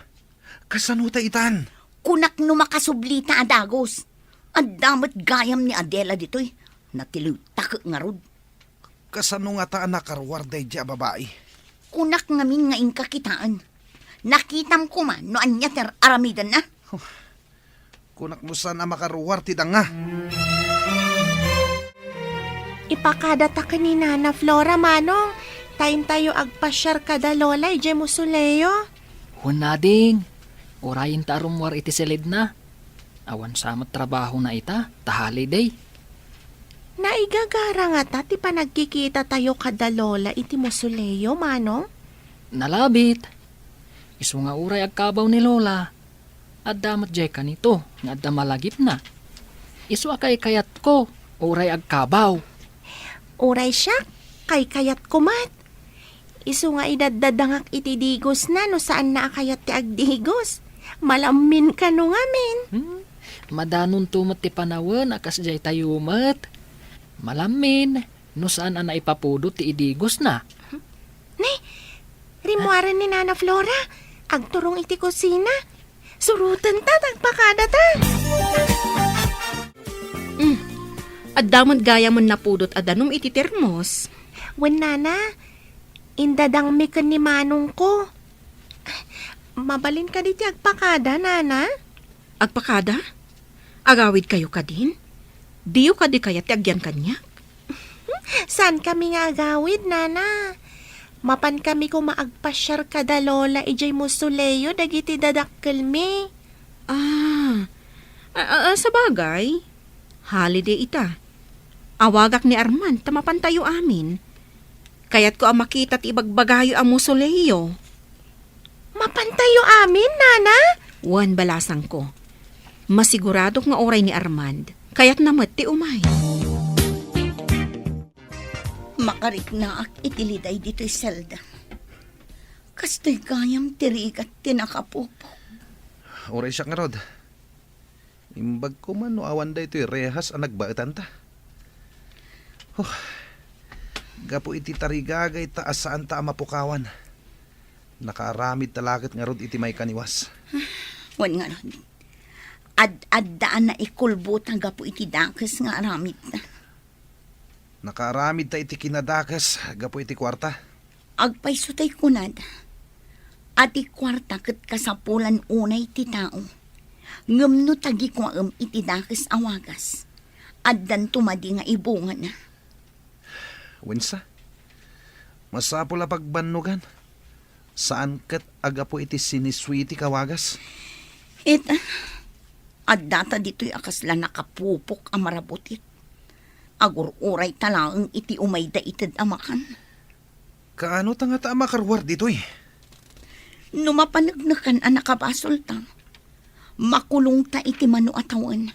Kasano ta itan? Kunak no makasublita a dagus. Adda met gayam ni Adela ditoy. Natiliwtak ngarud. Kasano ngata a nakaruar daydiay a babai? Kunak ngamin nga inka kitaen. Nakitam koma no ania ti ar-aramidenna. Huh. Kunak no saan a makaruar ti danga. Ipakadata ken ni Nana Flora, Manong, ta intayo agpasiar kada Lola idiay mausoleo. Wen, ading, urayenta a rummuar iti silidna. Awan sa met trabahona ita, ta holiday. Naigagara ngata ti panagkikitatayo kada Lola iti mausoleo, Manong? Nalabit. Isu nga uray agkabaw ni Lola, adda met diay kanito nga adda malagipna. Isu a kaykayatko, uray agkabaw. Uray siak, kaykayatko met. Isu nga idaddadangak iti digosna no saanna a kayat ti agdigos. Malammin kano ngamin. Hmm? Madanonto met ti panawen a kas diay tayo met. Malammin, no saan a naipapudot ti idigosna. Ne, rimmuaren ni Nana Flora. Agturong iti kusina. Surotenta, ta agpakadata. Mm. Adda met gayam napudot a danum iti termos. Wen, Nana, indadangmi ken ni manongko. Mabalin kadi ti agpakada, Nana? Agpakada? Agawidkayo kadin? Diyo kadi kayat ti agyan kaniak? Saankami nga agawid, Nana. Mapankami koma agpasiar kada Lola idiay mausoleo dagiti dadakkelmi. Ah, a, a, a, sabagay, holiday ita. Awagak ni Arman ta mapantayo amin. Kayatko a makita ti ibagbagayo a mausoleo. Mapantayo amin, Nana? Wen, balasangko. Masiguradok nga uray ni Armand, kayatna met ti umay. Makariknaak iti liday ditoy selda. Kastoy gayam ti rigat ti nakapupok. Uray siak ngarud. Imbag koma no awan daytoy rehas a nagbaetanta. Huh. Gapu iti tarigagayta a saanta a mapukawan, nakaaramidta la ket ngarud iti maikaniwas. Wen ngarud, ad-adda a naikulbota gapu iti dakes nga aramidta. Nakaaramidta iti kinadakes gapu iti kuarta. Agpayso tay kunada, a ti kuarta ket kasapulan unay ti tao. Ngem no tagikuaem iti dakes a wagas, addanto madi nga ibungana. Wensa, masapul a pagbannogan. Saan ket a gapu iti siniswetek a wagas? Ita, addata ditoy a kasla nakapupok a marabutit. Agur-urayta laeng iti umayda ited a makan. Kaano ta ngata a makaruar ditoy? No mapaneknekan a nakabasolta, makulongta iti mano a tawen.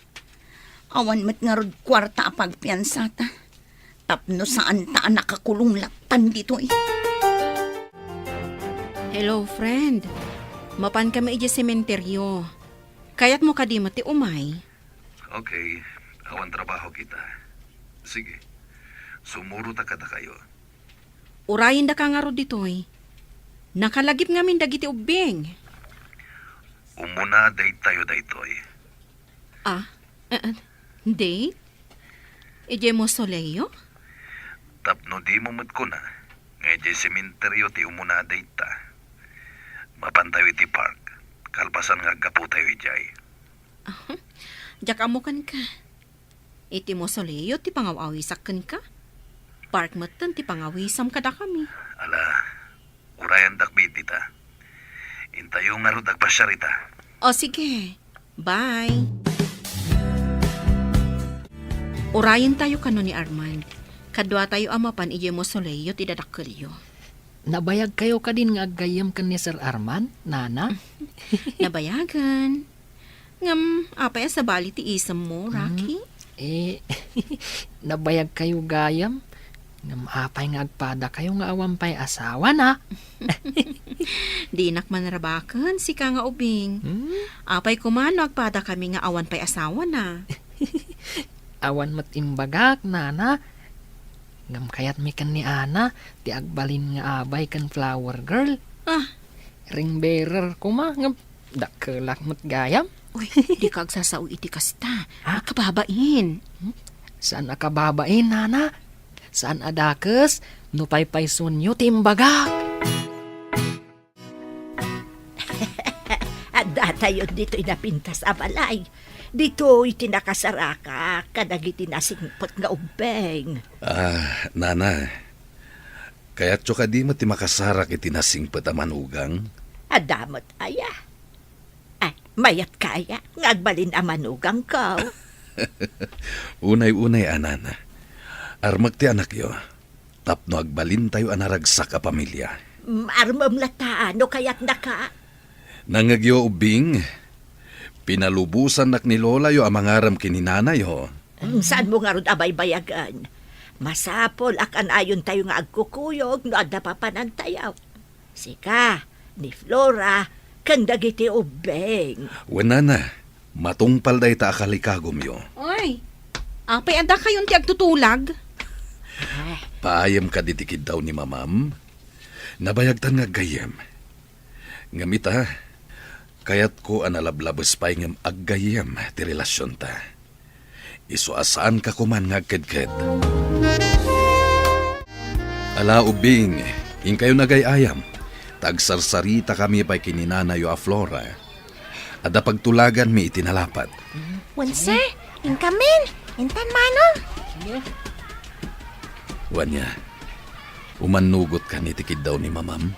Awan met ngarud kuarta a pagpiansata, tapno saanta a nakakulong lattan ditoy. Hello, friend. Mapan kami idiay sementeryo. Kayatmo kadi met ti umay? Okay, awan trabaho kita. Sige, sumurota kadakayo. Urayendaka ngarud ditoy. Nakalagip ngamin dagiti ubbing. Umuna daytayo daytoy. Ah, eh, eh, date? Idiay mausoleo? Tapno dimo met kuna nga idiay sementeryo ti umuna dayta. Mapantayo iti park, kalpasan nga aggaputayo idiay. Ah, diak ammo kenka. Iti mausoleo ti pangaw-awisak kenka. Park metten ti pangawisam kadakami. Ala, urayendak met dita. Intayo ngarud agpasiar ita. O sige. Bye. Urayentayo kano ni Armand. Kaduatayo a mapan idiay mausoleo ti dadakkelyo. Nabayagkayo kadin nga aggayyem ken ni Sir Armand, Nana? Nabayagen. Ngem, apay a sabali ti isemmo, Rocky? Hmm. Eh, nabayagkayo gayam. Ngem apay nga agpadakayo nga awan pay asawana? Dinak manrabaken, sika nga ubing. Hmm? Apay koma no agpadakami nga awan pay asawana? Awan met imbagak, Nana. Ngem kayatmi ken ni Ana ti agbalin nga abay ken flower girl. Ah. Ring bearer koma, ngem dakkelak met gayam. Uy, dika agsasao iti kasta. Ha? Kababain. Hmm? Saan a kababain, Nana? Saan a dakes no paypaysuenyo ti imbagak? Addatayo ditoy napintas a balay. Ditoy ti nakasarakak kadagiti nasingpet nga ubbing. Ah, Nana, kayatyo kadi met ti makasarak iti nasingpet a manugang? Adda met aya. Ay, mayatka aya nga agbalin a manugangko? Unay-unay a, Nana. Armek ti anakyo. Tapno agbalintayo a naragsak a pamilia. Mm, armem latta no kayatnaka. Nangngegyo, ubbing, pinalubosannak ni lolayo a mangaram ken ni nanayo. Mm, saanmo ngarud a baybayagen? Masapul a kanayontayo nga agkukuyog no adda papanantayo. Sika, ni Flora, ken dagiti ubbing. Wen, Nana, matungpal dayta a kalikagumyo. Oy, apay a dakayon ti agtutulag? Paayem kadi ti kiddaw ni Mamam? Nabayagtan nga aggayyem. Ngem ita, kayatko a nalablabes pay ngem aggayyem ti relasionta. Isu a saanka koman nga agkedked. Ala, ubbing, inkayo nagay-ayam, ta agsarsaritakami pay ken ni nanayo a Flora. Adda pagtulaganmi iti nalapat. Wense, inkamin, intan manong. Wen aya, umannugot kan iti kiddaw ni Mamam.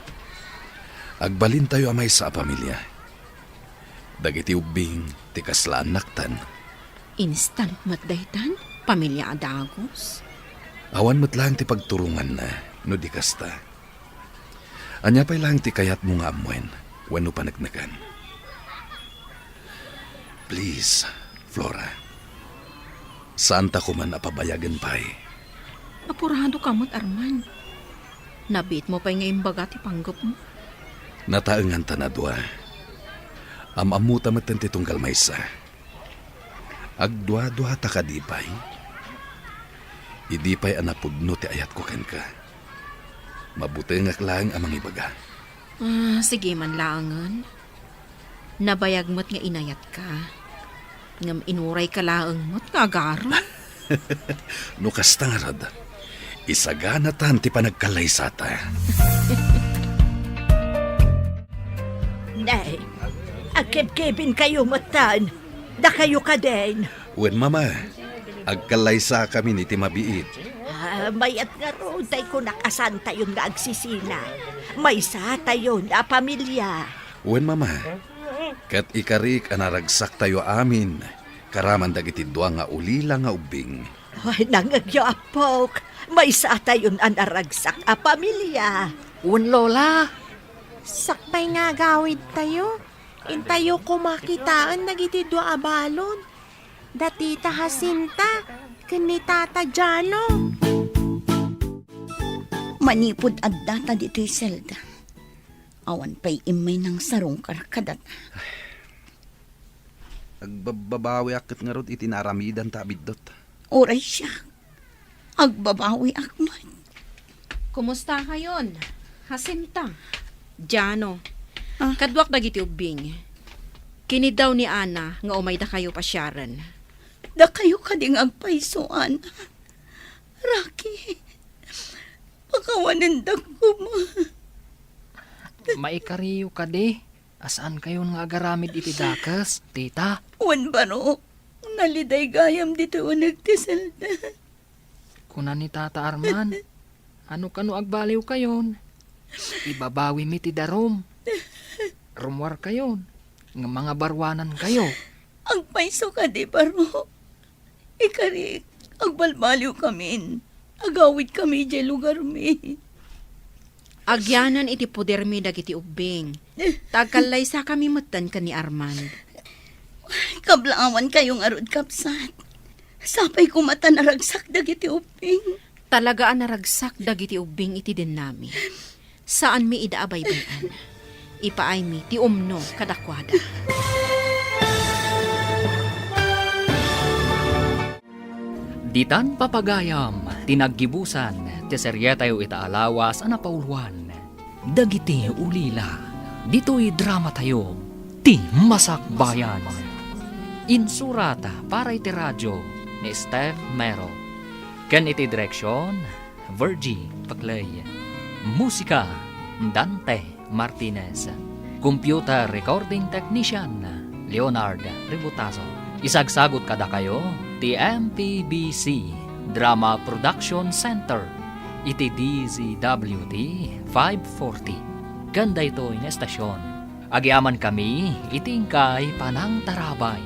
Agbalintayo a maysa a pamilia. Dagiti ubbing ti kasla annaktan. Instant met daytan, pamilia a dagus. Awan met laeng ti pagturonganna no di kasta. Ania pay laeng ti kayatmo nga ammoen wenno paneknekan? Please, Flora. Saanta koman a pabayagen pay. Apuradoka met, Arman. Nabiitmo pay nga imbaga ti panggepmo. Nataengan ta nadua. Am-ammota metten ti tunggal maysa. Agduaduata kadi pay? Idi pay a napudno ti ayatko kenka, mabutengak laeng a mangibaga. Ah, sige man laengen. Nabayag met nga inayatka. Ngem inurayka laeng met nga agarem. No kasta ngarud, Isaganatan ti panagkallaysata. Nay, agkebkebinkayo metten. Dakayo kadin. Wen, Mama. Agkallaysakamin iti mabiit. Ah, mayat ngarud tay kunak a saantayon nga agsisina. Maysatayon a pamilia. Wen, Mama. Ket ikarik a naragsaktayo amin, karaman dagiti dua nga ulila nga ubbing. Ay, nangngegyo, appok. Maysatayon a naragsak a pamilia. Wen, Lola. Sakbay nga agawidtayo. Intayo koma kitaen dagiti dua a balon. Da Tita Jacinta ken ni Tata Jano. Manipud addata ditoy selda, awan pay immay nangsarungkar kadata. Agbabbabawiak ket ngarud iti naaramidanta a biddut. Uray siak, agbabawiak met. Kumustakayon, Jacinta? Jano. Ah. Kaduak dagiti ubbing. Kiniddaw ni Ana nga umaydakayo pasiaren. Dakayo kadi nga agpayso, Ana? Rocky, pakawanendak koma. Maikariyo kadi a saankayon nga agaramid iti dakes, tita? Wen, barok, naliday gayam ditoy uneg ti selda. Kuna ni Tata Arman, "Ano kano agbaliwkayon? Ibabawimi ti darum. Rummuarkayon, ngem mangabaruanankayo." Agpayso kadi, barok? Ikarik, agbalbaliwkamin. Agawidkami idiay lugarmi. Agyanan iti podermi dagiti ubbing. Ta agkallaysakami metten ken ni Armand. Kablaawankayo ngarud, kabsat. Sapay koma ta naragsak dagiti ubbing. Talaga a naragsak dagiti ubbing iti dennami. Saanmi ida a baybay-an. Ipaaymi ti umno kadakuada. Ditan papagayam ti naggibusan ti serietayo ita a lawas a napauluan, Dagiti Ulila, ditoy dramatayo, Ti Masakbayan. Insurat para iti radio ni Steph Mero. Ken iti direksion, Virgie Paclay. Musika, Dante Martinez. Computer recording technician, Leonard Ributazo. Isagsagut kadakayo ti M P B C Drama Production Center iti D Z W T five forty. Ken daytoy nga estasion, agyamankami iti inkay panangtarabay.